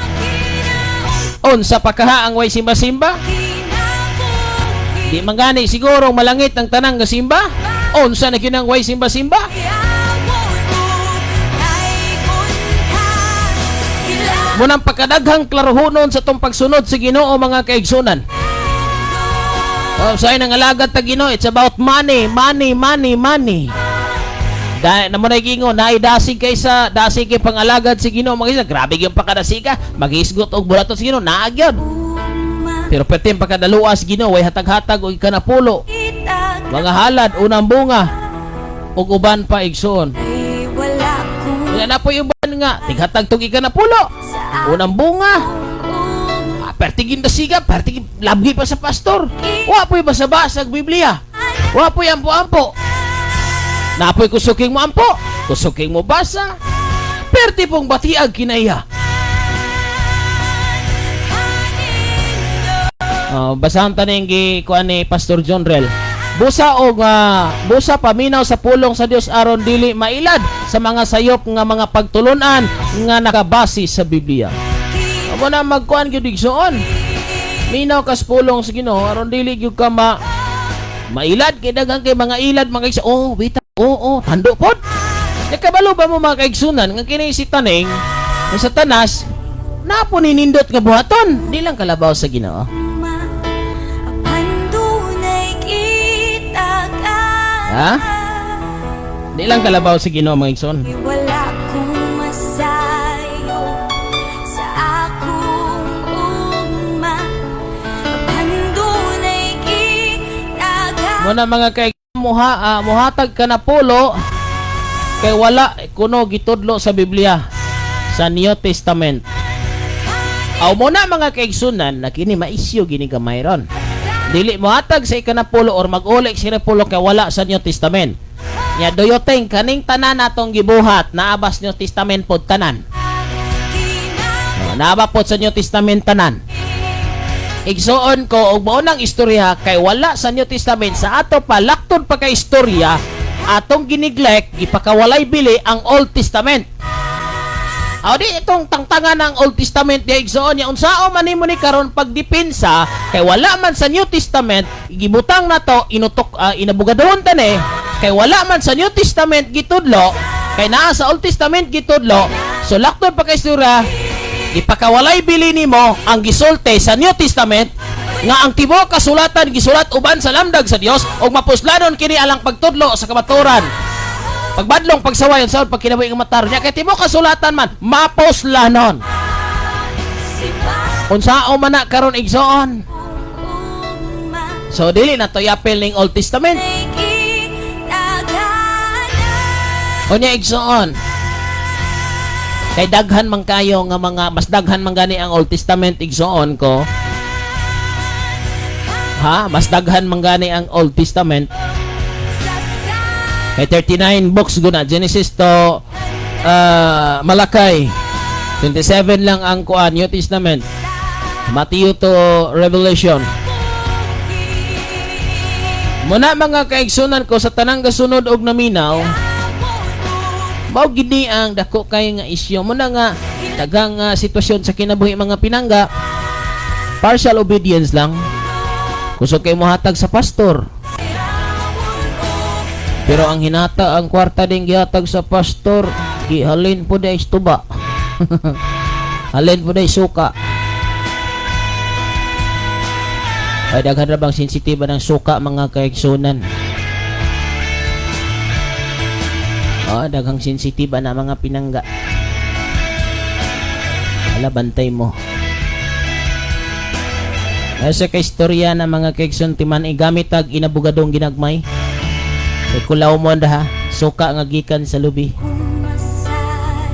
Unsa pa kaha ang way simba-simba? Di man gani siguro ang malangit ang tanang gasimba? Unsa na gyud ang way simba-simba? Munang pagkadaghang klarohonon sa tong pagsunod sa Ginoo, mga kaigsunan. Oh, sa nang alagad ta Ginoo, it's about money, money, money, money. Dahil na mo na gingo, naidasig kay sa dasig kay pangalagad sa Ginoo, mga isa, grabe gyud pakadasiga, maghisgot og bulaton sa Ginoo, naa gyud. Pero perti ang pakadaluas Ginoo, way hatag-hatag og ikanapulo, mga halad, unang bunga, ug uban pa, igsoon. Wala na po yung uban nga, tighatag tog ikanapulo, unang bunga. Ah, pertigin dasiga, pertigin labgi pa sa pastor. Wa po'y basa-basa ang Biblia. Wa po'y ampo-ampo. Napoy kusuking mo ampo, kusuking mo basa. Perti pong batiag kinaiya. Oh, basahan ta ning gi kuan ni Pastor John Rel. Busa og busa paminaw sa pulong sa Dios aron dili mailad sa mga sayop nga mga pagtulunan nga nakabase sa Biblia. Amo na magkuan gyud igsoon. Minaw kas pulong sa Ginoo aron dili gyud ka mailad kay daghan kay mga ilad mga igsoon. Oh, wait. Oo, oh, tando pod. Nakabalo ba mo mga kaigsunan nga kini si Taneng nga sa Tanas napo ninindot nga buhaton, di lang kalabaw sa Ginoo. Ha? Di lang kalabaw si Ginoo, mga igsoon. Wala kong masayo sa akong ugma. Apan dunay gitaga. Muna mga kay muha, muhatag ka na pulo kay wala kuno gitudlo sa Biblia sa New Testament. Aw mo na, mga kaigsunan, na kini maisyu gini gamay ron. Dili mohatag sa ikanapulo or mag-uli sa pulo kay wala sa New Testament. Nya do you think kaning tanan natong gibuhat naa ba sa New Testament pod tanan? Oh, naa ba pod sa New Testament tanan? Igsuon ko, og mao nang istorya kay wala sa New Testament sa ato pa, laktod pa kay istorya, atong gineglect, ipakawalay bili ang Old Testament. Aw di itong tangtangan ng Old Testament di, igsuon niya, unsao man nimo ni karon pagdepensa kay wala man sa New Testament gibutang nato inutok, inabugadon tani kay wala man sa New Testament gitudlo, kay naa sa Old Testament gitudlo? So laktod pa kay istorya, ipakawalay bili nimo ang gisulti sa New Testament nga ang tibuok kasulatan gisulat uban sa lamdag sa Dios ug mapuslanon kini alang pagtudlo sa kamatuoran, pagbadlong, pagsaway, unsaon pagkinabuhi nga matarong niya, kay tibuok kasulatan man mapuslanon. Unsao man na karon, igsoon? So dili na to yapil ning Old Testament. Unya, igsoon, kay daghan man kayo nga mga, mas daghan man gani ang Old Testament, igsoon ko. Ha, mas daghan man gani ang Old Testament. Kay 39 books guna, Genesis to Malakay. 27 lang ang kuan, New Testament. Matthew to Revelation. Muna mga kaigsunan ko, sa tanang gasunod og naminaw, mao gini ang dako kay nga isyu mo na nga daghang sitwasyon sa kinabuhi, mga pinangga, partial obedience lang. Kusog kay mohatag sa pastor, pero ang hinata, ang kwarta din gihatag sa pastor, gihalin po day tuba, halin po day suka. Ay daghan ra bang sensitiba ng suka, mga kaigsunan? Oh, daghang sensitiba na, mga pinangga. Ala, bantay mo. Ay sa kaistorya na, mga kaigsun, timan igamit ag inabugadong ginagmay. Kay kulaw mo ha, suka nga gikan sa lubi.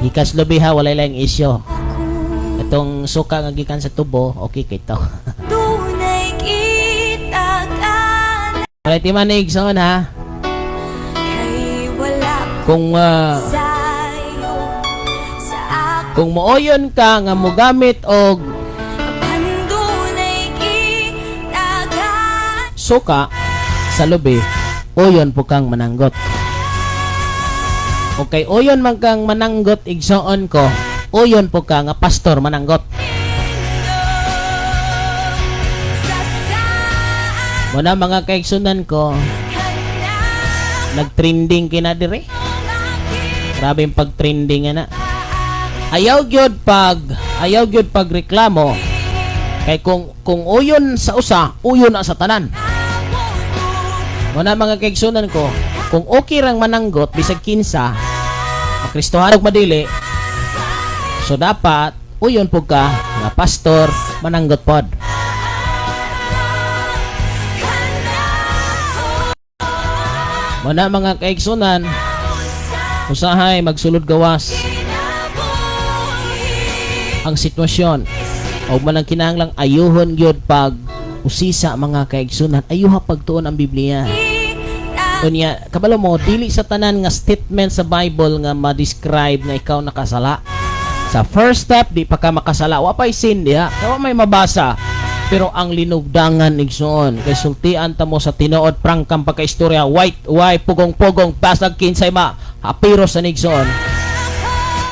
Gikan sa lubi ha, walay lang isyo. Itong suka nga gikan sa tubo, okay kay to. Dunay gitagan. Walay timan igsoon ha. Kay wala Kung sayo sa akong kung mooyon ka nga mogamit og Apan dunay gitagan. Suka sa lubi, uyon po kang mananggot. O kay uyon man kang mananggot, igsoon ko, uyon po ka nga pastor mananggot. Sa saan Muna mga kaigsunan ko, nag-trending kina dire. Grabe yung pag-trending na. Ayaw gyud pag reklamo kay kung uyon sa usa, uyon na sa tanan. Muna mga kaigsunan ko, kung okay rang mananggot bisag kinsa, makristohan og madili, so dapat uyon pud ka nga pastor mananggot pod. Muna mga kaigsunan, usahay magsulod gawas ang sitwasyon. O man ang kinahanglang ayuhon gyud pag usisa, mga kaigsunan, ayuha pagtuon ang Biblia. Unya, kabalo mo, dili sa tanan nga statement sa Bible nga ma-describe nga ikaw nakasala. Sa first step, di pa ka makasala. Wa pa'y sin diha. Kaya wa may mabasa. Pero ang linugdangan, igsoon, kay sultian ta mo sa tinuod, prangkang pagkaistorya, white, white, pugong-pugong, basag kinsay ma, apiro sa nigsoon.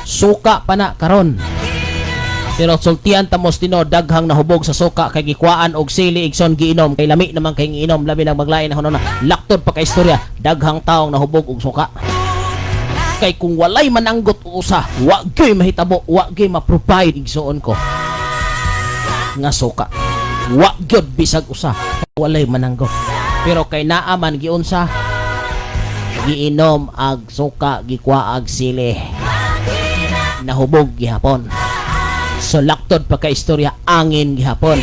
Suka pa na karon. Pero sultian ta mo sa tinuod, daghang nahubog sa suka kay gikuhaan og sili, igsoon, giinom kay lami naman kay giinom, labi nang maglain na na laktod pa kay istorya, daghang taong nahubog og suka. Kay kung walay mananggot usa, wa gyud mahitabo, wa gyud ma-provide, igsoon ko, nga suka. Wa gyud bisag usa, walay mananggot. Pero kay naa man giunsa, Giinom ag suka, gikuha ag sili. Nahubog gihapon. So laktod pa ka istorya, angin gihapon.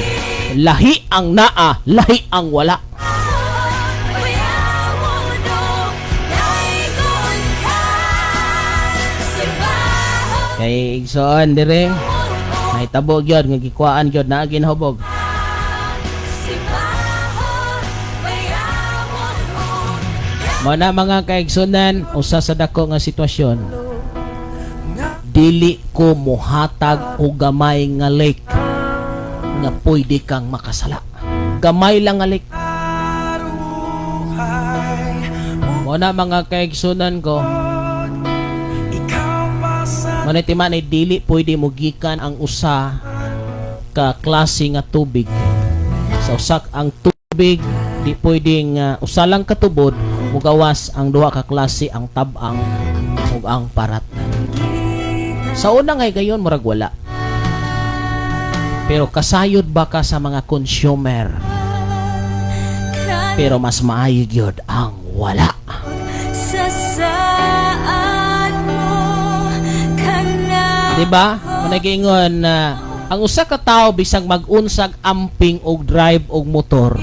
Lahi ang naa, lahi ang wala. Kay igsoon dire, nahitabo gyud nga gikuhaan gyud naa ginahubog. Mao na mga kaigsunan, usa sa dako nga sitwasyon, dili ko mohatag og gamay nga lake nga pwede kang makasala. Gamay lang nga lake. Mao na mga kaigsunan ko, mao na timan ay dili pwede mogikan ang usa ka klase nga tubig. Sa usak ang tubig di pwedeng usa lang ka tubod mugawas ang duha ka klase, ang tab-ang ug ang parat. Sa una ngay gayon murag wala. Pero kasayod ba ka sa mga consumer? Pero mas maayo gyud ang wala. Sa saad mo kana. Diba? Managingon na ang usa ka tawo bisag mag-unsag amping og drive og motor,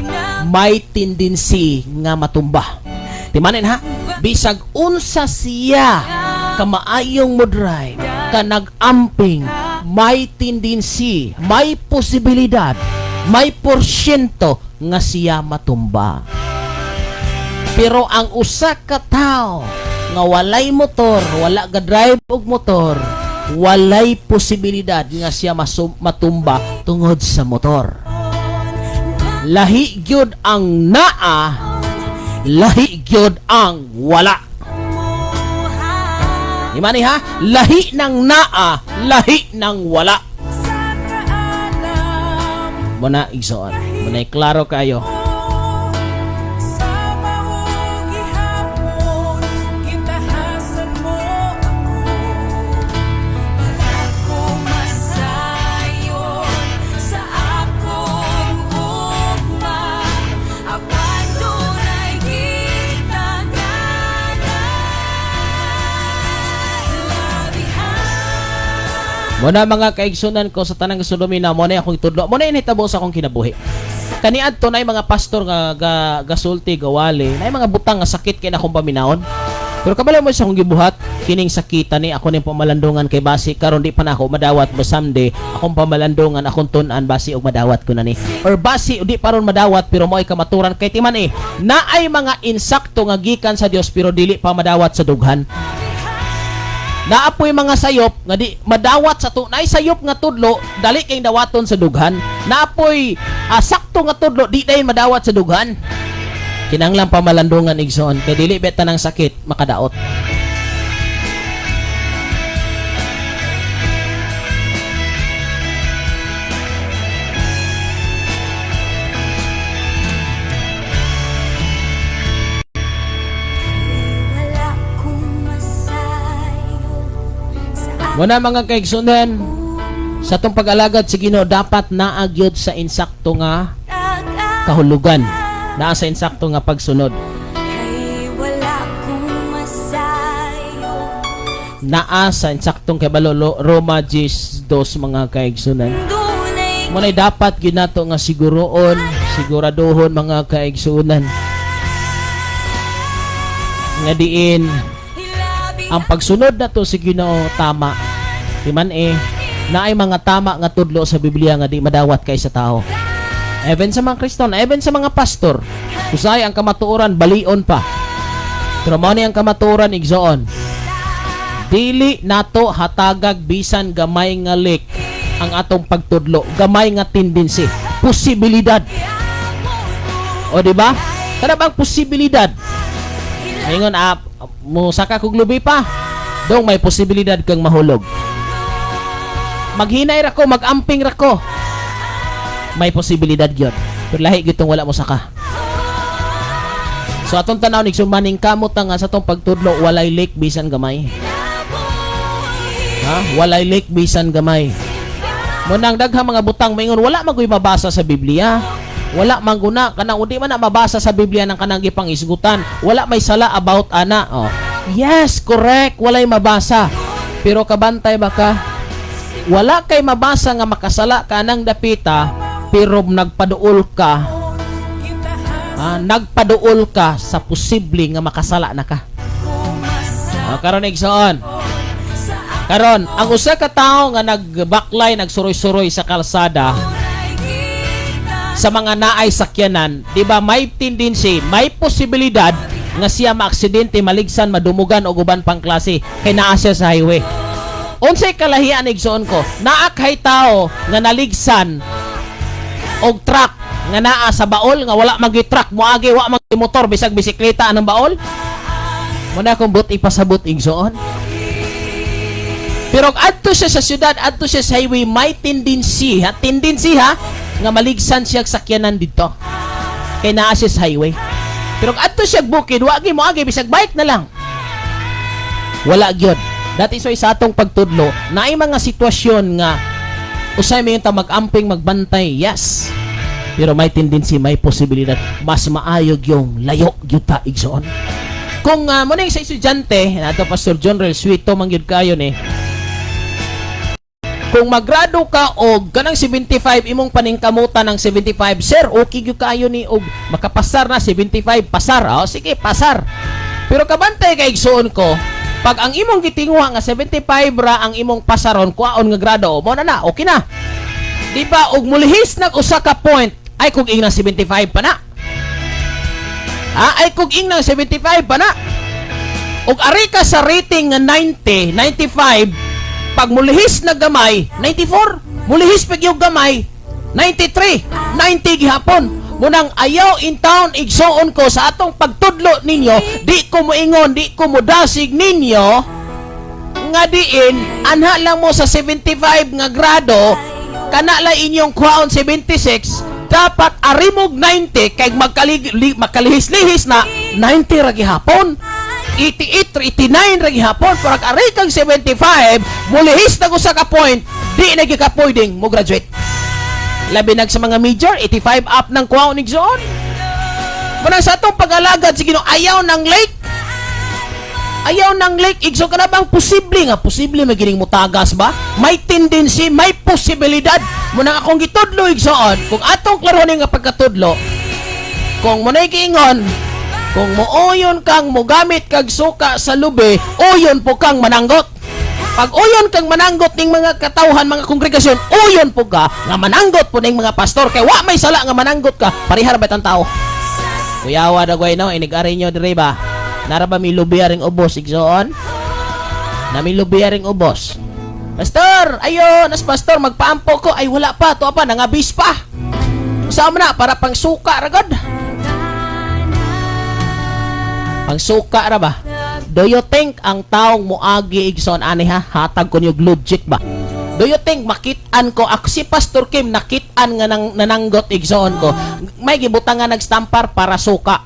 may tendency nga matumba. Timanin ha? Bisag unsa siya kamaayong mo drive, ka nag-amping, may tendency, may posibilidad, may porsyento nga siya matumba. Pero ang usa ka tawo nga walay motor, wala ga drive og motor, walay posibilidad nga siya matumba tungod sa motor. Lahi gyud ang naa, lahi gyud ang wala. Di man ha? Lahi ng naa, lahi ng wala. Muna igsoon. Muna klaro kayo. Muna mga kaigsunan ko sa tanang gastronomia, muna akong itudlo. Muna initabo sa akong kinabuhi. Kaniadto na mga pastor nga gasulti, gawali, na mga butang nga sakit kay na akong paminawon. Pero kabalo mo sa akong gibuhat, kining sakita ni ako ning pamalandungan kay basi karon di pa na ako madawat ba someday akong pamalandungan akong tun-an basi og madawat ko na ni. Or basi di pa ron madawat pero mo'y kamaturan kay timan naay mga insakto nga gikan sa Dios pero dili pa madawat sa dughan. Naapoy mga sayop nga di madawat sa naay sayop nga tudlo dali kay dawaton sa dughan. Naapoy sakto nga tudlo di dayon madawat sa dughan. Kinahanglan pamalandungan igsoon kay dili beta ng sakit makadaot. Muna mga kaigsunan, sa atong pag-alagad sa Ginoo dapat naagyod sa insakto nga kahulugan, naa sa insakto nga pagsunod. Naa sa insaktong kabalo Roma 10:2 mga kaigsunan. Muna'y dapat ginato nga siguroon, siguraduhon mga kaigsunan nga diin ang pagsunod nato sa Ginoo tama. Di man naay mga tama nga tudlo sa Biblia nga di madawat kay sa tao. Even sa mga Kristo, even sa mga pastor, usay ang kamatuoran balion pa. Pero mao ni ang kamatuoran igsoon. Dili nato hatagag bisan gamay nga lek ang atong pagtudlo, gamay nga tendency, posibilidad. O di ba? Kada bang posibilidad? Ingon mo saka kog lubi pa. Dong may posibilidad kang mahulog. Maghinay ra ko, magamping ra ko. May posibilidad gyud. Pero lahi gyud tong wala mo saka. So atong tan-aw ni sumaning kamot nga sa atong pagtudlo walay lake bisan gamay. Ha? Walay lake bisan gamay. Munang daghang mga butang maingon wala magoy mabasa sa Biblia. Wala man guna kanang udi man na mabasa sa Biblia ng kanang gipang-isgutan. Wala may sala about ana. Oh. Yes, correct, walay mabasa. Pero kabantay ba ka? Wala kay mabasa nga makasala ka nang dapita, pero nagpaduol ka. Ah, nagpaduol ka sa posible nga makasala na ka. Ah, karon, igsoon. Karon, ang usa ka tawo nga nagbaklay, nagsuroy-suroy sa kalsada sa mga naay sakyanan, di ba may tendency, may posibilidad nga siya maaksidente, maligsan, madumugan o uban pang klase kay naa siya sa highway. Unsay kalahian, igsoon ko? Naa kay tao nga naligsan og truck nga naa sa baol, nga wala magi truck moagi, wa magi motor, bisag bisikleta anang baol. Muna akong but ipasabot, igsoon. Pero adto siya sa syudad, adto siya sa highway, may tendency ha, tendency ha, nga maligsan siya og sakyanan dito. Kay naa siya sa highway. Pero adto siya og bukid, wa gi moagi, bisag bike na lang. Wala gyud. That is why sa atong pagtudlo, naay mga sitwasyon nga usay may ta mag-amping, magbantay, yes. Pero may tendency, may posibilidad, mas maayo yung layo gyud ta, igsoon. Kung mo na yung sa estudyante, nato Pastor John Rel, sweet to man gyud kayo ni. Kung magrado ka og kanang 75, imong paningkamutan ng 75, sir, okay gyud kayo ni og makapasar na 75, pasar. Oh, sige, pasar. Pero kabantay kay, igsuon ko, pag ang imong gitinguha nga 75 ra ang imong pasaron, kuhaon nga grado, mo na na, okay na. Di ba, og mulihis nag usa ka point, ay kung ingnang 75 pa na. Ah, ay kung ingnang 75 pa na. Og ari ka sa rating nga 90, 95, pag mulihis na gamay, 94. Mulihis pag yung gamay, 93, 90 gihapon. Munang ayaw in town, igsuon ko, sa atong pagtudlo ninyo, di ko moingon, di ko modasig ninyo, nga diin, anha lang mo sa 75 nga grado, kana lang inyong kuhaon 76, dapat arimog 90, kay makalihis-lihis na, 90 ra gihapon. 88, 89 ra gihapon. Pero ari kang 75, mulihis na usa ka point, di na gyud ka pwedeng mo graduate. Labi nag sa mga major, 85 up ng kuhaon, igsoon. Munang sa atong pag-alagad sa Ginoo, ayaw ng late. Ayaw ng late, igsoon, ka na bang posible nga, posible magining mutagas ba? May tendency, may posibilidad. Munang akong gitudlo, igsoon, kung atong klaronin nga pagkatudlo, kung muna'y giingon, kung muuyon kang mugamit kag suka sa lubi, uyon po kang mananggot. Pag uyon kang mananggot ning mga katawhan, mga kongregasyon, uyon po ka nga mananggot po ning mga pastor. Kay wa may sala nga mananggot ka, parihar ba tang tao? Kuyawa dagway no, inig-ari nyo dire ba? Nara ba may lubi aring ubos, igsoon? Na may lubi aring ubos. Pastor, ayo, nas pastor, magpaampo ko. Ay, wala pa, to pa, nangabis pa. Saan na, para pang suka, ragod. Pangsuka ra ba? Do you think ang taong moagi, igsoon, ani ha, hatag ko niyo logic ba? Do you think makit-an ko ako si Pastor Kim nakit-an nga nang nananggot, igsoon ko? May gibutang nga nagstampar para suka.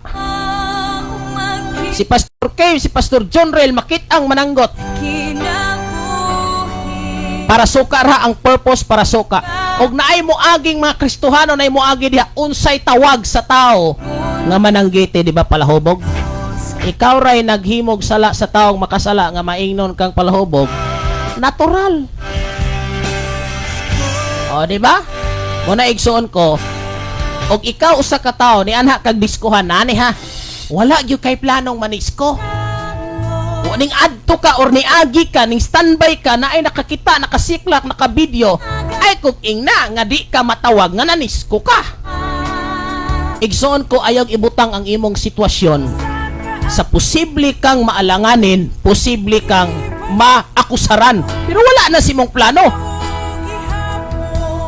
Si Pastor Kim, si Pastor John Rel makit-ang mananggot para suka ra ang purpose, para suka. Og naay mo aging mga Kristohano, naay mo agi diha, unsay tawag sa tao nga mananggiti, di ba palahubog? Ikaw ray naghimog sala sa taong makasala nga maingnon kang palahubog. Natural. O, di ba? Muna igsuon ko, og ikaw usa ka tawo ni anha kag diskuhan nani ha. Wala gyud kay planong manisko. O ning adto ka or niagi ka, ning standby ka na ay nakakita, nakasiklak, nakabidyo, ay kung ingna nga di ka matawag nga nanisko ka. Igsoon ko, ayaw ibutang ang imong sitwasyon sa posible kang maalanganin, posible kang maakusaran. Pero wala na si mong plano.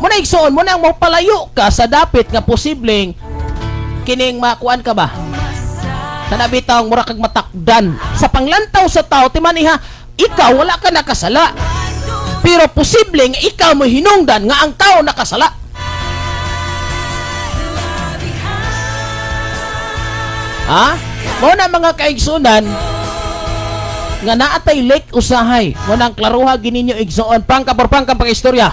Muna igsoon, muna ang mapalayo ka sa dapit nga posibleng kining makuan ka ba? Kana bitaw mura kag matakdan sa panglantaw sa tao, timani ha, ikaw wala ka nakasala. Pero posible nga ikaw mo hinungdan nga ang tao nakasala. Ha? Mo na mga kaigsunan nga naatay lake usahay. Mo nang klaruha gininyo, igsoon, prangka por prangka pag istorya.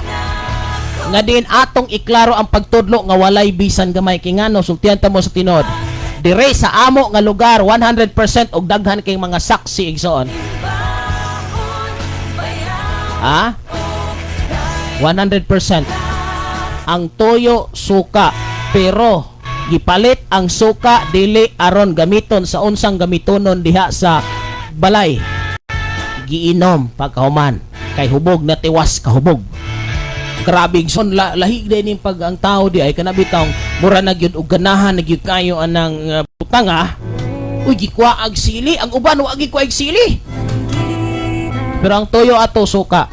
Nga diin atong iklaro ang pagtudlo nga walay bisan gamay, kay ngano, sultihan ta mo sa tinuod. Dire sa amo nga lugar, 100% og daghan kay mga saksi, igsoon. Ha? 100% ang toyo suka, pero gipalit ang suka dili aron gamiton sa unsang gamitonon diha sa balay, giinom pagkahuman kay hubog na tiwas kahubog. Grabe, igsoon, lahi din pag ang tao di ay kana bitawng mura na gyud og ganahan na gyud kayo anang butang, ah. Uy, gikuha ag sili, ang uban wa gikuha ag sili, pero ang toyo ato suka.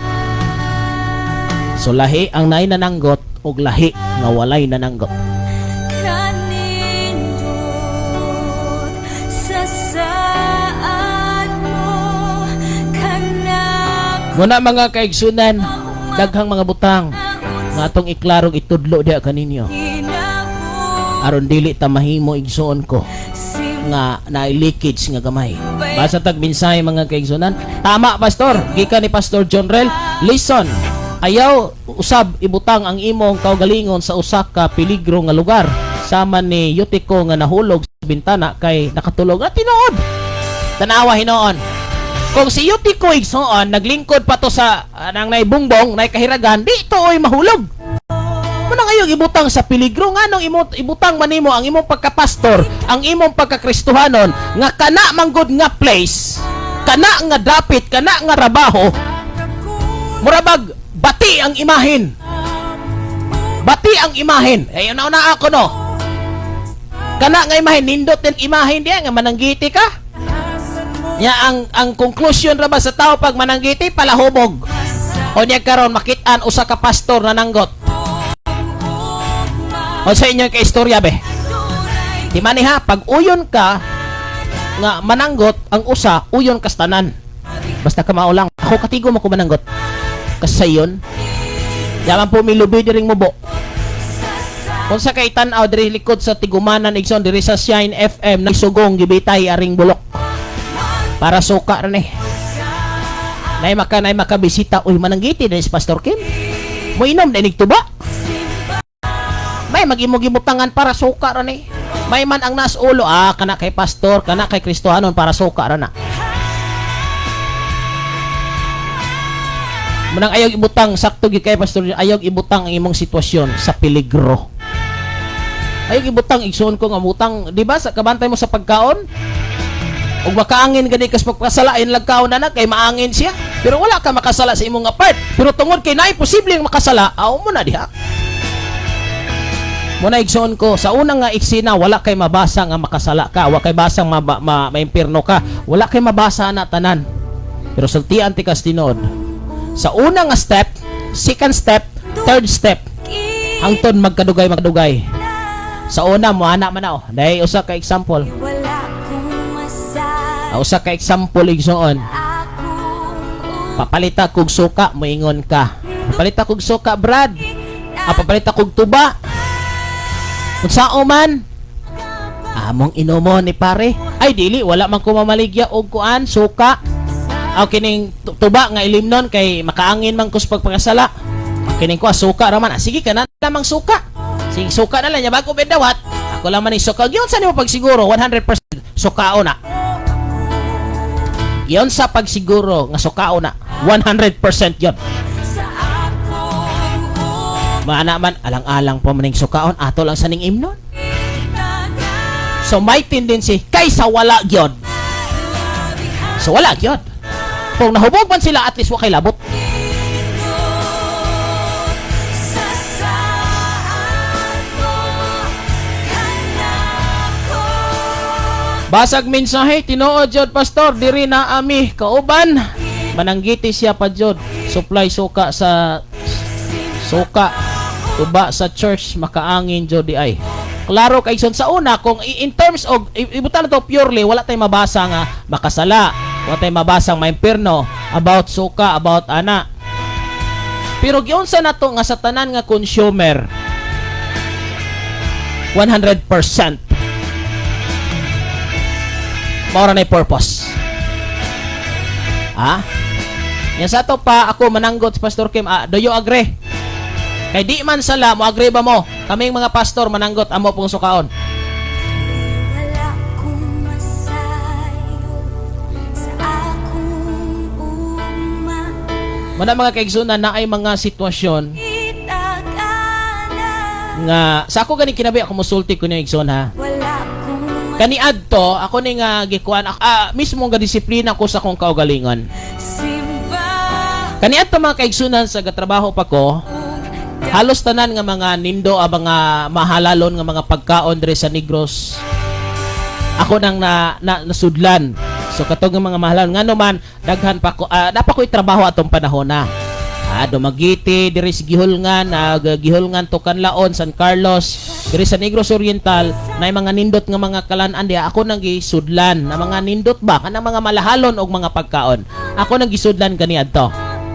So lahi ang naay nananggot og lahi nga walay nananggot. Kanindot sa saad mo kanako. Muna, mga kaigsunan, daghang mga butang nga atong iklarong itudlo diha kaninyo aron dili ta mahimo, igsuon ko, nga na leakage nga gamay. Basa tag mensahe, mga kaigsunan. Tama, pastor, gikan ni Pastor John Rel. Listen, ayaw usab ibutang ang imong kaugalingon sa usa ka peligro nga lugar. Sama ni Yutiko nga nahulog sa bintana kay nakatulog. Ah, tinuod. Tanawa hinoon. Kung si Yutiko, igsoon, naglingkod pa to sa anang nay bungbong, nay kahiragan, di to oy mahulog. Muna ngayon ibutang sa peligro, nganong ibutang man nimo ang imong pagkapastor, ang imong pagkakristohanon nga kana manggod nga place, kana nga dapit, kana nga trabaho, murabag bati ang imahin. Bati ang imahin. Ay una ako, no. Kana nga imahin, nindot din imahin diya nga mananggiti ka. Ya ang conclusion ra ba sa tao pag mananggiti, palahubog. O niya karon makit-an usa ka pastor na nanggot. O sa inyong kaistorya be. Di man ni ha, pag uyon ka nga mananggot ang usa, uyon kastanan. Basta ka mao lang. Ako katigo mo ko mananggot. Kasayon. Yaman po milubi diring mubo. Kung sa kay tan-aw diri likod sa Tigumanan, igsoon, diri sa Shine FM na sugong gibitay aring bulok. Para suka ra ni. Nay makabisita, uy, mananggiti din si Pastor Kim. Moinom din tuba. May mag-imong gibutangan para suka ra ni. May man ang nas ulo, ah, kana kay pastor, kana kay Kristohanon, para suka ra na. Manang ayaw ibutang, sakto gyud kay pastor, ayaw ibutang ang imong sitwasyon sa peligro. Ayaw ibutang, igsuon ko nga butang, di ba sa kabantay mo sa pagkaon? Ug makaangin gani kas pagkasala ayon lagkaon na na kay maangin siya. Pero wala ka makasala sa imong nga part. Pero tungod kay naay posibleng makasala, aw mo na diha. Muna, igsoon ko, sa unang nga eksena, wala kay mabasa nga makasala ka, wala kay basang ma, ma, maimpirno ka, wala kay mabasa na tanan. Pero sultian ti kas tinuod. Sa unang nga step, second step, third step, hangtod magkadugay magkadugay. Sa una mo ana man ako. Dahil usa ka example. Wala kong masabi Ah, usa ka example, igsoon. akong Papalita kog suka, moingon ka. Papalita kog suka, Brad. Ah, papalita kog tuba. Kung man, among inumo ni pare. Ay dili, wala man ko mamaligya og kuan suka. Aw kining tuba nga ilimnon kay makaangin man kus pagpakasala. Kining ko suka ra man. Ah, sige kana lamang suka. Sige, suka na lang niya bago bedawat. Ako lang man ni suka. Giyon sa nimo pagsiguro 100% sukao na. Giyon sa pagsiguro nga sukao na 100% yon. Sa akong Maana man alang-alang pa maning sukaon, ato lang sa ning imnon. So may tendency kaysa wala gyud. So wala gyud. Kung nahubog man sila, at least wa kay labot. Sa saad mo kanako. Basag mensahe, tinuod jud pastor, diri na ami kauban. Mananggiti siya pa jud. Supply suka sa suka tuba sa church, makaangin jud di ay. Klaro kay son sa una kung in terms of ibutan na to purely, wala tay mabasa nga makasala, wala tay mabasa nga maimpirno about suka, about ana. Pero giunsa na to nga sa tanan nga consumer 100% mao ra na purpose. Ha? Yan sa to pa ako mananggot si Pastor Kim. Ah, do you agree? Kay di man sala, mo agree ba mo? Kaming mga pastor mananggot amo pong sukaon. Wala kong masayo sa akong ugma. Muna mga kaigsunan na ay mga sitwasyon Itagana. Nga sa ako gani kinabi ako musulti ko ni igsoon ha. Wala kong Kaniadto ako ni nga gikuan mismo nga disiplina ko sa akong kaugalingon. masimba. Kaniadto mga kaigsunan sa gatrabaho pa ko, halos tanan nga mga nindo ang mga mahalalon nga mga pagkaon diri sa Negros ako nang na nasudlan. So katong nga mga mahalalon ngano man daghan pa ko napa ko'y trabaho atong panahon na. Dumaguete, diri sa Gihulngan, Gihulngan to Kanlaon, San Carlos, diri sa Negros Oriental, na mga nindot nga mga kalan-an diha ako nang gisudlan na mga nindot ba kanang mga malahalon og mga pagkaon. Ako nang gisudlan kaniadto.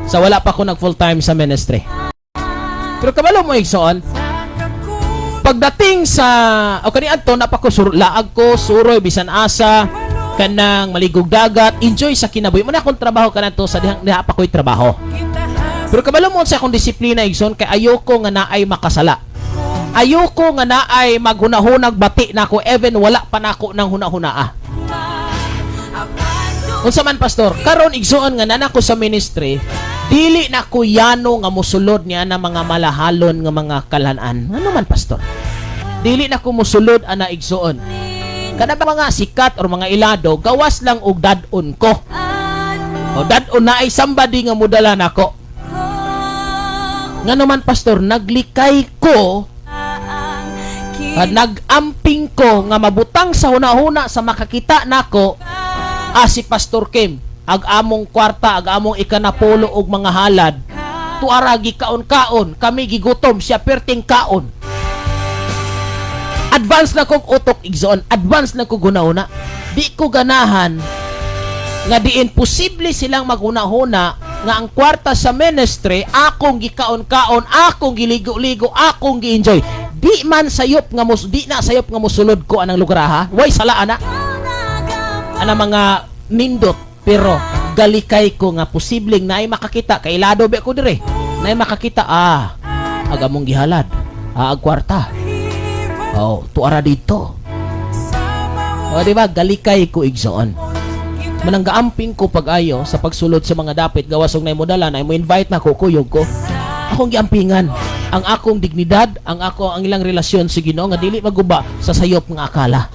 Sa wala pa ko nag full time sa ministry. Pero kabalo mo igsoon, pagdating sa o kaniadto napa ko sur, laag ko suroy bisan asa kanang maligog dagat, enjoy sa kinabuhi. Muna akong trabaho kanadto sa dihang diha pa ko'y trabaho. Pero kabalo mo sa akong disiplina igsoon kay ayoko nga naay makasala. Ayoko nga naay maghunahunag bati nako even wala pa nako nang hunahunaa. Unsa man pastor, karon igsoon nga nana ko sa ministry, dili na ko yano nga musulod niya na mga malahalon nga mga kalan-an. Ano man pastor? Dili na ko musulod ana igsoon. Kada ba mga sikat or mga ilado, gawas lang og dad-on ko. O dad-on na ay somebody nga mudala nako. Nga naman pastor, naglikay ko, nagamping ko nga mabutang sa hunahuna sa makakita nako si Pastor Kim ag among kwarta ag among ikanapulo og mga halad tuara gikaon-kaon kami gigutom siya perting kaon. Advance na kog utok igsoon, advance na kog hunahuna. Di ko ganahan nga diin posible silang maghunahuna nga ang kwarta sa ministry akong gikaon-kaon, akong giligo-ligo, akong gi-enjoy. Di man sayop nga mus di na sayop nga musulod ko anang lugar ha. Way sala ana. Ana mga nindot pero galikay ko nga posibleng naay makakita kay ilado be ko dire. Naay makakita ag among gihalad. Ag kwarta. Oh, tuara dito. O di ba galikay ko igsoon. Manang gaamping ko pag-ayo sa pagsulod sa mga dapit gawas og nay modala na mo invite na ko kuyog ko. Akong giampingan ang akong dignidad, ang ako ang ilang relasyon sa Ginoo nga dili maguba sa sayop nga akala.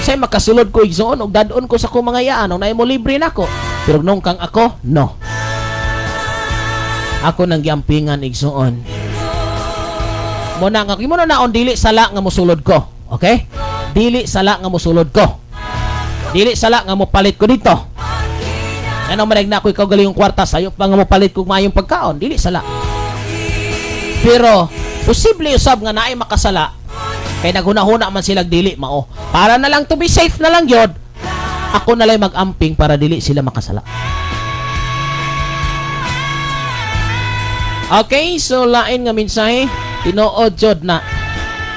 Say makasulod ko igsoon og dad-on ko sa akong mga yaan og naay mo libre nako. Pero nung kang ako, no. Ako nang giampingan igsoon. Mo na nga mo na naon dili sala nga mosulod ko. Okay? Dili sala nga mosulod ko. Dili sala nga mopalit ko dito. Ano man na ako ikaw galing yung kwarta sayo pa nga mopalit ko maayong pagkaon, dili sala. Pero posible usab nga naay makasala kay naghunahuna man silang dili mao. Para na lang to be safe na lang yod. Ako na lang mag-amping para dili sila makasala. Okay, so lain nga mensahe, tinuod jud na.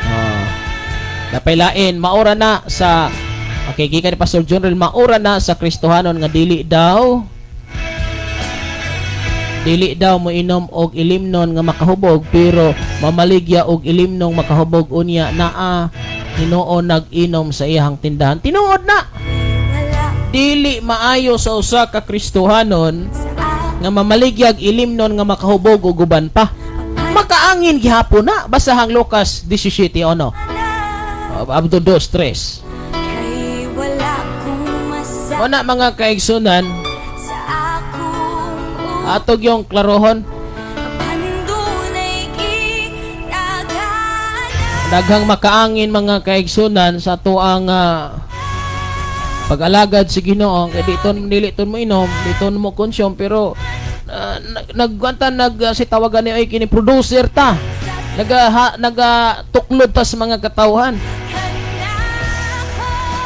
Oh. Dapay lain, maura na sa. Okay, gikan ni Pastor John Rel, maura na sa Kristohanon nga dili daw mo inom og ilimnon nga makahubog pero mamaligya og ilimnong makahubog unya naa hinuon nag-inom sa iyang tindahan. Tinuod na. Dili maayo sa usa ka Kristohanon nga mamaligyag ilimnon nga makahubog og uban pa. Makaangin gihapon na. Basahang Lucas 17:1. Abdo 2:3. Kay wala kong masa Una mga kaigsunan, sa akong atog yung klarohon, Pandunay kitagana. Daghang makaangin mga kaigsunan sa tuang pag-alagad sa Ginoo kay dito dili ton mo inom, dito mo consume pero nagwanta nag si tawagan ni ay kini producer ta. Naga ha, naga tuklod ta sa mga katawhan.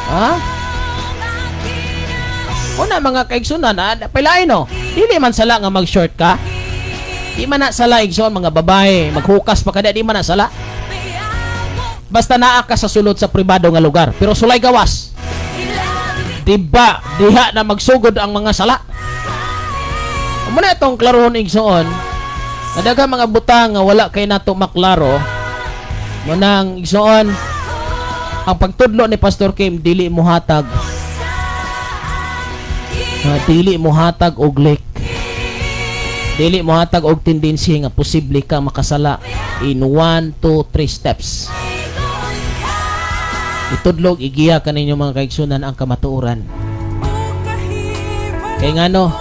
Ha? Una mga kaigsunan, pailain no. Dili man sala nga mag-short ka. Di man na sala igsoon mga babae, maghukas pa kada di man na sala. Basta naa ka sa sulod sa pribado nga lugar, pero sulay gawas. Diba, diha na magsugod ang mga sala. Muna itong klarohon igsoon. Nga mga butang nga wala kay nato maklaro. Munang igsoon, ang pagtudlo ni Pastor Kim dili mohatag. Dili mohatag og leak. Dili mohatag og tendency nga posible ka makasala in 1, 2, 3 steps. Itudlog igiya kaninyo mga kaigsunan ang kamatuoran. Kay ngano,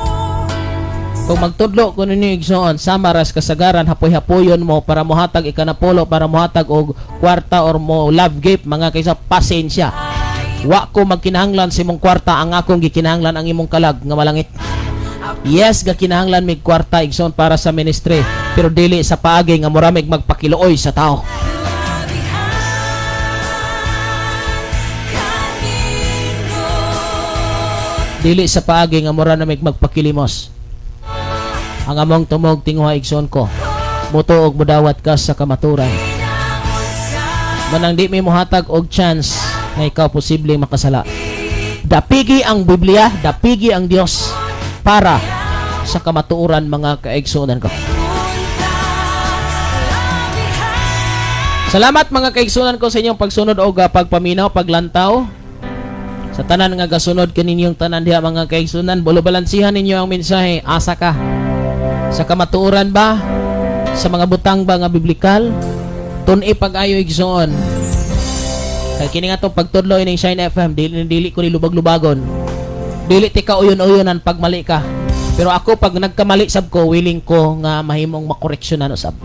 kung magtudlo ko ninyo igsoon, sama ras kasagaran hapoy-hapoyon mo para mohatag ikanapolo, para mohatag og kwarta or mo love gift, mga kaysa pasensya. Wa ko magkinahanglan sa imong kwarta, ang akong gikinahanglan ang imong kalag nga malangit. Yes, gakinahanglan mig kwarta igsoon para sa ministry, pero dili sa paagi nga muramig magpakiluoy sa tao. Dili sa paagi nga mura namig magpakilimos. Ang among tumog tinguha igsoon ko, mutuog mudawat ka sa kamaturan. Manang di mi mohatag og chance na ikaw posible makasala. Dapigi ang Biblia, dapigi ang Dios para sa kamatuoran mga kaigsuonan ko. Salamat mga kaigsuonan ko sa inyong pagsunod og pagpaminaw, paglantaw. Sa tanan nga gasunod kaninyong tanan diha mga kaigsuonan, bulobalansihan ninyo ang mensahe, asa ka? Sa kamatuoran ba? Sa mga butang ba nga biblikal? Tun-i pag-ayo igsoon. Kay kini nga tong pagtudlo ining Shine FM, dili dili ko ni lubag-lubagon. Dili ti ka uyon-uyonan pag mali ka. Pero ako pag nagkamali sab ko, willing ko nga mahimong makoreksyonan usab.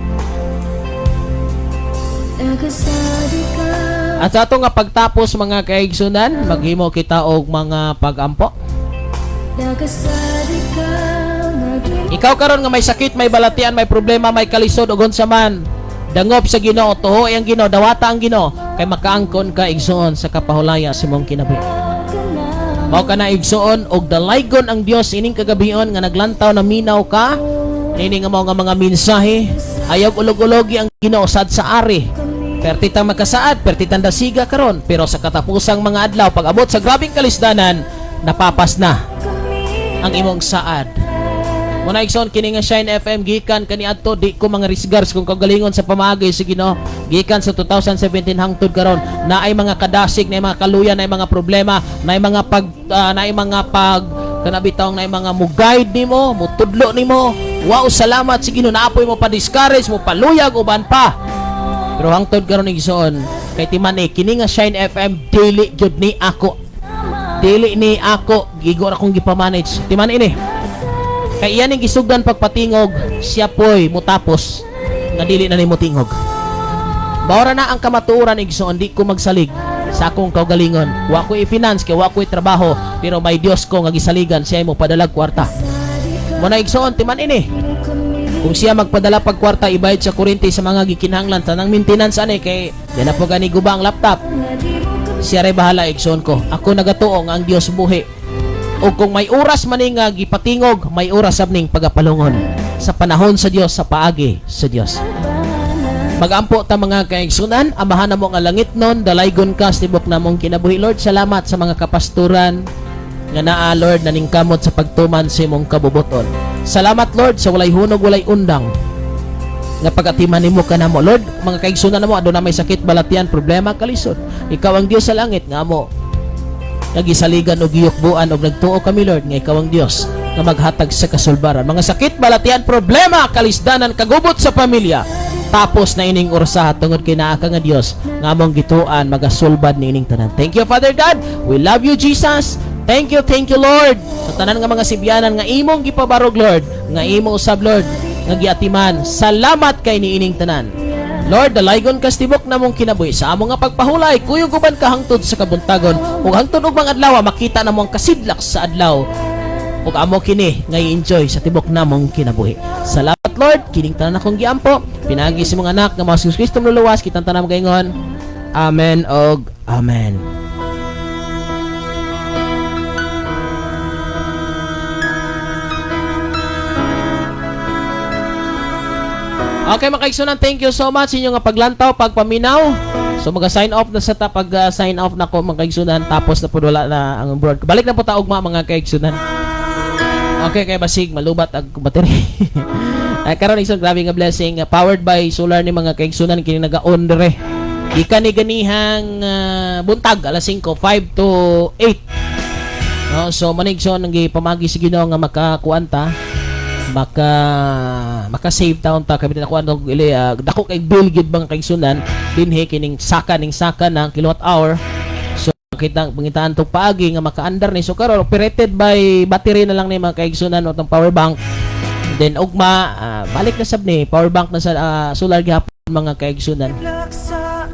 At sa ato nga pagtapos mga kaigsunan, maghimo kita og mga pagampo. Ikaw karon nga may sakit, may balatian, may problema, may kalisod ug unsa man, dangop sa Ginoo, tuhoy ang Ginoo, dawata ang Ginoo kay makaangkon ka igsoon sa kapahulaya sa imong kinabuhi. Mao ka na igsoon og dalaygon ang Dios ining kagabion nga naglantaw na minaw ka nini nga mao nga mga mensahe. Ayaw ulog-ulogi ang Ginoo sad sa ari. Perti tang makasaad, perti tang dasiga karon, pero sa katapusang mga adlaw pag abot sa grabing kalisdanan, napapas na ang imong saad. Muna igsoon kini nga Shine FM gikan kaniadto di ko mga risgars kung kagalingon sa pamaagi sa Ginoo gikan sa 2017 hangtod karon naay mga kadasig, naay mga kaluya, naay mga problema, naay mga pag naay mga pag kanabitaw, naay mga mo guide nimo, mutudlo nimo. Wow, salamat sa Ginoo, naapoy mo pa discourage, mo paluyag uban pa. Pero hangtod karon igsoon kay timan eh kini nga Shine FM dili gyud ni ako. Dili ni ako gigo ra akong gipamanage. Timan ini. Kay iyan ang gisugdan pagpatingog, siya po'y mutapos nga dili na nimo tingog. Maura na ang kamatuoran igsoon, di ko magsalig sa akong kaugalingon. Wa ko i-finance kay wa ko trabaho, pero may Dios ko nga gisaligan, siya mo padalag kwarta. Muna igsoon timan ini. Kung siya magpadala pag kwarta, ibayad sa kuryente sa mga gikinahanglan tanang maintenance ani kay di na po gani guba ang laptop. Siya ray bahala igsoon ko. Ako nagatuo nga ang Dios buhi. O kung may oras man nga gipatingog, may oras sab ning pagapalungon sa panahon sa Dios, sa paagi sa Dios. Magampo ta mga kaigsunan, amahan namo nga langit nun, dalaygon ka sa tibok namong kinabuhi. Lord, salamat sa mga kapasturan nga naa, Lord, naningkamot sa pagtuman sa imong kabubuton. Salamat, Lord, sa walay hunog, walay undang nga pagatiman nimo kanamo. Lord, mga kaigsunan namo, aduna may sakit, balatian, problema, kalisod. Ikaw ang Dios sa langit nga amo nagisaligan og giyukbuan og nagtuo kami, Lord, nga ikaw ang Dios nga maghatag sa kasulbaran. Mga sakit, balatian, problema, kalisdanan, kagubot sa pamilya, tapos na ining orsaha tungod kay naa ka nga Dios nga among gituan magasulbad niining tanan. Thank you, Father God. We love you, Jesus. Thank you, Lord. Sa tanan nga mga sibyanan nga imong gipabarog, Lord, nga imo usab, Lord, nga giatiman. Salamat kay niining tanan. Lord, dalaygon kas tibok namong kinabuhi sa among nga pagpahulay, kuyog uban ka hangtod sa kabuntagon ug hangtod ug mga adlaw makita namo ang kasidlak sa adlaw ug amo kini nga i-enjoy sa tibok namong kinabuhi. Salamat, Lord, kining tanan akong giampo pinaagi sa mga anak nga mga Jesus Kristo luluwas kitang tanan gaingon. Amen og amen. Okay mga kaigsunan, thank you so much sa inyong paglantaw, pagpaminaw. So mag-sign off na sa ta, pag sign off na ko mga kaigsunan, tapos na po wala na ang broadcast. Balik na po ta ugma mga kaigsunan. Okay, kay basig malubat ang battery. Karon, igsoon, grabe nga blessing, powered by solar ni, mga kaigsunan, kini naga-on dire. Gikan ni ganihang buntag alas 5, 5 to 8. No, so man, igsoon, ang gipamagi sa Ginoo nga makakuan ta, maka save taon ta kami nakuan og ili dako kay bill gid, bang kaigsunan, dinhi kining saka ning saka ng kilowatt hour. So kita pangitaan tog paagi nga makaandar ni. So karon operated by battery na lang ni, mga kaigsunan, o tong power bank. Then ugma balik na sab ni power bank na sa solar gihapon, mga kaigsunan.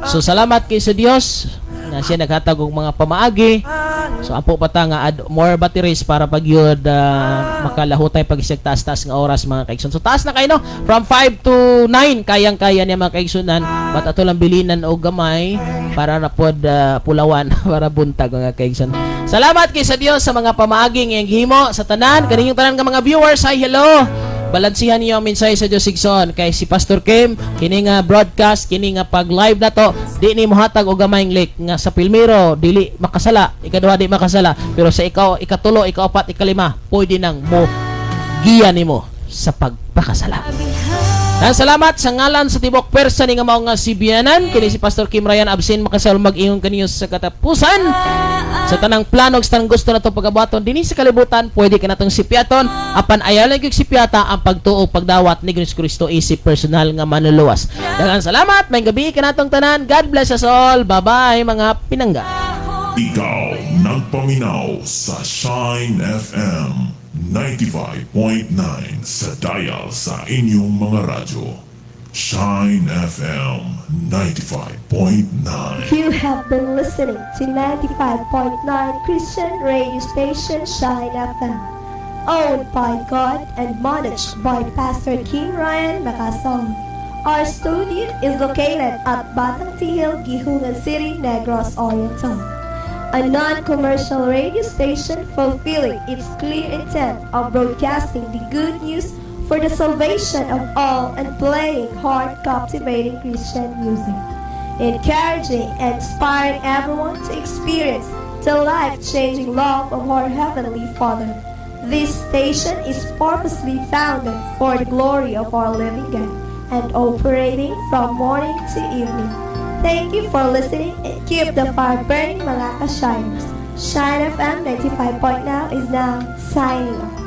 So salamat kay sa Dios nga siya naghatag og mga pamaagi. So ampo pa ta nga add more batteries para pag yun makalahutay pag isig taas-taas nga oras, mga kaigsunan. So taas na kayo, no? From 5 to 9, kayang-kaya niya, mga kaigsunan. But ato lang bilinan og gamay para na pod pulawan para buntag, mga kaigsunan. Salamat kay sa Dios sa mga pamaaging iyang gihimo sa tanan kaninyong tanan nga mga viewers. Hi, hello. Balansihan niyo ang mensahe sa Diyos, igsoon, kay si Pastor Kim, kini nga broadcast, kini nga pag live na to, di ni mohatag og gamayng leak nga sa pilmero dili makasala, ikaduha di makasala, pero sa ikaw ikatulo, ikaapat, ikalima, pwede nang mo giya nimo sa pagpakasala. Dan salamat sa ngalan sa tibok persa ni nga mao nga sibianan. Kini si Pastor Kim Ryan, absin makasal mag-ingon kaniyo sa katapusan. Sa tanang plano ug sa tanang gusto natong pagabuhaton dinhi sa kalibutan, pwede ka natong sipiaton, apan ayaw lang gyud sipiata ang pagtuo, pagdawat ni Kristo Kristo isip personal nga manluluwas. Daghang salamat, maayong gabi kanatong tanan. God bless us all. Bye-bye, mga pinangga. Ikaw nagpaminaw sa Shine FM 95.9 sa dial sa inyong mga radyo. Shine FM 95.9. You have been listening to 95.9 Christian radio station Shine FM, owned by God and managed by Pastor Kim Ryan Nakasong. Our studio is located at Batang Tihil, Guihulngan City, Negros Oriental. A non-commercial radio station fulfilling its clear intent of broadcasting the good news for the salvation of all and playing heart-captivating Christian music, encouraging and inspiring everyone to experience the life-changing love of our Heavenly Father. This station is purposely founded for the glory of our living God and operating from morning to evening. Thank you for listening and keep the fire burning, mga ka-shiners. Shine FM 95.9 is now signing off.